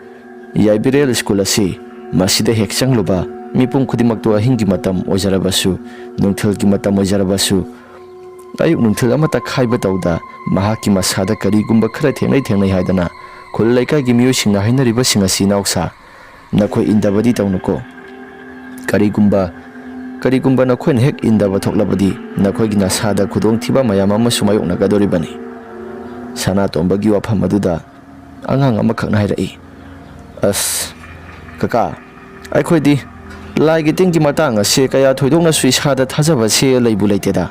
ꯌꯥꯏꯕꯤꯔꯦꯜ ꯁ꯭ꯀꯨꯜ ꯑꯁꯤ, ꯃꯁꯤꯗ ꯍꯦꯛ ꯆꯪꯂꯨꯕ ꯃꯤꯄꯨꯝ ꯈꯨꯗꯤꯡꯃꯛꯇꯨ ꯑꯍꯤꯡꯒꯤ ꯃꯇꯝ ꯑꯣꯏꯖꯔꯕꯁꯨ, ꯅꯨꯡꯊꯤꯜꯒꯤ ꯃꯇꯝ ꯑꯣꯏꯖꯔꯕꯁꯨ, ꯑꯌꯨꯛ ꯅꯨꯡꯊꯤꯜ ꯑꯃꯠꯇ ꯈꯥꯏꯕ ꯇꯧꯗ ꯃꯍꯥꯛꯀꯤ ꯃꯁꯥꯗ ꯀꯔꯤꯒꯨꯝꯕ ꯈꯔ ꯊꯦꯡꯅꯩ ꯊꯦꯡꯅꯩ ꯍꯥꯏꯗꯅ ꯈꯨꯜ ꯂꯩꯀꯥꯏꯒꯤ ꯃꯤꯑꯣꯏꯁꯤꯡꯅ ꯍꯥꯏꯅꯔꯤꯕꯁꯤꯡ ꯑꯁꯤ ꯏꯅꯥꯎꯁꯥ, ꯅꯈꯣꯏ ꯏꯟꯗꯕꯗꯤ ꯇꯧꯅꯨꯀꯣ꯫ ꯀꯔꯤꯒꯨꯝꯕ, ꯀꯔꯤꯒꯨꯝꯕ ꯅꯈꯣꯏꯅ ꯍꯦꯛ ꯏꯟꯗꯕ ꯊꯣꯛꯂꯕꯗꯤ ꯅꯈꯣꯏꯒꯤ ꯅꯁꯥꯗ ꯈꯨꯗꯣꯡꯊꯤꯕ ꯃꯌꯥꯝ ꯑꯃꯁꯨ ꯃꯥꯌꯣꯛꯅꯒꯗꯧꯔꯤꯕꯅꯤ"꯫ ꯁꯅꯥꯇꯣꯝꯕꯒꯤ ꯋꯥꯐꯝ ꯑꯗꯨꯗ ꯑꯉꯥꯡ ꯑꯃꯈꯛꯅ ꯍꯥꯏꯔꯛꯏ, "ꯑꯁ, ꯀꯀꯥ, ꯑꯩꯈꯣꯏꯗꯤ ꯂꯥꯏꯒꯤ ꯇꯤꯟꯒꯤ ꯃꯇꯥꯡ ꯑꯁꯦ ꯀꯌꯥ ꯊꯣꯏꯗꯣꯛꯅꯁꯨ ꯏꯁꯥꯗ ꯊꯥꯖꯕꯁꯦ ꯂꯩꯕꯨ ꯂꯩꯇꯦꯗ꯫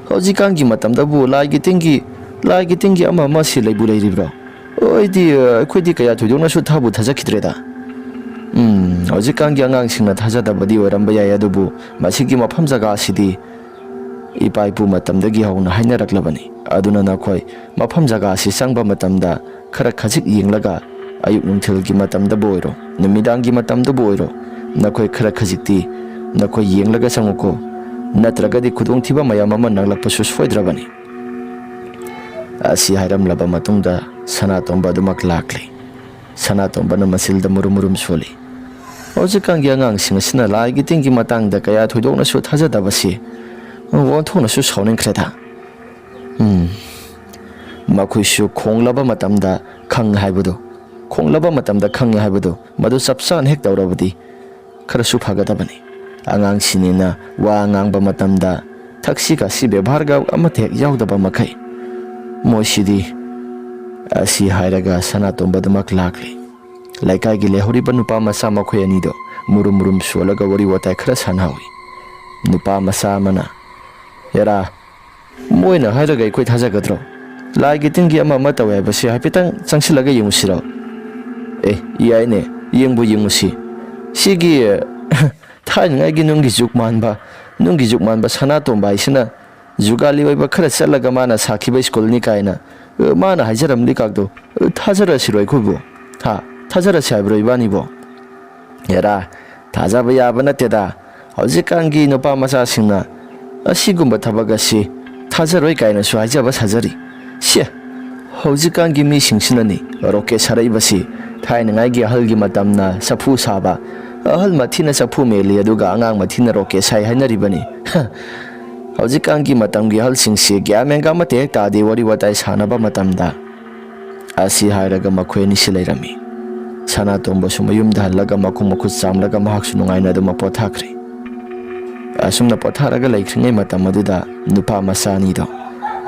ꯍꯧꯖꯤꯛꯀꯥꯟꯒꯤ ꯃꯇꯝꯗꯕꯨ ꯂꯥꯏꯒꯤ ꯇꯤꯟꯒꯤ, ꯂꯥꯏꯒꯤ ꯇꯤꯟꯒꯤ ꯑꯃ ꯑꯃꯁꯤ ꯂꯩꯕꯨ ꯂꯩꯔꯤꯕ꯭ꯔꯣ? ꯑꯩꯗꯤ, ꯑ, ꯑꯩꯈꯣꯏꯗꯤ ꯀꯌꯥ ꯊꯣꯏꯗꯣꯛꯅꯁꯨ ꯊꯥꯕꯨ ꯊꯥꯖꯈꯤꯗ꯭ꯔꯦꯗ꯫ ꯎꯝ, ꯍꯧꯖꯤꯛꯀꯥꯟꯒꯤ ꯑꯉꯥꯡꯁꯤꯡꯅ ꯊꯥꯖꯗꯕꯗꯤ ꯑꯣꯏꯔꯝꯕ ꯌꯥꯏ, ꯑꯗꯨꯕꯨ ꯃꯁꯤꯒꯤ ꯃꯐꯝ ꯖꯒꯥ ꯑꯁꯤꯗꯤ ꯏꯄꯥ ꯏꯄꯨ ꯃꯇꯝꯗꯒꯤ ꯍꯧꯅ ꯍꯥꯏꯅꯔꯛꯂꯕꯅꯤ꯫ ꯑꯗꯨꯅ ꯅꯈꯣꯏ ꯃꯐꯝ ꯖꯒꯥ ꯑꯁꯤ ꯆꯪꯕ ꯃꯇꯝꯗ ꯈꯔ ꯈꯖꯤꯛ ꯌꯦꯡꯂꯒ, ꯑꯌꯨꯛ ꯅꯨꯡꯊꯤꯜꯒꯤ ꯃꯇꯝꯗꯕꯨ ꯑꯣꯏꯔꯣ, ꯅꯨꯃꯤꯗꯥꯡꯒꯤ ꯃꯇꯝꯗꯕꯨ ꯑꯣꯏꯔꯣ, ꯅꯈꯣꯏ ꯈꯔ ꯈꯖꯤꯛꯇꯤ ꯅꯈꯣꯏ ꯌꯦꯡꯂꯒ ꯆꯪꯉꯨꯀꯣ, ꯅꯠꯇ꯭ꯔꯒꯗꯤ ꯈꯨꯗꯣꯡꯊꯤꯕ ꯃꯌꯥꯝ ꯑꯃ ꯅꯪꯂꯛꯄꯁꯨ ꯁꯣꯏꯗ꯭ꯔꯕꯅꯤ꯫ ꯑꯁꯤ ꯍꯥꯏꯔꯝꯂꯕ ꯃꯇꯨꯡꯗ ꯁꯅꯥꯇꯣꯝꯕ ꯑꯗꯨꯃꯛ ꯂꯥꯛꯂꯦ꯫ ꯁꯅꯥꯇꯣꯝꯕꯅ ꯃꯆꯤꯜꯗ ꯃꯨꯔꯨꯝ ꯃꯨꯔꯨꯝ ꯁꯣꯜꯂꯤ꯫ ꯍꯧꯖꯤꯛꯀꯥꯟꯒꯤ ꯑꯉꯥꯡꯁꯤꯡ ꯑꯁꯤꯅ ꯂꯥꯏꯒꯤ ꯇꯤꯟꯒꯤ ꯃꯇꯥꯡꯗ ꯀꯌꯥ ꯊꯣꯏꯗꯣꯛꯅꯁꯨ ꯊꯥꯖꯗꯕꯁꯤ ꯑꯣꯟꯊꯣꯛꯅꯁꯨ ꯁꯥꯎꯅꯤꯡꯈ꯭ꯔꯦꯗ꯫ ꯎꯝ, ꯃꯈꯣꯏꯁꯨ ꯈꯣꯡꯂꯕ ꯃꯇꯝꯗ ꯈꯪ ꯍꯥꯏꯕꯗꯨ, ꯈꯣꯡꯂꯕ ꯃꯇꯝꯗ ꯈꯪꯉꯤ ꯍꯥꯏꯕꯗꯨ ꯃꯗꯨ ꯆꯞ ꯆꯥꯅ ꯍꯦꯛ ꯇꯧꯔꯕꯗꯤ ꯈꯔꯁꯨ ꯐꯒꯗꯕꯅꯤ꯫ ꯑꯉꯥꯡꯁꯤꯡꯅꯤꯅ ꯋꯥ ꯉꯥꯡꯕ ꯃꯇꯝꯗ ꯊꯛꯁꯤ ꯈꯥꯁꯤ ꯕꯦꯕꯥꯔꯒ ꯑꯃꯠꯇ ꯍꯦꯛ ꯌꯥꯎꯗꯕ ꯃꯈꯩ꯫ ꯃꯣꯏꯁꯤꯗꯤ, ꯑꯁꯤ ꯍꯥꯏꯔꯒ ꯁꯅꯥꯇꯣꯝꯕꯗꯨꯃꯛ ꯂꯥꯛꯂꯦ꯫ ꯂꯩꯀꯥꯏꯒꯤ ꯂꯩꯍꯧꯔꯤꯕ ꯅꯨꯄꯥ ꯃꯆꯥ ꯃꯈꯣꯏ ꯑꯅꯤꯗꯣ ꯃꯨꯔꯨꯝ ꯃꯨꯔꯨꯝ ꯁꯣꯜꯂꯒ ꯋꯥꯔꯤ ꯋꯥꯇꯥꯏ ꯈꯔ ꯁꯥꯟꯅꯍꯧꯏ꯫ ꯅꯨꯄꯥ ꯃꯆꯥ ꯑꯃꯅ, "ꯑꯦꯔꯥ, ꯃꯣꯏꯅ ꯍꯥꯏꯔꯒ ꯑꯩꯈꯣꯏ ꯊꯥꯖꯒꯗ꯭ꯔꯣ? ꯂꯥꯏꯒꯤ ꯇꯤꯟꯒꯤ ꯑꯃ ꯑꯃ ꯇꯧꯋꯦ ꯍꯥꯏꯕꯁꯤ ꯍꯥꯏꯐꯦꯠꯇꯪ ꯆꯪꯁꯤꯜꯂꯒ ꯌꯦꯡꯉꯨꯁꯤꯔꯣ?" "ꯑꯦ, ꯌꯥꯏꯅꯦ, ꯌꯦꯡꯕꯨ ꯌꯦꯡꯉꯨꯁꯤ꯫ ꯁꯤꯒꯤ ꯊꯥꯏꯅꯉꯥꯏꯒꯤ ꯅꯨꯡꯒꯤ ꯖꯨꯛ ꯃꯥꯟꯕ, ꯅꯨꯡꯒꯤ ꯖꯨꯛ ꯃꯥꯟꯕ ꯁꯅꯥꯇꯣꯝꯕ ꯍꯥꯏꯁꯤꯅ ꯖꯨꯒꯥꯂꯤ ꯑꯣꯏꯕ ꯈꯔ ꯆꯠꯂꯒ ꯃꯥꯅ ꯁꯥꯈꯤꯕ ꯁ꯭ꯀꯨꯜꯅꯤ ꯀꯥꯏꯅ, ꯑ, ꯃꯥꯅ ꯍꯥꯏꯖꯔꯝꯂꯤ ꯀꯥꯛꯇꯣ, ꯑ, ꯊꯥꯖꯔꯁꯤꯔꯣ ꯑꯩꯈꯣꯏꯕꯨ? ꯍꯥ? ꯊꯥꯖꯔꯁꯤ ꯍꯥꯏꯕ꯭ꯔꯣ ꯏꯕꯥꯅꯤꯕꯣ?" "ꯑꯦꯔꯥ, ꯊꯥꯖꯕ ꯌꯥꯕ ꯅꯠꯇꯦꯗ꯫ ꯍꯧꯖꯤꯛꯀꯥꯟꯒꯤ ꯅꯨꯄꯥ ꯃꯆꯥꯁꯤꯡꯅ ꯑꯁꯤꯒꯨꯝꯕ ꯊꯕꯛ ꯑꯁꯤ ꯊꯥꯖꯔꯣꯏ ꯀꯥꯏꯅꯁꯨ ꯍꯥꯏꯖꯕ ꯁꯥꯖꯔꯤ꯫ ꯁꯦ, ꯍꯧꯖꯤꯛꯀꯥꯟꯒꯤ ꯃꯤꯁꯤꯡꯁꯤꯅꯅꯤ ꯔꯣꯀꯦꯠ ꯁꯥꯔꯛꯏꯕꯁꯤ꯫ ꯊꯥꯏꯅꯉꯥꯏꯒꯤ ꯑꯍꯜꯒꯤ ꯃꯇꯝꯅ ꯆꯐꯨ ꯁꯥꯕ, ꯑꯍꯜ ꯃꯊꯤꯅ ꯆꯐꯨ ꯃꯦꯜꯂꯤ, ꯑꯗꯨꯒ ꯑꯉꯥꯡ ꯃꯊꯤꯅ ꯔꯣꯀꯦꯠ ꯁꯥꯏ ꯍꯥꯏꯅꯔꯤꯕꯅꯤ꯫ ꯍ, ꯍꯧꯖꯤꯛꯀꯥꯟꯒꯤ ꯃꯇꯝꯒꯤ ꯑꯍꯜꯁꯤꯡꯁꯤ ꯒ꯭ꯌꯥꯟ ꯃꯦꯟꯒ ꯑꯃꯠꯇ ꯍꯦꯛ ꯇꯥꯗꯦ ꯋꯥꯔꯤ ꯋꯥꯇꯥꯏ ꯁꯥꯟꯅꯕ ꯃꯇꯝꯗ꯫" ꯑꯁꯤ ꯍꯥꯏꯔꯒ ꯃꯈꯣꯏ ꯑꯅꯤꯁꯤ ꯂꯩꯔꯝꯃꯤ꯫ ꯁꯅꯥꯇꯣꯝꯕꯁꯨ ꯃꯌꯨꯝꯗ ꯍꯜꯂꯒ ꯃꯈꯣꯡ ꯃꯈꯨꯠ ꯆꯥꯝꯂꯒ ꯃꯍꯥꯛꯁꯨ ꯅꯨꯡꯉꯥꯏꯅ ꯑꯗꯨꯃꯛ ꯄꯣꯊꯥꯈ꯭ꯔꯦ꯫ ꯑꯁꯨꯝꯅ ꯄꯣꯊꯥꯔꯒ ꯂꯩꯈ꯭ꯔꯤꯉꯩ ꯃꯇꯝ ꯑꯗꯨꯗ ꯅꯨꯄꯥ ꯃꯆꯥ ꯑꯅꯤꯗꯣ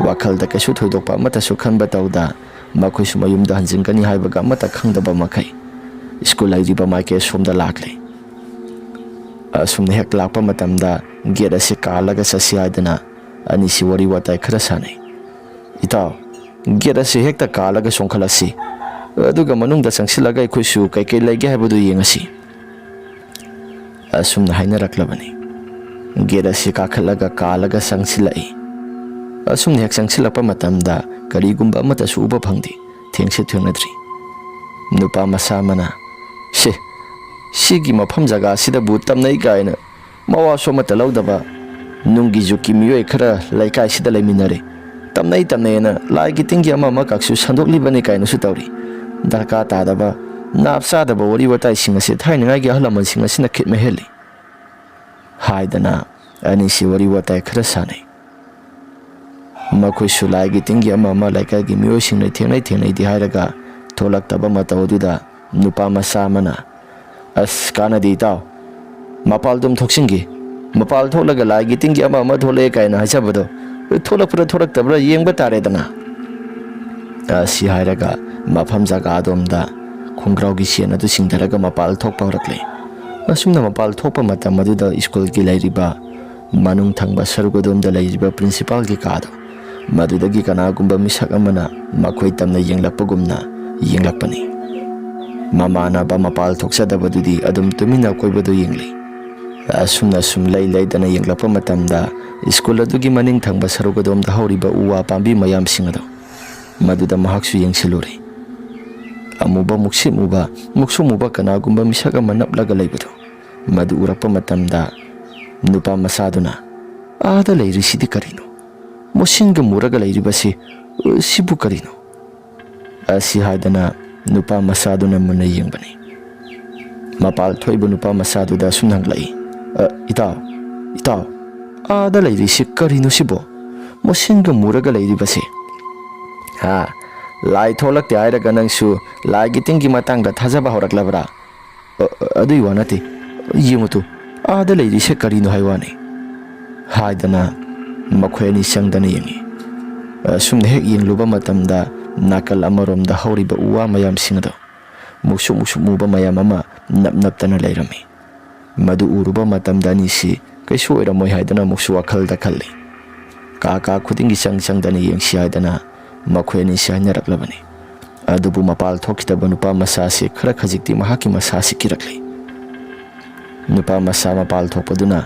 ꯋꯥꯈꯜꯗ ꯀꯩꯁꯨ ꯊꯣꯏꯗꯣꯛꯄ ꯑꯃꯠꯇꯁꯨ ꯈꯟꯕ ꯇꯧꯗ, ꯃꯈꯣꯏꯁꯨ ꯃꯌꯨꯝꯗ ꯍꯟꯖꯤꯟꯒꯅꯤ ꯍꯥꯏꯕꯒ ꯑꯃꯠꯇ ꯈꯪꯗꯕ ꯃꯈꯩ ꯁ꯭ꯀꯨꯜ ꯂꯩꯔꯤꯕ ꯃꯥꯏꯀꯩ ꯑꯁꯣꯝꯗ ꯂꯥꯛꯂꯦ꯫ ꯑꯁꯨꯝꯅ ꯍꯦꯛ ꯂꯥꯛꯄ ꯃꯇꯝꯗ ꯒꯦꯠ ꯑꯁꯤ ꯀꯥꯜꯂꯒ ꯆꯠꯁꯤ ꯍꯥꯏꯗꯨꯅ ꯑꯅꯤꯁꯤ ꯋꯥꯔꯤ ꯋꯥꯇꯥꯏ ꯈꯔ ꯁꯥꯟꯅꯩ꯫ "ꯏꯇꯥꯎ, "ꯒꯦꯠ ꯑꯁꯤ ꯍꯦꯛꯇ ꯀꯥꯜꯂꯒ ꯆꯣꯡꯈꯠꯂꯁꯤ, ꯑꯗꯨꯒ ꯃꯅꯨꯡꯗ ꯆꯪꯁꯤꯜꯂꯒ ꯑꯩꯈꯣꯏꯁꯨ ꯀꯩꯀꯩ ꯂꯩꯒꯦ ꯍꯥꯏꯕꯗꯨ ꯌꯦꯡꯉꯁꯤ"꯫ ꯑꯁꯨꯝꯅ ꯍꯥꯏꯅꯔꯛꯂꯕꯅꯤ꯫ ꯒꯦꯠ ꯑꯁꯤ ꯀꯥꯈꯠꯂꯒ ꯀꯥꯜꯂꯒ ꯆꯪꯁꯤꯜꯂꯛꯏ꯫ ꯑꯁꯨꯝꯅ ꯍꯦꯛ ꯆꯪꯁꯤꯜꯂꯛꯄ ꯃꯇꯝꯗ ꯀꯔꯤꯒꯨꯝꯕ ꯑꯃꯠꯇꯁꯨ ꯎꯕ ꯐꯪꯗꯦ꯫ ꯊꯦꯡꯁꯨ ꯊꯦꯡꯅꯗ꯭ꯔꯤ꯫ ꯅꯨꯄꯥ ꯃꯆꯥ ꯑꯃꯅ, "ꯁꯦ, ꯁꯤꯒꯤ ꯃꯐꯝ ꯖꯒꯥꯁꯤꯗꯕꯨ ꯇꯝꯅꯩ ꯀꯥꯏꯅ ꯃꯋꯥꯁꯨ ꯑꯃꯠꯇ ꯂꯧꯗꯕ ꯅꯨꯡꯒꯤ ꯖꯨꯛꯀꯤ ꯃꯤꯑꯣꯏ ꯈꯔ ꯂꯩꯀꯥꯏꯁꯤꯗ ꯂꯩꯃꯤꯟꯅꯔꯦ꯫ ꯇꯝꯅꯩ ꯇꯝꯅꯩꯅ ꯂꯥꯏꯒꯤ ꯇꯤꯟꯒꯤ ꯑꯃ ꯑꯃꯈꯛꯁꯨ ꯁꯟꯗꯣꯛꯂꯤꯕꯅꯤ" ꯀꯥꯏꯅꯁꯨ ꯇꯧꯔꯤ꯫ ꯗꯔꯀꯥꯔ ꯇꯥꯗꯕ, ꯅꯥꯞ ꯆꯥꯗꯕ ꯋꯥꯔꯤ ꯋꯥꯇꯥꯏꯁꯤꯡ ꯑꯁꯤ ꯊꯥꯏꯅꯉꯥꯏꯒꯤ ꯑꯍꯜ ꯂꯃꯟꯁꯤꯡ ꯑꯁꯤꯅ ꯈꯤꯠ ꯃꯍꯦꯜꯂꯤ ꯍꯥꯏꯗꯅ ꯑꯅꯤꯁꯤ ꯋꯥꯔꯤ ꯋꯥꯇꯥꯏ ꯈꯔ ꯁꯥꯟꯅꯩ꯫ ꯃꯈꯣꯏꯁꯨ ꯂꯥꯏꯒꯤ ꯇꯤꯟꯒꯤ ꯑꯃ ꯑꯃ ꯂꯩꯀꯥꯏꯒꯤ ꯃꯤꯑꯣꯏꯁꯤꯡꯅ ꯊꯦꯡꯅꯩ ꯊꯦꯡꯅꯩꯗꯤ ꯍꯥꯏꯔꯒ ꯊꯣꯛꯂꯛꯇꯕ ꯃꯇꯧ ꯑꯗꯨꯗ ꯅꯨꯄꯥ ꯃꯆꯥ ꯑꯃꯅ, "ꯑꯁ, ꯀꯥꯟꯅꯗꯦ ꯏꯇꯥꯎ, ꯃꯄꯥꯜꯗꯨꯝ ꯊꯣꯛꯆꯤꯟꯒꯦ꯫ ꯃꯄꯥꯜ ꯊꯣꯛꯂꯒ ꯂꯥꯏꯒꯤ ꯇꯤꯟꯒꯤ ꯑꯃ ꯑꯃ ꯊꯣꯛꯂꯛꯑꯦ ꯀꯥꯏꯅ ꯍꯥꯏꯖꯕꯗꯣ ꯊꯣꯛꯂꯛꯄ꯭ꯔꯥ ꯊꯣꯛꯂꯛꯇꯕ꯭ꯔꯥ ꯌꯦꯡꯕ ꯇꯥꯔꯦꯗꯅ"꯫ ꯑꯁꯤ ꯍꯥꯏꯔꯒ ꯃꯐꯝ ꯖꯒꯥ ꯑꯗꯣꯝꯗ ꯈꯣꯡꯒ꯭ꯔꯥꯎꯒꯤ ꯆꯦꯟ ꯑꯗꯨ ꯆꯤꯡꯊꯔꯒ ꯃꯄꯥꯜ ꯊꯣꯛꯄ ꯍꯧꯔꯛꯂꯦ꯫ ꯑꯁꯨꯝꯅ ꯃꯄꯥꯜ ꯊꯣꯛꯄ ꯃꯇꯝ ꯑꯗꯨꯗ ꯁ꯭ꯀꯨꯜꯒꯤ ꯂꯩꯔꯤꯕ ꯃꯅꯨꯡ ꯊꯪꯕ ꯁꯔꯨꯛ ꯑꯗꯣꯝꯗ ꯂꯩꯔꯤꯕ ꯄ꯭ꯔꯤꯟꯁꯤꯄꯥꯜꯒꯤ ꯀꯥꯗꯣ, ꯃꯗꯨꯗꯒꯤ ꯀꯅꯥꯒꯨꯝꯕ ꯃꯤꯁꯛ ꯑꯃꯅ ꯃꯈꯣꯏ ꯇꯝꯅ ꯌꯦꯡꯂꯛꯄꯒꯨꯝꯅ ꯌꯦꯡꯂꯛꯄꯅꯤ꯫ ꯃꯃꯥꯟꯅꯕ ꯃꯄꯥꯜ ꯊꯣꯛꯆꯗꯕꯗꯨꯗꯤ ꯑꯗꯨꯝ ꯇꯨꯃꯤꯟꯅ ꯑꯀꯣꯏꯕꯗꯨ ꯌꯦꯡꯂꯤ꯫ ꯑꯁꯨꯝꯅ ꯁꯨꯝ ꯂꯩ ꯂꯩꯗꯅ ꯌꯦꯡꯂꯛꯄ ꯃꯇꯝꯗ ꯁ꯭ꯀꯨꯜ ꯑꯗꯨꯒꯤ ꯃꯅꯤꯡ ꯊꯪꯕ ꯁꯔꯨꯛ ꯑꯗꯣꯝꯗ ꯍꯧꯔꯤꯕ ꯎ ꯋꯥ ꯄꯥꯝꯕꯤ ꯃꯌꯥꯝꯁꯤꯡ ꯑꯗꯨ ꯃꯗꯨꯗ ꯃꯍꯥꯛꯁꯨ ꯌꯦꯡꯁꯤꯜꯂꯨꯔꯦ꯫ ꯑꯃꯨꯕ ꯃꯨꯛꯁꯤꯠ ꯃꯨꯕ, ꯃꯨꯛꯁꯨ ꯃꯨꯕ ꯀꯅꯥꯒꯨꯝꯕ ꯃꯤꯁꯛ ꯑꯃ ꯅꯞꯂꯒ ꯂꯩꯕꯗꯨ ꯃꯗꯨ ꯎꯔꯛꯄ ꯃꯇꯝꯗ ꯅꯨꯄꯥ ꯃꯆꯥꯗꯨꯅ, "ꯑꯥꯗ ꯂꯩꯔꯤꯁꯤꯗꯤ ꯀꯔꯤꯅꯣ? ꯃꯨꯁꯤꯟꯒ ꯃꯨꯔꯒ ꯂꯩꯔꯤꯕꯁꯤ, ꯑ, ꯁꯤꯕꯨ ꯀꯔꯤꯅꯣ?" ꯑꯁꯤ ꯍꯥꯏꯗꯅ ꯅꯨꯄꯥ ꯃꯆꯥꯗꯨꯅ ꯃꯨꯟꯅ ꯌꯦꯡꯕꯅꯤ꯫ ꯃꯄꯥꯜ ꯊꯣꯛꯏꯕ ꯅꯨꯄꯥ ꯃꯆꯥꯗꯨꯗ ꯑꯁꯨꯝꯅ ꯍꯪꯂꯛꯏ, "ꯑ, ꯏꯇꯥꯎ, ꯏꯇꯥꯎ, ꯑꯥꯗ ꯂꯩꯔꯤꯁꯤ ꯀꯔꯤꯅꯣ ꯁꯤꯕꯣ? ꯃꯨꯁꯤꯟꯒ ꯃꯨꯔꯒ ꯂꯩꯔꯤꯕꯁꯦ?" "ꯍꯥ? ꯂꯥꯏ ꯊꯣꯛꯂꯛꯇꯦ ꯍꯥꯏꯔꯒ ꯅꯪꯁꯨ ꯂꯥꯏꯒꯤ ꯇꯤꯟꯒꯤ ꯃꯇꯥꯡꯗ ꯊꯥꯖꯕ ꯍꯧꯔꯛꯂꯕ꯭ꯔꯥ?" "ꯑ, ꯑ, ꯑꯗꯨꯏ ꯋꯥ ꯅꯠꯇꯦ꯫ ꯌꯦꯡꯉꯨ ꯇꯨ, ꯑꯥꯗ ꯂꯩꯔꯤꯁꯦ ꯀꯔꯤꯅꯣ ꯍꯥꯏ ꯋꯥꯅꯤ"꯫ ꯍꯥꯏꯗꯅ ꯃꯈꯣꯏ ꯑꯅꯤ ꯆꯪꯗꯅ ꯌꯦꯡꯉꯤ꯫ ꯑꯁꯨꯝꯅ ꯍꯦꯛ ꯌꯦꯡꯂꯨꯕ ꯃꯇꯝꯗ ꯅꯥꯀꯜ ꯑꯃꯔꯣꯝꯗ ꯍꯧꯔꯤꯕ ꯎ ꯋꯥ ꯃꯌꯥꯝꯁꯤꯡ ꯑꯗꯣ ꯃꯨꯛꯁꯨꯛ ꯃꯨꯛꯁꯨꯛ ꯃꯨꯕ ꯃꯌꯥꯝ ꯑꯃ ꯅꯞ ꯅꯞꯇꯅ ꯂꯩꯔꯝꯃꯤ꯫ ꯃꯗꯨ ꯎꯔꯨꯕ ꯃꯇꯝꯗ ꯑꯅꯤꯁꯤ ꯀꯩꯁꯨ ꯑꯣꯏꯔꯝꯃꯣꯏ ꯍꯥꯏꯗꯅ ꯑꯃꯨꯛꯁꯨ ꯋꯥꯈꯜꯗ ꯈꯜꯂꯤ꯫ ꯀꯥ ꯀꯥ ꯈꯨꯗꯤꯡꯒꯤ ꯆꯪ ꯆꯪꯗꯅ ꯌꯦꯡꯁꯤ ꯍꯥꯏꯗꯅ ꯃꯈꯣꯏ ꯑꯅꯤꯁꯤ ꯍꯥꯏꯅꯔꯛꯂꯕꯅꯤ꯫ ꯑꯗꯨꯕꯨ ꯃꯄꯥꯜ ꯊꯣꯛꯈꯤꯗꯕ ꯅꯨꯄꯥ ꯃꯆꯥꯁꯤ ꯈꯔ ꯈꯖꯤꯛꯇꯤ ꯃꯍꯥꯛꯀꯤ ꯃꯁꯥꯁꯤ ꯀꯤꯔꯛꯂꯤ꯫ ꯅꯨꯄꯥ ꯃꯆꯥ ꯃꯄꯥꯜ ꯊꯣꯛꯄꯗꯨꯅ,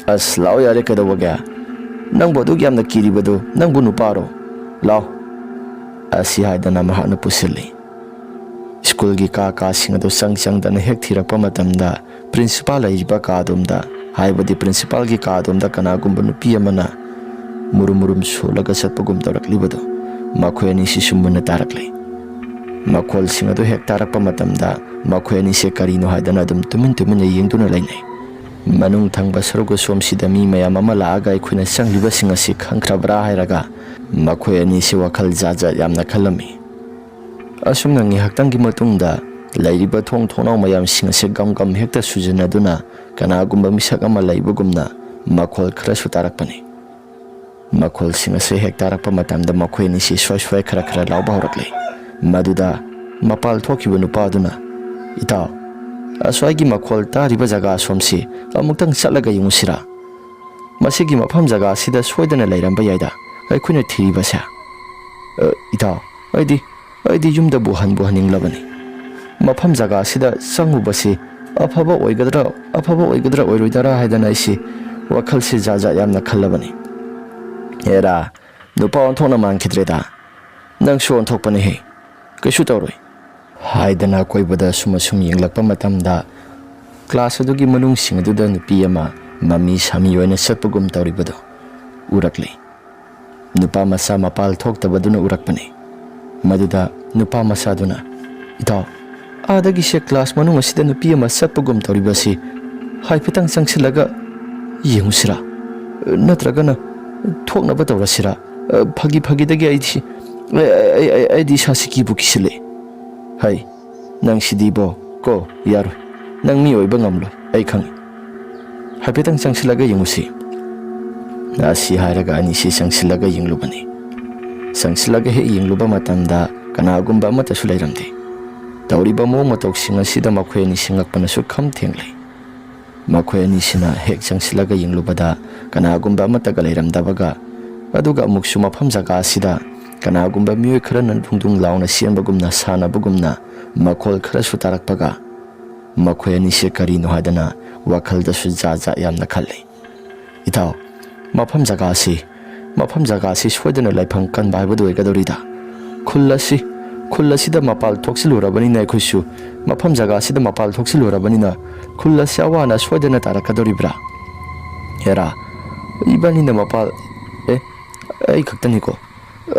"ꯑꯁ, ꯂꯥꯛꯑꯣ ꯌꯥꯔꯦ, ꯀꯩꯗꯧꯕꯒꯦ? ꯅꯪꯕꯨ ꯑꯗꯨꯛ ꯌꯥꯝꯅ ꯀꯤꯔꯤꯕꯗꯨ ꯅꯪꯕꯨ ꯅꯨꯄꯥꯔꯣ? ꯂꯥꯛꯑꯣ," ꯑꯁꯤ ꯍꯥꯏꯗꯅ ꯃꯍꯥꯛꯅ ꯄꯨꯁꯤꯜꯂꯤ꯫ ꯁ꯭ꯀꯨꯜꯒꯤ ꯀꯥ ꯀꯥꯁꯤꯡ ꯑꯗꯨ ꯆꯪ ꯆꯪꯗꯅ ꯍꯦꯛ ꯊꯤꯔꯛꯄ ꯃꯇꯝꯗ, ꯄ꯭ꯔꯤꯟꯁꯤꯄꯥꯜ ꯂꯩꯔꯤꯕ ꯀꯥꯗꯣꯝꯗ, ꯍꯥꯏꯕꯗꯤ ꯄ꯭ꯔꯤꯟꯁꯤꯄꯥꯜꯒꯤ ꯀꯥꯗꯣꯝꯗ ꯀꯅꯥꯒꯨꯝꯕ ꯅꯨꯄꯤ ꯑꯃꯅ ꯃꯨꯔꯨꯝ ꯃꯨꯔꯨꯝ ꯁꯣꯜꯂꯒ ꯆꯠꯄꯒꯨꯝ ꯇꯧꯔꯛꯂꯤꯕꯗꯨ ꯃꯈꯣꯏ ꯑꯅꯤꯁꯤꯁꯨ ꯃꯨꯟꯅ ꯇꯥꯔꯛꯂꯤ꯫ ꯃꯈꯣꯜꯁꯤꯡ ꯑꯗꯨ ꯍꯦꯛ ꯇꯥꯔꯛꯄ ꯃꯇꯝꯗ ꯃꯈꯣꯏ ꯑꯅꯤꯁꯦ ꯀꯔꯤꯅꯣ ꯍꯥꯏꯗꯅ ꯑꯗꯨꯝ ꯇꯨꯃꯤꯟ ꯇꯨꯃꯤꯟꯅ ꯌꯦꯡꯗꯨꯅ ꯂꯩꯅꯩ꯫ ꯃꯅꯨꯡ ꯊꯪꯕ ꯁꯔꯨꯛ ꯑꯁꯣꯝꯁꯤꯗ ꯃꯤ ꯃꯌꯥꯝ ꯑꯃ ꯂꯥꯛꯑꯒ ꯑꯩꯈꯣꯏꯅ ꯆꯪꯂꯤꯕꯁꯤꯡ ꯑꯁꯤ ꯈꯪꯈ꯭ꯔꯕ꯭ꯔꯥ ꯍꯥꯏꯔꯒ ꯃꯈꯣꯏ ꯑꯅꯤꯁꯤ ꯋꯥꯈꯜ ꯖꯥꯠ ꯖꯥꯠ ꯌꯥꯝꯅ ꯈꯜꯂꯝꯃꯤ꯫ ꯑꯁꯨꯝꯅ ꯉꯥꯏꯍꯥꯛꯇꯪꯒꯤ ꯃꯇꯨꯡꯗ ꯂꯩꯔꯤꯕ ꯊꯣꯡ ꯊꯣꯡꯅꯥꯎ ꯃꯌꯥꯝꯁꯤꯡ ꯑꯁꯤ ꯒꯝ ꯒꯝ ꯍꯦꯛꯇ ꯁꯨꯖꯟꯅꯗꯨꯅ ꯀꯅꯥꯒꯨꯝꯕ ꯃꯤꯁꯛ ꯑꯃ ꯂꯩꯕꯒꯨꯝꯅ ꯃꯈꯣꯜ ꯈꯔꯁꯨ ꯇꯥꯔꯛꯄꯅꯤ꯫ ꯃꯈꯣꯜꯁꯤꯡ ꯑꯁꯤ ꯍꯦꯛ ꯇꯥꯔꯛꯄ ꯃꯇꯝꯗ ꯃꯈꯣꯏ ꯑꯅꯤꯁꯤ ꯁ꯭ꯋꯥꯏ ꯁ꯭ꯋꯥꯏ ꯈꯔ ꯈꯔ ꯂꯥꯎꯕ ꯍꯧꯔꯛꯂꯦ꯫ ꯃꯗꯨꯗ ꯃꯄꯥꯜ ꯊꯣꯛꯈꯤꯕ ꯅꯨꯄꯥꯗꯨꯅ, "ꯏꯇꯥꯎ, ꯑꯁ꯭ꯋꯥꯏꯒꯤ ꯃꯈꯣꯜ ꯇꯥꯔꯤꯕ ꯖꯒꯥ ꯑꯁꯣꯝꯁꯤ ꯑꯃꯨꯛꯇꯪ ꯆꯠꯂꯒ ꯌꯦꯡꯉꯨꯁꯤꯔꯥ? ꯃꯁꯤꯒꯤ ꯃꯐꯝ ꯖꯒꯥ ꯑꯁꯤꯗ ꯁꯣꯏꯗꯅ ꯂꯩꯔꯝꯕ ꯌꯥꯏꯗ, ꯑꯩꯈꯣꯏꯅ ꯊꯤꯔꯤꯕꯁꯦ꯫ ꯑ, ꯏꯇꯥꯎ, ꯑꯩꯗꯤ, ꯑꯩꯗꯤ ꯌꯨꯝꯗꯕꯨ ꯍꯟꯕꯨ ꯍꯟꯅꯤꯡꯂꯕꯅꯤ꯫ ꯃꯐꯝ ꯖꯒꯥ ꯑꯁꯤꯗ ꯆꯪꯉꯨꯕꯁꯤ ꯑꯐꯕ ꯑꯣꯏꯒꯗ꯭ꯔꯥ, ꯑꯐꯕ ꯑꯣꯏꯒꯗ꯭ꯔꯥ ꯑꯣꯏꯔꯣꯏꯗ꯭ꯔꯥ ꯍꯥꯏꯗꯅ ꯑꯩꯁꯤ ꯋꯥꯈꯜꯁꯤ ꯖꯥꯠ ꯖꯥꯠ ꯌꯥꯝꯅ ꯈꯜꯂꯕꯅꯤ꯫" "ꯍꯦꯔꯥ, ꯅꯨꯄꯥ ꯑꯣꯟꯊꯣꯛꯅ ꯃꯥꯟꯈꯤꯗ꯭ꯔꯦꯗ꯫ ꯅꯪꯁꯨ ꯑꯣꯟꯊꯣꯛꯄꯅꯤꯍꯦ꯫ ꯀꯩꯁꯨ ꯇꯧꯔꯣꯏ," ꯍꯥꯏꯗꯅ ꯑꯀꯣꯏꯕꯗ ꯑꯁꯨꯝ ꯑꯁꯨꯝ ꯌꯦꯡꯂꯛꯄ ꯃꯇꯝꯗ, ꯀ꯭ꯂꯥꯁ ꯑꯗꯨꯒꯤ ꯃꯅꯨꯡꯁꯤꯡ ꯑꯗꯨꯗ ꯅꯨꯄꯤ ꯑꯃ ꯃꯃꯤ ꯁꯥꯃꯤ ꯑꯣꯏꯅ ꯆꯠꯄꯒꯨꯝ ꯇꯧꯔꯤꯕꯗꯨ ꯎꯔꯛꯂꯤ꯫ ꯅꯨꯄꯥ ꯃꯆꯥ ꯃꯄꯥꯜ ꯊꯣꯛꯇꯕꯗꯨꯅ ꯎꯔꯛꯄꯅꯤ꯫ ꯃꯗꯨꯗ ꯅꯨꯄꯥ ꯃꯆꯥꯗꯨꯅ, "ꯏꯇꯥꯎ, ꯑꯥꯗꯒꯤꯁꯦ ꯀ꯭ꯂꯥꯁ ꯃꯅꯨꯡ ꯑꯁꯤꯗ ꯅꯨꯄꯤ ꯑꯃ ꯆꯠꯄꯒꯨꯝ ꯇꯧꯔꯤꯕꯁꯤ ꯍꯥꯏꯐꯦꯠꯇꯪ ꯆꯪꯁꯤꯜꯂꯒ ꯌꯦꯡꯉꯨꯁꯤꯔꯥ? ꯅꯠꯇ꯭ꯔꯒꯅ ꯊꯣꯛꯅꯕ ꯇꯧꯔꯁꯤꯔꯥ? ꯐꯥꯒꯤ ꯐꯥꯒꯤꯗꯒꯤ ꯑꯩꯗꯤ, ꯑꯩ, ꯑꯩ, ꯑꯩ, ꯑꯩꯗꯤ ꯏꯁꯥꯁꯤ ꯀꯤꯕꯨ ꯀꯤꯁꯤꯜꯂꯛꯑꯦ꯫ ꯍꯩ, ꯅꯪ ꯁꯤꯗꯤꯕꯣ, ꯀꯣ, ꯌꯥꯔꯣꯏ꯫ ꯅꯪ ꯃꯤ ꯑꯣꯏꯕ ꯉꯝꯂꯣꯏ, ꯑꯩ ꯈꯪꯏ꯫ ꯍꯥꯏꯐꯦꯠꯇꯪ ꯆꯪꯁꯤꯜꯂꯒ ꯌꯦꯡꯉꯨꯁꯤ꯫" ꯑꯁꯤ ꯍꯥꯏꯔꯒ ꯑꯅꯤꯁꯤ ꯆꯪꯁꯤꯜꯂꯒ ꯌꯦꯡꯂꯨꯕꯅꯤ꯫ ꯆꯪꯁꯤꯜꯂꯒ ꯍꯦꯛ ꯌꯦꯡꯂꯨꯕ ꯃꯇꯝꯗ ꯀꯅꯥꯒꯨꯝꯕ ꯑꯃꯠꯇꯁꯨ ꯂꯩꯔꯝꯗꯦ꯫ ꯇꯧꯔꯤꯕ ꯃꯑꯣꯡ ꯃꯇꯧꯁꯤꯡ ꯑꯁꯤꯗ ꯃꯈꯣꯏ ꯑꯅꯤꯁꯤ ꯉꯛꯄꯅꯁꯨ ꯈꯝ ꯊꯦꯡꯂꯦ꯫ ꯃꯈꯣꯏ ꯑꯅꯤꯁꯤꯅ ꯍꯦꯛ ꯆꯪꯁꯤꯜꯂꯒ ꯌꯦꯡꯂꯨꯕꯗ ꯀꯅꯥꯒꯨꯝꯕ ꯑꯃꯠꯇꯒ ꯂꯩꯔꯝꯗꯕꯒ, ꯑꯗꯨꯒ ꯑꯃꯨꯛꯁꯨ ꯃꯐꯝ ꯖꯒꯥ ꯑꯁꯤꯗ ꯀꯅꯥꯒꯨꯝꯕ ꯃꯤꯑꯣꯏ ꯈꯔꯅ ꯗꯨꯡ ꯗꯨꯡ ꯂꯥꯎꯅ ꯆꯦꯟꯕꯒꯨꯝꯅ, ꯁꯥꯟꯅꯕꯒꯨꯝꯅ ꯃꯈꯣꯜ ꯈꯔꯁꯨ ꯇꯥꯔꯛꯄꯒ, ꯃꯈꯣꯏ ꯑꯅꯤꯁꯦ ꯀꯔꯤꯅꯣ ꯍꯥꯏꯗꯅ ꯋꯥꯈꯜꯗꯁꯨ ꯖꯥꯠ ꯖꯥꯠ ꯌꯥꯝꯅ ꯈꯜꯂꯤ꯫ "ꯏꯇꯥꯎ, ꯃꯐꯝ ꯖꯒꯥꯁꯤ, ꯃꯐꯝ ꯖꯒꯥꯁꯤ ꯁꯣꯏꯗꯅ ꯂꯥꯏꯐꯝ ꯀꯟꯕ ꯍꯥꯏꯕꯗꯨ ꯑꯣꯏꯒꯗꯧꯔꯤꯗ꯫ ꯈꯨꯜ ꯑꯁꯤ, ꯈꯨꯜ ꯑꯁꯤꯗ ꯃꯄꯥꯜ ꯊꯣꯛꯆꯤꯜꯂꯨꯔꯕꯅꯤꯅ ꯑꯩꯈꯣꯏꯁꯨ ꯃꯐꯝ ꯖꯒꯥꯁꯤꯗ ꯃꯄꯥꯜ ꯊꯣꯛꯆꯤꯜꯂꯨꯔꯕꯅꯤꯅ ꯈꯨꯜ ꯑꯁꯤ ꯑꯋꯥ ꯑꯅꯥ ꯁꯣꯏꯗꯅ ꯇꯥꯔꯛꯀꯗꯧꯔꯤꯕ꯭ꯔꯥ? ꯍꯦꯔꯥ, ꯏꯕꯥꯅꯤꯅ ꯃꯄꯥꯜ, ꯑꯦ, ꯑꯩ ꯈꯛꯇꯅꯤꯀꯣ,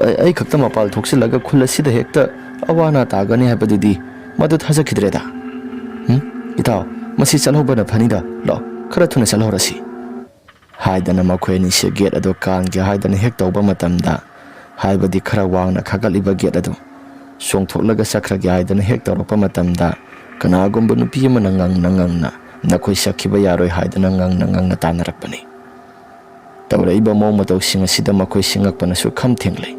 ꯑꯩ, ꯑꯩ ꯈꯛꯇ ꯃꯄꯥꯜ ꯊꯣꯛꯆꯤꯜꯂꯒ ꯈꯨꯜ ꯑꯁꯤꯗ ꯍꯦꯛꯇ ꯑꯋꯥ ꯑꯅꯥ ꯇꯥꯒꯅꯤ ꯍꯥꯏꯕꯗꯨꯗꯤ ꯃꯗꯨ ꯊꯥꯖꯈꯤꯗ꯭ꯔꯦꯗ꯫ ꯎꯝ? ꯏꯇꯥꯎ, ꯃꯁꯤ ꯆꯠꯍꯧꯕꯅ ꯐꯅꯤꯗ꯫ ꯂꯥꯛꯑꯣ, ꯈꯔ ꯊꯨꯅ ꯆꯠꯍꯧꯔꯁꯤ," ꯍꯥꯏꯗꯅ ꯃꯈꯣꯏ ꯑꯅꯤꯁꯦ ꯒꯦꯠ ꯑꯗꯨ ꯀꯥꯟꯒꯦ ꯍꯥꯏꯗꯅ ꯍꯦꯛ ꯇꯧꯕ ꯃꯇꯝꯗ, ꯍꯥꯏꯕꯗꯤ ꯈꯔ ꯋꯥꯡꯅ ꯈꯥꯒꯠꯂꯤꯕ ꯒꯦꯠ ꯑꯗꯨ ꯆꯣꯡꯊꯣꯛꯂꯒ ꯆꯠꯈ꯭ꯔꯒꯦ ꯍꯥꯏꯗꯅ ꯍꯦꯛ ꯇꯧꯔꯛꯄ ꯃꯇꯝꯗ, ꯀꯅꯥꯒꯨꯝꯕ ꯅꯨꯄꯤ ꯑꯃꯅ ꯉꯪꯅ ꯉꯪꯅ "ꯅꯈꯣꯏ ꯆꯠꯈꯤꯕ ꯌꯥꯔꯣꯏ" ꯍꯥꯏꯗꯅ ꯉꯪꯅ ꯉꯪꯅ ꯇꯥꯟꯅꯔꯛꯄꯅꯤ꯫ ꯇꯧꯔꯛꯏꯕ ꯃꯑꯣꯡ ꯃꯇꯧꯁꯤꯡ ꯑꯁꯤꯗ ꯃꯈꯣꯏꯁꯤ ꯉꯛꯄꯅꯁꯨ ꯈꯝ ꯊꯦꯡꯂꯦ꯫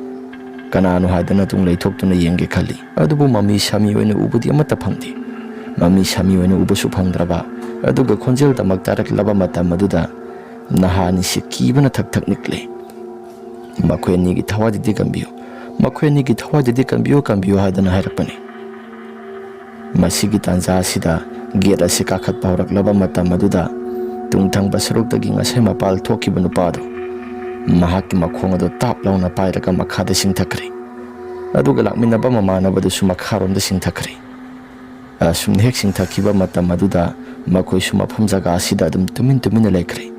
ꯀꯅꯥꯅꯣ ꯍꯥꯏꯗꯅ ꯇꯨꯡ ꯂꯩꯊꯣꯛꯇꯨꯅ ꯌꯦꯡꯒꯦ ꯈꯜꯂꯤ, ꯑꯗꯨꯕꯨ ꯃꯃꯤ ꯁꯥꯃꯤ ꯑꯣꯏꯅ ꯎꯕꯗꯤ ꯑꯃꯠꯇ ꯐꯪꯗꯦ꯫ ꯃꯃꯤ ꯁꯥꯃꯤ ꯑꯣꯏꯅ ꯎꯕꯁꯨ ꯐꯪꯗ꯭ꯔꯕ, ꯑꯗꯨꯒ ꯈꯣꯟꯖꯦꯜꯗꯃꯛ ꯇꯥꯔꯛꯂꯕ ꯃꯇꯝ ꯑꯗꯨꯗ ꯅꯍꯥ ꯑꯅꯤꯁꯤ ꯀꯤꯕꯅ ꯊꯛ ꯊꯛ ꯅꯤꯛꯂꯦ꯫ "ꯃꯈꯣꯏ ꯑꯅꯤꯒꯤ ꯊꯋꯥꯏꯗꯨꯗꯤ ꯀꯟꯕꯤꯌꯨ, ꯃꯈꯣꯏ ꯑꯅꯤꯒꯤ ꯊꯋꯥꯏꯗꯨꯗꯤ ꯀꯟꯕꯤꯌꯨ, ꯀꯟꯕꯤꯌꯨ" ꯍꯥꯏꯗꯅ ꯍꯥꯏꯔꯛꯄꯅꯤ꯫ ꯃꯁꯤꯒꯤ ꯇꯥꯟꯖꯥ ꯑꯁꯤꯗ ꯒꯦꯠ ꯑꯁꯤ ꯀꯥꯈꯠꯄ ꯍꯧꯔꯛꯂꯕ ꯃꯇꯝ ꯑꯗꯨꯗ, ꯇꯨꯡꯊꯪꯕ ꯁꯔꯨꯛꯇꯒꯤ ꯉꯁꯥꯏ ꯃꯄꯥꯜ ꯊꯣꯛꯈꯤꯕ ꯅꯨꯄꯥ ꯑꯗꯨ ꯃꯍꯥꯛꯀꯤ ꯃꯈꯣꯡ ꯑꯗꯨ ꯇꯥꯞ ꯂꯥꯎꯅ ꯄꯥꯏꯔꯒ ꯃꯈꯥꯗ ꯆꯤꯡꯊꯈ꯭ꯔꯦ꯫ ꯑꯗꯨꯒ ꯂꯥꯛꯃꯤꯟꯅꯕ ꯃꯃꯥꯟꯅꯕꯗꯨꯁꯨ ꯃꯈꯥꯔꯣꯝꯗ ꯆꯤꯡꯊꯈ꯭ꯔꯦ꯫ ꯑꯁꯨꯝꯅ ꯍꯦꯛ ꯆꯤꯡꯊꯈꯤꯕ ꯃꯇꯝ ꯑꯗꯨꯗ ꯃꯈꯣꯏꯁꯨ ꯃꯐꯝ ꯖꯒꯥ ꯑꯁꯤꯗ ꯑꯗꯨꯝ ꯇꯨꯃꯤꯟ ꯇꯨꯃꯤꯟꯅ ꯂꯩꯈ꯭ꯔꯦ꯫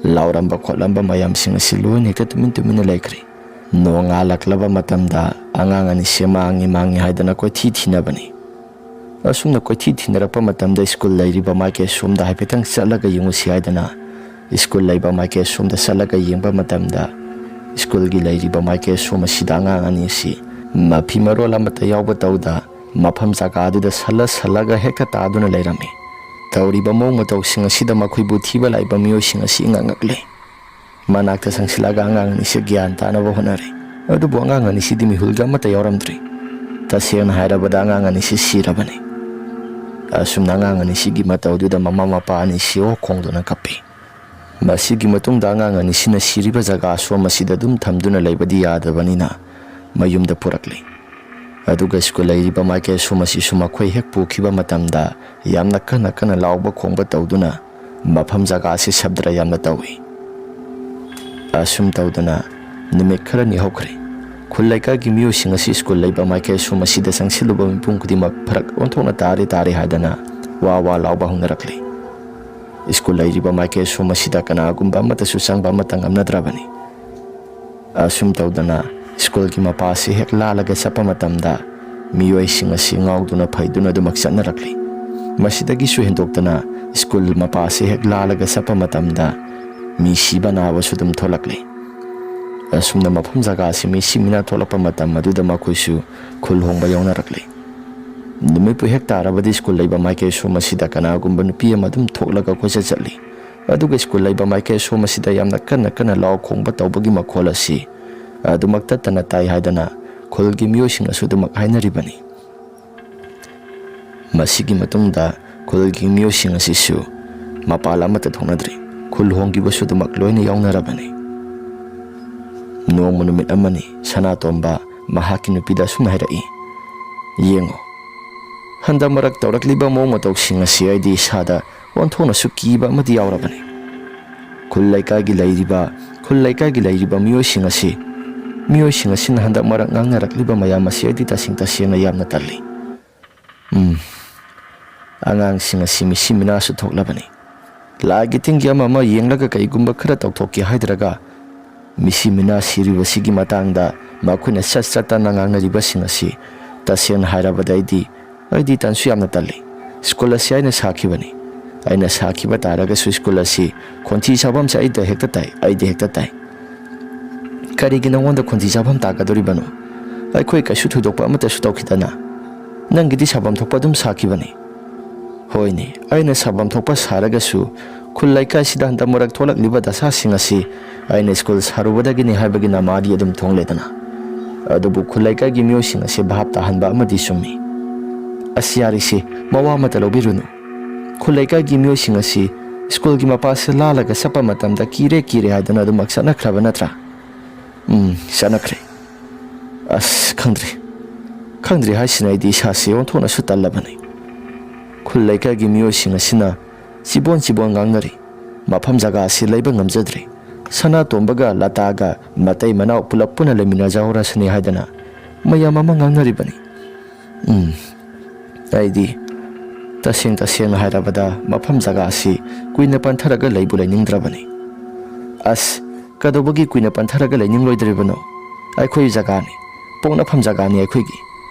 ꯂꯥꯎꯔꯝꯕ ꯈꯣꯠꯂꯝꯕ ꯃꯌꯥꯝꯁꯤꯡ ꯑꯁꯤ ꯂꯣꯏꯅ ꯍꯦꯛꯇ ꯇꯨꯃꯤꯟ ꯇꯨꯃꯤꯟꯅ ꯂꯩꯈ꯭ꯔꯦ꯫ ꯅꯣꯡꯉꯥꯜꯂꯛꯂꯕ ꯃꯇꯝꯗ ꯑꯉꯥꯡ ꯑꯅꯤꯁꯦ ꯃꯥꯡꯉꯤ ꯃꯥꯡꯉꯤ ꯍꯥꯏꯗꯅ ꯀꯣꯏꯊꯤ ꯊꯤꯅꯕꯅꯤ꯫ ꯑꯁꯨꯝꯅ ꯀꯣꯏꯊꯤ ꯊꯤꯅꯔꯛꯄ ꯃꯇꯝꯗ ꯁ꯭ꯀꯨꯜ ꯂꯩꯔꯤꯕ ꯃꯥꯏꯀꯩ ꯑꯁꯣꯝꯗ ꯍꯥꯏꯐꯦꯠꯇꯪ ꯆꯠꯂꯒ ꯌꯦꯡꯉꯨꯁꯤ ꯍꯥꯏꯗꯅ ꯁ꯭ꯀꯨꯜ ꯂꯩꯕ ꯃꯥꯏꯀꯩ ꯑꯁꯣꯝꯗ ꯆꯠꯂꯒ ꯌꯦꯡꯕ ꯃꯇꯝꯗ, ꯁ꯭ꯀꯨꯜꯒꯤ ꯂꯩꯔꯤꯕ ꯃꯥꯏꯀꯩ ꯑꯁꯣꯝ ꯑꯁꯤꯗ ꯑꯉꯥꯡ ꯑꯅꯤ ꯑꯁꯤ ꯃꯐꯤ ꯃꯔꯣꯜ ꯑꯃꯠꯇ ꯌꯥꯎꯕ ꯇꯧꯗ ꯃꯐꯝ ꯖꯒꯥꯗꯨꯗ ꯁꯜꯂ ꯁꯜꯂꯒ ꯍꯦꯛꯇ ꯇꯥꯗꯨꯅ ꯂꯩꯔꯝꯃꯤ꯫ ꯇꯧꯔꯤꯕ ꯃꯑꯣꯡ ꯃꯇꯧꯁꯤꯡ ꯑꯁꯤꯗ ꯃꯈꯣꯏꯕꯨ ꯊꯤꯕ ꯂꯥꯛꯏꯕ ꯃꯤꯑꯣꯏꯁꯤꯡ ꯑꯁꯤ ꯏꯉꯛ ꯉꯛꯂꯦ꯫ ꯃꯅꯥꯛꯇ ꯆꯪꯁꯤꯜꯂꯒ ꯑꯉꯥꯡ ꯑꯅꯤꯁꯤ ꯒ꯭ꯌꯥꯟ ꯇꯥꯅꯕ ꯍꯣꯠꯅꯔꯦ꯫ ꯑꯗꯨꯕꯨ ꯑꯉꯥꯡ ꯑꯅꯤꯁꯤꯗꯤ ꯃꯤꯍꯨꯜꯒ ꯑꯃꯠꯇ ꯌꯥꯎꯔꯝꯗ꯭ꯔꯤ꯫ ꯇꯁꯦꯡꯅ ꯍꯥꯏꯔꯕꯗ ꯑꯉꯥꯡ ꯑꯅꯤꯁꯤ ꯁꯤꯔꯕꯅꯤ꯫ ꯑꯁꯨꯝꯅ ꯑꯉꯥꯡ ꯑꯅꯤꯁꯤꯒꯤ ꯃꯇꯧꯗꯨꯗ ꯃꯃꯥ ꯃꯄꯥ ꯑꯅꯤꯁꯤ ꯑꯣ ꯈꯣꯡꯗꯨꯅ ꯀꯞꯄꯤ꯫ ꯃꯁꯤꯒꯤ ꯃꯇꯨꯡꯗ ꯑꯉꯥꯡ ꯑꯅꯤꯁꯤꯅ ꯁꯤꯔꯤꯕ ꯖꯒꯥ ꯑꯁꯣꯝ ꯑꯁꯤꯗ ꯑꯗꯨꯝ ꯊꯝꯗꯨꯅ ꯂꯩꯕꯗꯤ ꯌꯥꯗꯕꯅꯤꯅ, ꯃꯌꯨꯝꯗ ꯄꯨꯔꯛꯂꯤ꯫ ꯑꯗꯨꯒ ꯁ꯭ꯀꯨꯜ ꯂꯩꯔꯤꯕ ꯃꯥꯏꯀꯩ ꯑꯁꯣꯝ ꯑꯁꯤꯁꯨ ꯃꯈꯣꯏ ꯍꯦꯛ ꯄꯨꯈꯤꯕ ꯃꯇꯝꯗ ꯌꯥꯝꯅ ꯀꯟꯅ ꯀꯟꯅ ꯂꯥꯎꯕ ꯈꯣꯡꯕ ꯇꯧꯗꯨꯅ ꯃꯐꯝ ꯖꯒꯥ ꯑꯁꯤ ꯁꯕ꯭ꯗ꯭ꯔ ꯌꯥꯝꯅ ꯇꯧꯏ꯫ ꯑꯁꯨꯝ ꯇꯧꯗꯅ ꯅꯨꯃꯤꯠ ꯈꯔꯅꯤ ꯍꯧꯈ꯭ꯔꯦ꯫ ꯈꯨꯜ ꯂꯩꯀꯥꯏꯒꯤ ꯃꯤꯑꯣꯏꯁꯤꯡ ꯑꯁꯤ ꯁ꯭ꯀꯨꯜ ꯂꯩꯕ ꯃꯥꯏꯀꯩ ꯑꯁꯣꯝ ꯑꯁꯤꯗ ꯆꯪꯁꯤꯜꯂꯨꯕ ꯃꯤꯄꯨꯝ ꯈꯨꯗꯤꯡꯃꯛ ꯐꯔꯛ ꯑꯣꯟꯊꯣꯛꯅ ꯇꯥꯔꯦ ꯇꯥꯔꯦ ꯍꯥꯏꯗꯅ ꯋꯥ ꯋꯥ ꯂꯥꯎꯕ ꯍꯧꯅꯔꯛꯂꯤ꯫ ꯁ꯭ꯀꯨꯜ ꯂꯩꯔꯤꯕ ꯃꯥꯏꯀꯩ ꯑꯁꯣꯝ ꯑꯁꯤꯗ ꯀꯅꯥꯒꯨꯝꯕ ꯑꯃꯠꯇꯁꯨ ꯆꯪꯕ ꯑꯃꯠꯇ ꯉꯝꯅꯗ꯭ꯔꯕꯅꯤ꯫ ꯑꯁꯨꯝ ꯇꯧꯗꯅ ꯁ꯭ꯀꯨꯜꯒꯤ ꯃꯄꯥ ꯑꯁꯤ ꯍꯦꯛ ꯂꯥꯜꯂꯒ ꯆꯠꯄ ꯃꯇꯝꯗ ꯃꯤꯑꯣꯏꯁꯤꯡ ꯑꯁꯤ ꯉꯥꯎꯗꯨꯅ ꯐꯩꯗꯨꯅ ꯑꯗꯨꯃꯛ ꯆꯠꯅꯔꯛꯂꯤ꯫ ꯃꯁꯤꯗꯒꯤꯁꯨ ꯍꯦꯟꯗꯣꯛꯇꯅ ꯁ꯭ꯀꯨꯜ ꯃꯄꯥ ꯑꯁꯤ ꯍꯦꯛ ꯂꯥꯜꯂꯒ ꯆꯠꯄ ꯃꯇꯝꯗ ꯃꯤ ꯁꯤꯕ ꯅꯥꯕꯁꯨ ꯑꯗꯨꯝ ꯊꯣꯛꯂꯛꯂꯤ꯫ ꯑꯁꯨꯝꯅ ꯃꯐꯝ ꯖꯒꯥ ꯑꯁꯤ ꯃꯤꯁꯤ ꯃꯤꯅꯥ ꯊꯣꯛꯂꯛꯄ ꯃꯇꯝ ꯑꯗꯨꯗ ꯃꯈꯣꯏꯁꯨ ꯈꯨꯜ ꯍꯣꯡꯕ ꯌꯥꯎꯅꯔꯛꯂꯤ꯫ ꯅꯨꯃꯤꯠꯄꯨ ꯍꯦꯛ ꯇꯥꯔꯕꯗꯤ ꯁ꯭ꯀꯨꯜ ꯂꯩꯕ ꯃꯥꯏꯀꯩ ꯁꯣꯝ ꯑꯁꯤꯗ ꯀꯅꯥꯒꯨꯝꯕ ꯅꯨꯄꯤ ꯑꯃ ꯑꯗꯨꯝ ꯊꯣꯛꯂꯒ ꯀꯣꯏꯆꯠ ꯆꯠꯂꯤ꯫ ꯑꯗꯨꯒ ꯁ꯭ꯀꯨꯜ ꯂꯩꯕ ꯃꯥꯏꯀꯩ ꯁꯣꯝ ꯑꯁꯤꯗ ꯌꯥꯝꯅ ꯀꯟꯅ ꯀꯟꯅ ꯂꯥꯎ ꯈꯣꯡꯕ ꯇꯧꯕꯒꯤ ꯃꯈꯣꯜ ꯑꯁꯤ ꯑꯗꯨꯃꯛ ꯇꯠꯇꯅ ꯇꯥꯏ ꯍꯥꯏꯗꯅ ꯈꯨꯜꯒꯤ ꯃꯤꯑꯣꯏꯁꯤꯡꯅꯁꯨ ꯑꯗꯨꯃꯛ ꯍꯥꯏꯅꯔꯤꯕꯅꯤ꯫ ꯃꯁꯤꯒꯤ ꯃꯇꯨꯡꯗ ꯈꯨꯜꯒꯤ ꯃꯤꯑꯣꯏꯁꯤꯡ ꯑꯁꯤꯁꯨ ꯃꯄꯥꯜ ꯑꯃꯠꯇ ꯊꯣꯛꯅꯗ꯭ꯔꯤ꯫ ꯈꯨꯜ ꯍꯣꯡꯈꯤꯕꯁꯨ ꯑꯗꯨꯃꯛ ꯂꯣꯏꯅ ꯌꯥꯎꯅꯔꯕꯅꯤ꯫ ꯅꯣꯡꯃ ꯅꯨꯃꯤꯠ ꯑꯃꯅꯤ ꯁꯅꯥꯇꯣꯝꯕ ꯃꯍꯥꯛꯀꯤ ꯅꯨꯄꯤꯗ ꯑꯁꯨꯝꯅ ꯍꯥꯏꯔꯛꯏ, "ꯌꯦꯡꯉꯣ, ꯍꯟꯗꯛ ꯃꯔꯛ ꯇꯧꯔꯛꯂꯤꯕ ꯃꯑꯣꯡ ꯃꯇꯧꯁꯤꯡ ꯑꯁꯤ ꯑꯩꯗꯤ ꯏꯁꯥꯗ ꯑꯣꯟꯊꯣꯛꯅꯁꯨ ꯀꯤꯕ ꯑꯃꯗꯤ ꯌꯥꯎꯔꯕꯅꯤ꯫ ꯈꯨꯜ ꯂꯩꯀꯥꯏꯒꯤ ꯂꯩꯔꯤꯕ, ꯈꯨꯜ ꯂꯩꯀꯥꯏꯒꯤ ꯂꯩꯔꯤꯕ ꯃꯤꯑꯣꯏꯁꯤꯡ ꯑꯁꯤ, ꯃꯤꯑꯣꯏꯁꯤꯡ ꯑꯁꯤꯅ ꯍꯟꯗꯛ ꯃꯔꯛ ꯉꯥꯡꯅꯔꯛꯂꯤꯕ ꯃꯌꯥꯝ ꯑꯁꯤ ꯑꯩꯗꯤ ꯇꯁꯦꯡ ꯇꯁꯦꯡꯅ ꯌꯥꯝꯅ ꯇꯜꯂꯤ꯫ ꯎꯝ, ꯑꯉꯥꯡꯁꯤꯡ ꯑꯁꯤ ꯃꯤꯁꯤ ꯃꯤꯅꯥꯁꯨ ꯊꯣꯛꯂꯕꯅꯤ꯫ ꯂꯥꯏꯒꯤ ꯇꯤꯟꯒꯤ ꯑꯃ ꯑꯃ ꯌꯦꯡꯂꯒ ꯀꯔꯤꯒꯨꯝꯕ ꯈꯔ ꯇꯧꯊꯣꯛꯀꯦ ꯍꯥꯏꯗ꯭ꯔꯒ ꯃꯤꯁꯤ ꯃꯤꯅꯥ ꯁꯤꯔꯤꯕꯁꯤꯒꯤ ꯃꯇꯥꯡꯗ ꯃꯈꯣꯏꯅ ꯆꯠ ꯆꯠꯇꯅ ꯉꯥꯡꯅꯔꯤꯕꯁꯤꯡ ꯑꯁꯤ ꯇꯁꯦꯡꯅ ꯍꯥꯏꯔꯕꯗ ꯑꯩꯗꯤ, ꯑꯩꯗꯤ ꯇꯟꯁꯨ ꯌꯥꯝꯅ ꯇꯜꯂꯤ꯫ ꯁ꯭ꯀꯨꯜ ꯑꯁꯤ ꯑꯩꯅ ꯁꯥꯈꯤꯕꯅꯤ꯫ ꯑꯩꯅ ꯁꯥꯈꯤꯕ ꯇꯥꯔꯒꯁꯨ ꯁ꯭ꯀꯨꯜ ꯑꯁꯤ ꯈꯣꯟꯊꯤ ꯆꯥꯐꯝꯁꯦ ꯑꯩꯗ ꯍꯦꯛꯇ ꯇꯥꯏ, ꯑꯩꯗ ꯍꯦꯛꯇ ꯇꯥꯏ꯫ ꯀꯔꯤꯒꯤ ꯅꯉꯣꯟꯗ ꯈꯣꯟꯊꯤ ꯆꯥꯐꯝ ꯇꯥꯒꯗꯧꯔꯤꯕꯅꯣ? ꯑꯩꯈꯣꯏ ꯀꯩꯁꯨ ꯊꯣꯏꯗꯣꯛꯄ ꯑꯃꯠꯇꯁꯨ ꯇꯧꯈꯤꯗꯅ꯫ ꯅꯪꯒꯤꯗꯤ ꯁꯥꯐꯝ ꯊꯣꯛꯄ ꯑꯗꯨꯝ ꯁꯥꯈꯤꯕꯅꯤ꯫" ꯍꯣꯏꯅꯦ, ꯑꯩꯅ ꯁꯥꯐꯝ ꯊꯣꯛꯄ ꯁꯥꯔꯒꯁꯨ ꯈꯨꯜ ꯂꯩꯀꯥꯏꯁꯤꯗ ꯍꯟꯗꯛ ꯃꯔꯛ ꯊꯣꯛꯂꯛꯂꯤꯕ ꯗꯁꯥꯁꯤꯡ ꯑꯁꯤ ꯑꯩꯅ ꯁ꯭ꯀꯨꯜ ꯁꯥꯔꯨꯕꯗꯒꯤꯅꯤ ꯍꯥꯏꯕꯒꯤ ꯅꯃꯥꯗꯤ ꯑꯗꯨꯝ ꯊꯣꯡꯂꯦꯗꯅ꯫ ꯑꯗꯨꯕꯨ ꯈꯨꯜ ꯂꯩꯀꯥꯏꯒꯤ ꯃꯤꯑꯣꯏꯁꯤꯡ ꯑꯁꯤ ꯚꯥꯞ ꯇꯥꯍꯟꯕ ꯑꯃꯗꯤ ꯆꯨꯝꯃꯤ꯫ ꯑꯁ, ꯌꯥꯔꯤꯁꯤ, ꯃꯋꯥ ꯑꯃꯠꯇ ꯂꯧꯕꯤꯔꯨꯅꯨ꯫ ꯈꯨꯜ ꯂꯩꯀꯥꯏꯒꯤ ꯃꯤꯑꯣꯏꯁꯤꯡ ꯑꯁꯤ ꯁ꯭ꯀꯨꯜꯒꯤ ꯃꯄꯥꯁꯦ ꯂꯥꯜꯂꯒ ꯆꯠꯄ ꯃꯇꯝꯗ ꯀꯤꯔꯦ ꯀꯤꯔꯦ ꯍꯥꯏꯗꯨꯅ ꯑꯗꯨꯃꯛ ꯆꯠꯅꯈ꯭ꯔꯕ ꯅꯠꯇ꯭ꯔꯥ? ꯎꯝ, ꯆꯠꯅꯈ꯭ꯔꯦ꯫ ꯑꯁ, ꯈꯪꯗ꯭ꯔꯤ꯫ ꯈꯪꯗ꯭ꯔꯤ ꯍꯥꯏꯁꯤꯅ ꯑꯩꯗꯤ ꯏꯁꯥꯁꯤ ꯑꯣꯟꯊꯣꯛꯅꯁꯨ ꯇꯜꯂꯕꯅꯤ꯫ ꯈꯨꯜ ꯂꯩꯀꯥꯏꯒꯤ ꯃꯤꯑꯣꯏꯁꯤꯡ ꯑꯁꯤꯅ ꯆꯤꯕꯣꯟ ꯆꯤꯕꯣꯟ ꯉꯥꯡꯅꯔꯤ꯫ ꯃꯐꯝ ꯖꯒꯥ ꯑꯁꯤ ꯂꯩꯕ ꯉꯝꯖꯗ꯭ꯔꯦ꯫ ꯁꯅꯥꯇꯣꯝꯕꯒ ꯂꯇꯥꯒ ꯃꯇꯩ ꯃꯅꯥꯎ ꯄꯨꯂꯞ ꯄꯨꯟꯅ ꯂꯩꯃꯤꯟꯅꯖꯍꯧꯔꯁꯅꯤ ꯍꯥꯏꯗꯅ ꯃꯌꯥꯝ ꯑꯃ ꯉꯥꯡꯅꯔꯤꯕꯅꯤ꯫ ꯎꯝ, ꯑꯩꯗꯤ ꯇꯁꯦꯡ ꯇꯁꯦꯡꯅ ꯍꯥꯏꯔꯕꯗ ꯃꯐꯝ ꯖꯒꯥ ꯑꯁꯤ ꯀꯨꯏꯅ ꯄꯟꯊꯔꯒ ꯂꯩꯕꯨ ꯂꯩꯅꯤꯡꯗ꯭ꯔꯕꯅꯤ꯫ ꯑꯁ, ꯀꯩꯗꯧꯕꯒꯤ ꯀꯨꯏꯅ ꯄꯟꯊꯔꯒ ꯂꯩꯅꯤꯡꯂꯣꯏꯗ꯭ꯔꯤꯕꯅꯣ? ꯑꯩꯈꯣꯏ ꯖꯒꯥꯅꯤ, ꯄꯣꯛꯅꯐꯝ ꯖꯒꯥꯅꯤ ꯑꯩꯈꯣꯏꯒꯤ꯫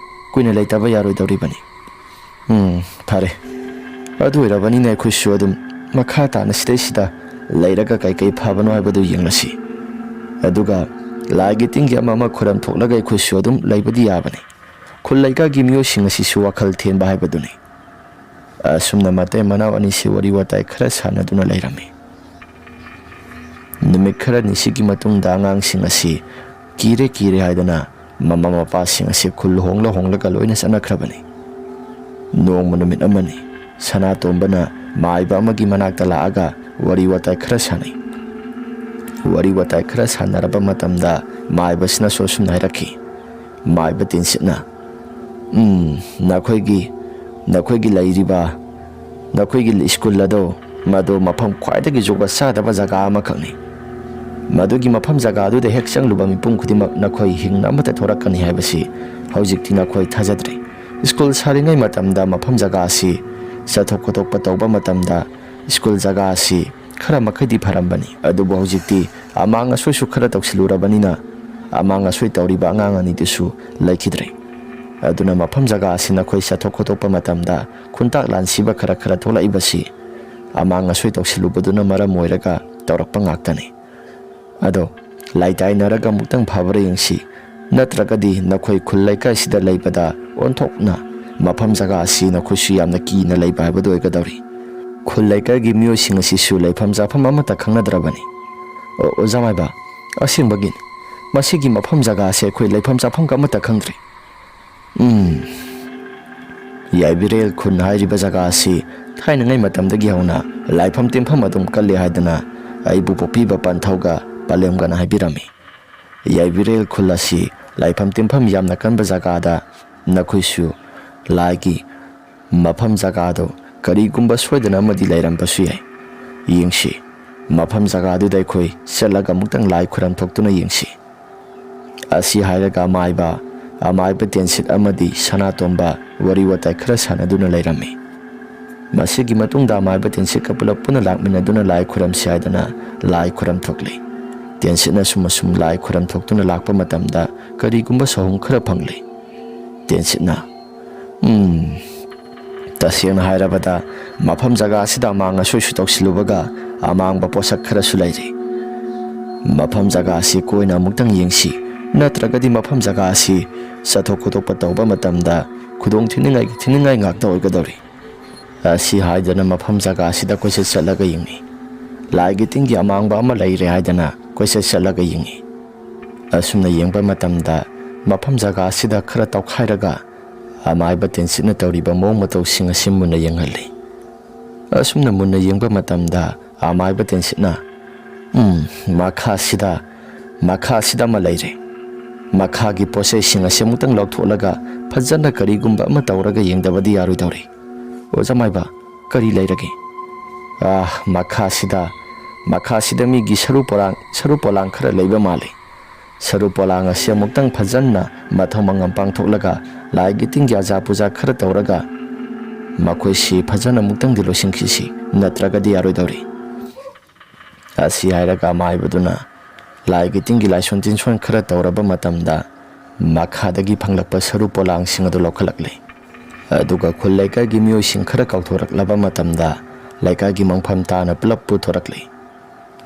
ꯀꯨꯏꯅ ꯂꯩꯇꯕ ꯌꯥꯔꯣꯏꯗꯧꯔꯤꯕꯅꯤ꯫ ꯎꯝ, ꯐꯔꯦ꯫ ꯑꯗꯨ ꯑꯣꯏꯔꯕꯅꯤꯅ ꯑꯩꯈꯣꯏꯁꯨ ꯑꯗꯨꯝ ꯃꯈꯥ ꯇꯥꯅ ꯁꯤꯗꯩꯁꯤꯗ ꯂꯩꯔꯒ ꯀꯩꯀꯩ ꯐꯕꯅꯣ ꯍꯥꯏꯕꯗꯨ ꯌꯦꯡꯂꯁꯤ꯫ ꯑꯗꯨꯒ ꯂꯥꯏꯒꯤ ꯇꯤꯟꯒꯤ ꯑꯃ ꯑꯃ ꯈꯨꯔꯝ ꯊꯣꯛꯂꯒ ꯑꯩꯈꯣꯏꯁꯨ ꯑꯗꯨꯝ ꯂꯩꯕꯗꯤ ꯌꯥꯕꯅꯤ꯫ ꯈꯨꯜ ꯂꯩꯀꯥꯏꯒꯤ ꯃꯤꯑꯣꯏꯁꯤꯡ ꯑꯁꯤꯁꯨ ꯋꯥꯈꯜ ꯊꯦꯟꯕ ꯍꯥꯏꯕꯗꯨꯅꯤ꯫ ꯑꯁꯨꯝꯅ ꯃꯇꯩ ꯃꯅꯥꯎ ꯑꯅꯤꯁꯤ ꯋꯥꯔꯤ ꯋꯥꯇꯥꯏ ꯈꯔ ꯁꯥꯟꯅꯗꯨꯅ ꯂꯩꯔꯝꯃꯤ꯫ ꯅꯨꯃꯤꯠ ꯈꯔꯅꯤꯁꯤꯒꯤ ꯃꯇꯨꯡꯗ ꯑꯉꯥꯡꯁꯤꯡ ꯑꯁꯤ ꯀꯤꯔꯦ ꯀꯤꯔꯦ ꯍꯥꯏꯗꯅ ꯃꯃꯥ ꯃꯄꯥꯁꯤꯡ ꯑꯁꯤ ꯈꯨꯜ ꯍꯣꯡꯂ ꯍꯣꯡꯂꯒ ꯂꯣꯏꯅ ꯆꯠꯅꯈ꯭ꯔꯕꯅꯤ꯫ ꯅꯣꯡꯃ ꯅꯨꯃꯤꯠ ꯑꯃꯅꯤ, ꯁꯅꯥꯇꯣꯝꯕꯅ ꯃꯥꯏꯕ ꯑꯃꯒꯤ ꯃꯅꯥꯛꯇ ꯂꯥꯛꯑꯒ ꯋꯥꯔꯤ ꯋꯥꯇꯥꯏ ꯈꯔ ꯁꯥꯟꯅꯩ꯫ ꯋꯥꯔꯤ ꯋꯥꯇꯥꯏ ꯈꯔ ꯁꯥꯟꯅꯔꯕ ꯃꯇꯝꯗ ꯃꯥꯏꯕꯁꯤꯅꯁꯨ ꯑꯁꯨꯝꯅ ꯍꯥꯏꯔꯛꯈꯤ, ꯃꯥꯏꯕ ꯇꯤꯟꯁꯤꯠꯅ, "ꯎꯝ, ꯅꯈꯣꯏꯒꯤ, ꯅꯈꯣꯏꯒꯤ ꯂꯩꯔꯤꯕ, ꯅꯈꯣꯏꯒꯤ ꯁ꯭ꯀꯨꯜ ꯑꯗꯣ, ꯃꯗꯨ ꯃꯐꯝ ꯈ꯭ꯋꯥꯏꯗꯒꯤ ꯖꯨꯒꯣꯠ ꯆꯥꯗꯕ ꯖꯒꯥ ꯑꯃꯈꯛꯅꯤ꯫ ꯃꯗꯨꯒꯤ ꯃꯐꯝ ꯖꯒꯥ ꯑꯗꯨꯗ ꯍꯦꯛ ꯆꯪꯂꯨꯕ ꯃꯤꯄꯨꯝ ꯈꯨꯗꯤꯡꯃꯛ ꯅꯈꯣꯏ ꯍꯤꯡꯅ ꯑꯃꯠꯇ ꯊꯣꯔꯛꯀꯅꯤ ꯍꯥꯏꯕꯁꯤ ꯍꯧꯖꯤꯛꯇꯤ ꯅꯈꯣꯏ ꯊꯥꯖꯗ꯭ꯔꯦ꯫ ꯁ꯭ꯀꯨꯜ ꯁꯥꯔꯤꯉꯩ ꯃꯇꯝꯗ ꯃꯐꯝ ꯖꯒꯥ ꯑꯁꯤ ꯆꯠꯊꯣꯛ ꯈꯣꯠꯇꯣꯛꯄ ꯇꯧꯕ ꯃꯇꯝꯗ ꯁ꯭ꯀꯨꯜ ꯖꯒꯥ ꯑꯁꯤ ꯈꯔ ꯃꯈꯩꯗꯤ ꯐꯔꯝꯕꯅꯤ, ꯑꯗꯨꯕꯨ ꯍꯧꯖꯤꯛꯇꯤ ꯑꯃꯥꯡ ꯑꯁꯣꯏꯁꯨ ꯈꯔ ꯇꯧꯁꯤꯜꯂꯨꯔꯕꯅꯤꯅ ꯑꯃꯥꯡ ꯑꯁꯣꯏ ꯇꯧꯔꯤꯕ ꯑꯉꯥꯡ ꯑꯅꯤꯗꯨꯁꯨ ꯂꯩꯈꯤꯗ꯭ꯔꯦ꯫ ꯑꯗꯨꯅ ꯃꯐꯝ ꯖꯒꯥ ꯑꯁꯤ ꯅꯈꯣꯏ ꯆꯠꯊꯣꯛ ꯈꯣꯠꯇꯣꯛꯄ ꯃꯇꯝꯗ ꯈꯨꯟꯇꯥꯛ ꯂꯥꯟꯁꯤꯕ ꯈꯔ ꯈꯔ ꯊꯣꯛꯂꯛꯏꯕꯁꯤ ꯑꯃꯥꯡ ꯑꯁꯣꯏ ꯇꯧꯁꯤꯜꯂꯨꯕꯗꯨꯅ ꯃꯔꯝ ꯑꯣꯏꯔꯒ ꯇꯧꯔꯛꯄ ꯉꯥꯛꯇꯅꯤ꯫ ꯑꯗꯣ ꯂꯥꯏꯇꯥꯏꯅꯔꯒ ꯑꯃꯨꯛꯇꯪ ꯐꯕ꯭ꯔꯥ ꯌꯦꯡꯁꯤ, ꯅꯠꯇ꯭ꯔꯒꯗꯤ ꯅꯈꯣꯏ ꯈꯨꯜ ꯂꯩꯀꯥꯏꯁꯤꯗ ꯂꯩꯕꯗ ꯑꯣꯟꯊꯣꯛꯅ ꯃꯐꯝ ꯖꯒꯥ ꯑꯁꯤ ꯅꯈꯣꯏꯁꯨ ꯌꯥꯝꯅ ꯀꯤꯅ ꯂꯩꯕ ꯍꯥꯏꯕꯗꯨ ꯑꯣꯏꯒꯗꯧꯔꯤ꯫ ꯈꯨꯜ ꯂꯩꯀꯥꯏꯒꯤ ꯃꯤꯑꯣꯏꯁꯤꯡ ꯑꯁꯤꯁꯨ ꯂꯩꯐꯝ ꯆꯥꯐꯝ ꯑꯃꯠꯇ ꯈꯪꯅꯗ꯭ꯔꯕꯅꯤ꯫" "ꯑꯣ, ꯑꯣꯖꯥ ꯃꯥꯏꯕ, ꯑꯁꯦꯡꯕꯒꯤꯅꯤ꯫ ꯃꯁꯤꯒꯤ ꯃꯐꯝ ꯖꯒꯥ ꯑꯁꯤ ꯑꯩꯈꯣꯏ ꯂꯩꯐꯝ ꯆꯥꯐꯝꯒ ꯑꯃꯠꯇ ꯈꯪꯗ꯭ꯔꯦ꯫" ꯎꯝ, ꯌꯥꯏꯕꯤꯔꯦꯜ ꯈꯨꯟ ꯍꯥꯏꯔꯤꯕ ꯖꯒꯥ ꯑꯁꯤ ꯊꯥꯏꯅꯉꯩ ꯃꯇꯝꯗꯒꯤ ꯍꯧꯅ ꯂꯥꯏꯐꯝ ꯇꯤꯟꯐꯝ ꯑꯗꯨꯝ ꯀꯜꯂꯤ ꯍꯥꯏꯗꯅ ꯑꯩꯕꯨ ꯄꯣꯛꯄꯤꯕ ꯄꯟꯊꯧꯒ ꯄꯂꯦꯝꯒꯅ ꯍꯥꯏꯕꯤꯔꯝꯃꯤ꯫ ꯌꯥꯏꯕꯤꯔꯦꯜ ꯈꯨꯜ ꯑꯁꯤ ꯂꯥꯏꯐꯝ ꯇꯤꯟꯐꯝ ꯌꯥꯝꯅ ꯀꯟꯕ ꯖꯒꯥꯗ ꯅꯈꯣꯏꯁꯨ ꯂꯥꯏꯒꯤ ꯃꯐꯝ ꯖꯒꯥꯗꯨ ꯀꯔꯤꯒꯨꯝꯕ ꯁꯣꯏꯗꯅ ꯑꯃꯗꯤ ꯂꯩꯔꯝꯕꯁꯨ ꯌꯥꯏ꯫ ꯌꯦꯡꯁꯤ, ꯃꯐꯝ ꯖꯒꯥꯗꯨꯗ ꯑꯩꯈꯣꯏ ꯆꯠꯂꯒ ꯑꯃꯨꯛꯇꯪ ꯂꯥꯏ ꯈꯨꯔꯝ ꯊꯣꯛꯇꯨꯅ ꯌꯦꯡꯁꯤ꯫ ꯑꯁꯤ ꯍꯥꯏꯔꯒ ꯑꯃꯥꯏꯕ, ꯑꯃꯥꯏꯕ ꯇꯦꯟꯁꯤꯠ ꯑꯃꯗꯤ ꯁꯅꯥꯇꯣꯝꯕ ꯋꯥꯔꯤ ꯋꯥꯇꯥꯏ ꯈꯔ ꯁꯥꯟꯅꯗꯨꯅ ꯂꯩꯔꯝꯃꯤ꯫ ꯃꯁꯤꯒꯤ ꯃꯇꯨꯡꯗ ꯑꯃꯥꯏꯕ ꯇꯦꯟꯁꯤꯠꯀ ꯄꯨꯂꯞ ꯄꯨꯟꯅ ꯂꯥꯛꯃꯤꯟꯅꯗꯨꯅ ꯂꯥꯏ ꯈꯨꯔꯝꯁꯤ ꯍꯥꯏꯗꯅ ꯂꯥꯏ ꯈꯨꯔꯝ ꯊꯣꯛꯂꯤ꯫ ꯇꯦꯟꯁꯤꯠꯅ ꯑꯁꯨꯝ ꯑꯁꯨꯝ ꯂꯥꯏ ꯈꯨꯔꯝ ꯊꯣꯛꯇꯨꯅ ꯂꯥꯛꯄ ꯃꯇꯝꯗ ꯀꯔꯤꯒꯨꯝꯕ ꯁꯥꯍꯨꯝ ꯈꯔ ꯐꯪꯂꯤ꯫ ꯇꯦꯟꯁꯤꯠꯅ, "ꯎꯝ, ꯇꯁꯦꯡꯅ ꯍꯥꯏꯔꯕꯗ ꯃꯐꯝ ꯖꯒꯥ ꯑꯁꯤꯗ ꯑꯃꯥꯡ ꯑꯁꯣꯏꯁꯨ ꯇꯧꯁꯤꯜꯂꯨꯕꯒ ꯑꯃꯥꯡꯕ ꯄꯣꯠꯁꯛ ꯈꯔꯁꯨ ꯂꯩꯔꯤ꯫ ꯃꯐꯝ ꯖꯒꯥ ꯑꯁꯤ ꯀꯣꯏꯅ ꯑꯃꯨꯛꯇꯪ ꯌꯦꯡꯁꯤ, ꯅꯠꯇ꯭ꯔꯒꯗꯤ ꯃꯐꯝ ꯖꯒꯥ ꯑꯁꯤ ꯆꯠꯊꯣꯛ ꯈꯣꯠꯇꯣꯛꯄ ꯇꯧꯕ ꯃꯇꯝꯗ ꯈꯨꯗꯣꯡ ꯊꯤꯅꯤꯡꯉꯥꯏꯒꯤ ꯊꯤꯅꯤꯡꯉꯥꯏ ꯉꯥꯛꯇ ꯑꯣꯏꯒꯗꯧꯔꯤ꯫" ꯑꯁꯤ ꯍꯥꯏꯗꯨꯅ ꯃꯐꯝ ꯖꯒꯥ ꯑꯁꯤꯗ ꯀꯣꯏꯆꯠ ꯆꯠꯂꯒ ꯌꯦꯡꯉꯤ꯫ ꯂꯥꯏꯒꯤ ꯇꯤꯟꯒꯤ ꯑꯃꯥꯡꯕ ꯑꯃ ꯂꯩꯔꯦ ꯍꯥꯏꯗꯅ ꯀꯣꯏꯆꯠ ꯆꯠꯂꯒ ꯌꯦꯡꯉꯤ꯫ ꯑꯁꯨꯝꯅ ꯌꯦꯡꯕ ꯃꯇꯝꯗ ꯃꯐꯝ ꯖꯒꯥ ꯑꯁꯤꯗ ꯈꯔ ꯇꯧꯈꯥꯏꯔꯒ ꯑꯃꯥꯏꯕ ꯇꯦꯟꯁꯤꯠꯅ ꯇꯧꯔꯤꯕ ꯃꯑꯣꯡ ꯃꯇꯧꯁꯤꯡ ꯑꯁꯤ ꯃꯨꯟꯅ ꯌꯦꯡꯍꯜꯂꯤ꯫ ꯑꯁꯨꯝꯅ ꯃꯨꯟꯅ ꯌꯦꯡꯕ ꯃꯇꯝꯗ ꯑꯃꯥꯏꯕ ꯇꯦꯟꯁꯤꯠꯅ, "ꯎꯝ, ꯃꯈꯥꯁꯤꯗ, ꯃꯈꯥꯁꯤꯗ ꯑꯃ ꯂꯩꯔꯦ꯫ ꯃꯈꯥꯒꯤ ꯄꯣꯠꯆꯩꯁꯤꯡ ꯑꯁꯤ ꯑꯃꯨꯛꯇꯪ ꯂꯧꯊꯣꯛꯂꯒ ꯐꯖꯅ ꯀꯔꯤꯒꯨꯝꯕ ꯑꯃ ꯇꯧꯔꯒ ꯌꯦꯡꯗꯕꯗꯤ ꯌꯥꯔꯣꯏꯗꯧꯔꯤ꯫" "ꯑꯣꯖꯥ ꯃꯥꯏꯕ, ꯀꯔꯤ ꯂꯩꯔꯒꯦ?" "ꯑꯥ, ꯃꯈꯥꯁꯤꯗ, ꯃꯈꯥꯁꯤꯗ ꯃꯤꯒꯤ ꯁꯔꯨ ꯄꯣꯂꯥꯡ, ꯁꯔꯨ ꯄꯣꯂꯥꯡ ꯈꯔ ꯂꯩꯕ ꯃꯥꯜꯂꯤ꯫ ꯁꯔꯨ ꯄꯣꯂꯥꯡ ꯑꯁꯤ ꯑꯃꯨꯛꯇꯪ ꯐꯖꯅ ꯃꯊꯧ ꯃꯉꯝ ꯄꯥꯡꯊꯣꯛꯂꯒ ꯂꯥꯏꯒꯤ ꯇꯤꯟꯒꯤ ꯑꯖꯥ ꯄꯨꯖꯥ ꯈꯔ ꯇꯧꯔꯒ ꯃꯈꯣꯏꯁꯤ ꯐꯖꯅ ꯑꯃꯨꯛꯇꯪꯗꯤ ꯂꯣꯏꯁꯤꯟꯈꯤꯁꯤ, ꯅꯠꯇ꯭ꯔꯒꯗꯤ ꯌꯥꯔꯣꯏꯗꯧꯔꯤ꯫" ꯑꯁꯤ ꯍꯥꯏꯔꯒ ꯑꯃꯥꯏꯕꯗꯨꯅ ꯂꯥꯏꯒꯤ ꯇꯤꯟꯒꯤ ꯂꯥꯏꯁꯣꯟ ꯇꯤꯟꯁꯣꯟ ꯈꯔ ꯇꯧꯔꯕ ꯃꯇꯝꯗ ꯃꯈꯥꯗꯒꯤ ꯐꯪꯂꯛꯄ ꯁꯔꯨ ꯄꯣꯂꯥꯡꯁꯤꯡ ꯑꯗꯨ ꯂꯧꯈꯠꯂꯛꯂꯤ꯫ ꯑꯗꯨꯒ ꯈꯨꯜ ꯂꯩꯀꯥꯏꯒꯤ ꯃꯤꯑꯣꯏꯁꯤꯡ ꯈꯔ ꯀꯧꯊꯣꯔꯛꯂꯕ ꯃꯇꯝꯗ ꯂꯩꯀꯥꯏꯒꯤ ꯃꯪꯐꯝ ꯇꯥꯅ ꯄꯨꯂꯞ ꯄꯨꯊꯣꯔꯛꯂꯤ꯫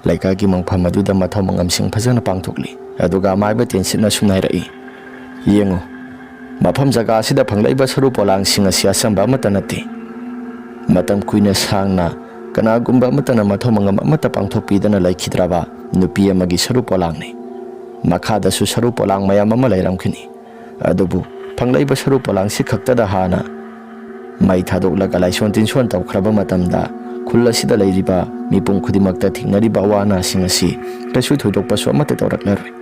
ꯂꯩꯀꯥꯏꯒꯤ ꯃꯪꯐꯝ ꯑꯗꯨꯗ ꯃꯊꯧ ꯃꯉꯝꯁꯤꯡ ꯐꯖꯅ ꯄꯥꯡꯊꯣꯛꯂꯤ꯫ ꯑꯗꯨꯒ ꯑꯃꯥꯏꯕ ꯇꯦꯟꯁꯤꯠꯅ ꯑꯁꯨꯝꯅ ꯍꯥꯏꯔꯛꯏ, "ꯌꯦꯡꯉꯨ, ꯃꯐꯝ ꯖꯒꯥ ꯑꯁꯤꯗ ꯐꯪꯂꯛꯏꯕ ꯁꯔꯨ ꯄꯣꯂꯥꯡꯁꯤꯡ ꯑꯁꯤ ꯑꯆꯝꯕ ꯑꯃꯠꯇ ꯅꯠꯇꯦ꯫ ꯃꯇꯝ ꯀꯨꯏꯅ ꯁꯥꯡꯅ ꯀꯅꯥꯒꯨꯝꯕ ꯑꯃꯠꯇꯅ ꯃꯊꯧ ꯃꯉꯝ ꯑꯃꯠꯇ ꯄꯥꯡꯊꯣꯛꯄꯤꯗꯅ ꯂꯩꯈꯤꯗ꯭ꯔꯕ ꯅꯨꯄꯤ ꯑꯃꯒꯤ ꯁꯔꯨ ꯄꯣꯂꯥꯡꯅꯤ꯫ ꯃꯈꯥꯗꯁꯨ ꯁꯔꯨ ꯄꯣꯂꯥꯡ ꯃꯌꯥꯝ ꯑꯃ ꯂꯩꯔꯝꯒꯅꯤ꯫ ꯑꯗꯨꯕꯨ ꯐꯪꯂꯛꯏꯕ ꯁꯔꯨ ꯄꯣꯂꯥꯡꯁꯤ ꯈꯛꯇꯗ ꯍꯥꯟꯅ ꯃꯩ ꯊꯥꯗꯣꯛꯂꯒ ꯂꯥꯏꯁꯣꯟ ꯇꯤꯟꯁꯣꯟ ꯇꯧꯈ꯭ꯔꯕ ꯃꯇꯝꯗ ꯈꯨꯜ ꯑꯁꯤꯗ ꯂꯩꯔꯤꯕ ꯃꯤꯄꯨꯝ ꯈꯨꯗꯤꯡꯃꯛꯇ ꯊꯦꯡꯅꯔꯤꯕ ꯑꯋꯥ ꯑꯅꯥꯁꯤꯡ ꯑꯁꯤ ꯀꯩꯁꯨ ꯊꯣꯏꯗꯣꯛꯄꯁꯨ ꯑꯃꯠꯇ ꯇꯧꯔꯛꯂꯔꯣꯏ꯫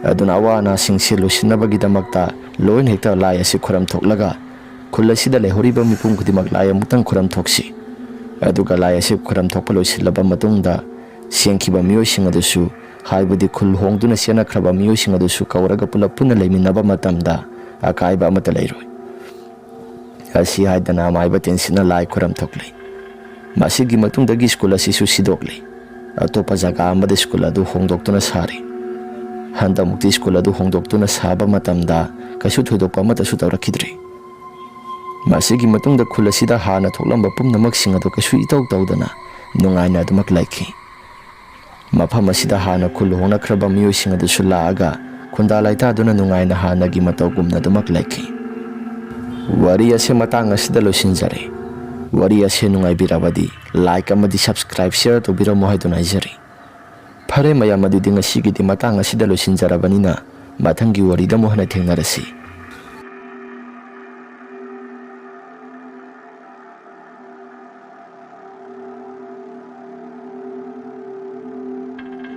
ꯑꯗꯨꯅ ꯑꯋꯥ ꯑꯅꯥꯁꯤꯡꯁꯤ ꯂꯣꯏꯁꯤꯟꯅꯕꯒꯤꯗꯃꯛꯇ ꯂꯣꯏꯅ ꯍꯦꯛꯇ ꯂꯥꯏ ꯑꯁꯤ ꯈꯨꯔꯝ ꯊꯣꯛꯂꯒ ꯈꯨꯜ ꯑꯁꯤꯗ ꯂꯩꯍꯧꯔꯤꯕ ꯃꯤꯄꯨꯝ ꯈꯨꯗꯤꯡꯃꯛ ꯂꯥꯏ ꯑꯃꯨꯛꯇꯪ ꯈꯨꯔꯝ ꯊꯣꯛꯁꯤ꯫ ꯑꯗꯨꯒ ꯂꯥꯏ ꯑꯁꯤ ꯈꯨꯔꯝ ꯊꯣꯛꯄ ꯂꯣꯏꯁꯤꯜꯂꯕ ꯃꯇꯨꯡꯗ ꯆꯦꯟꯈꯤꯕ ꯃꯤꯑꯣꯏꯁꯤꯡ ꯑꯗꯨꯁꯨ, ꯍꯥꯏꯕꯗꯤ ꯈꯨꯜ ꯍꯣꯡꯗꯨꯅ ꯆꯦꯟꯅꯈ꯭ꯔꯕ ꯃꯤꯑꯣꯏꯁꯤꯡ ꯑꯗꯨꯁꯨ ꯀꯧꯔꯒ ꯄꯨꯂꯞ ꯄꯨꯟꯅ ꯂꯩꯃꯤꯟꯅꯕ ꯃꯇꯝꯗ ꯑꯀꯥꯏꯕ ꯑꯃꯠꯇ ꯂꯩꯔꯣꯏ꯫ ꯑꯁꯤ ꯍꯥꯏꯗꯅ ꯃꯥꯏꯕ ꯇꯦꯟꯁꯤꯠꯅ ꯂꯥꯏ ꯈꯨꯔꯝ ꯊꯣꯛꯂꯤ꯫ ꯃꯁꯤꯒꯤ ꯃꯇꯨꯡꯗꯒꯤ ꯁ꯭ꯀꯨꯜ ꯑꯁꯤꯁꯨ ꯁꯤꯗꯣꯛꯂꯤ꯫ ꯑꯇꯣꯞꯄ ꯖꯒꯥ ꯑꯃꯗ ꯁ꯭ꯀꯨꯜ ꯑꯗꯨ ꯍꯣꯡꯗꯣꯛꯇꯨꯅ ꯁꯥꯔꯤ꯫ ꯍꯟꯗꯛꯃꯨꯛꯇꯤ ꯁ꯭ꯀꯨꯜ ꯑꯗꯨ ꯍꯣꯡꯗꯣꯛꯇꯨꯅ ꯁꯥꯕ ꯃꯇꯝꯗ ꯀꯩꯁꯨ ꯊꯣꯏꯗꯣꯛꯄ ꯑꯃꯠꯇꯁꯨ ꯇꯧꯔꯛꯈꯤꯗ꯭ꯔꯤ꯫ ꯃꯁꯤꯒꯤ ꯃꯇꯨꯡꯗ ꯈꯨꯜ ꯑꯁꯤꯗ ꯍꯥꯟꯅ ꯊꯣꯛꯂꯝꯕ ꯄꯨꯝꯅꯃꯛꯁꯤꯡ ꯑꯗꯨ ꯀꯩꯁꯨ ꯏꯇꯧ ꯇꯧꯗꯅ ꯅꯨꯡꯉꯥꯏꯅ ꯑꯗꯨꯃꯛ ꯂꯩꯈꯤ꯫ ꯃꯐꯝ ꯑꯁꯤꯗ ꯍꯥꯟꯅ ꯈꯨꯜ ꯍꯣꯡꯅꯈ꯭ꯔꯕ ꯃꯤꯑꯣꯏꯁꯤꯡ ꯑꯗꯨꯁꯨ ꯂꯥꯛꯑꯒ ꯈꯨꯟꯗꯥ ꯂꯩꯇꯥꯗꯨꯅ ꯅꯨꯡꯉꯥꯏꯅ ꯍꯥꯟꯅꯒꯤ ꯃꯇꯧꯒꯨꯝꯅ ꯑꯗꯨꯃꯛ ꯂꯩꯈꯤ꯫ ꯋꯥꯔꯤ ꯑꯁꯤ ꯃꯇꯥꯡ ꯑꯁꯤꯗ ꯂꯣꯏꯁꯤꯟꯖꯔꯦ꯫ ꯋꯥꯔꯤ ꯑꯁꯤ ꯅꯨꯡꯉꯥꯏꯕꯤꯔꯕꯗꯤ like ꯑꯃꯗꯤ subscribe, share ꯇꯧꯕꯤꯔꯝꯃꯨ ꯍꯥꯏꯗꯨꯅ ꯍꯥꯏꯖꯔꯤ꯫ ꯐꯔꯦ ꯃꯌꯥꯝ, ꯑꯗꯨꯗꯤ ꯉꯁꯤꯒꯤꯗꯤ ꯃꯇꯥꯡ ꯑꯁꯤꯗ ꯂꯣꯏꯁꯤꯟꯖꯔꯕꯅꯤꯅ, ꯃꯊꯪꯒꯤ ꯋꯥꯔꯤꯗ ꯑꯃꯨꯛ ꯍꯟꯅ ꯊꯦꯡꯅꯔꯁꯤ꯫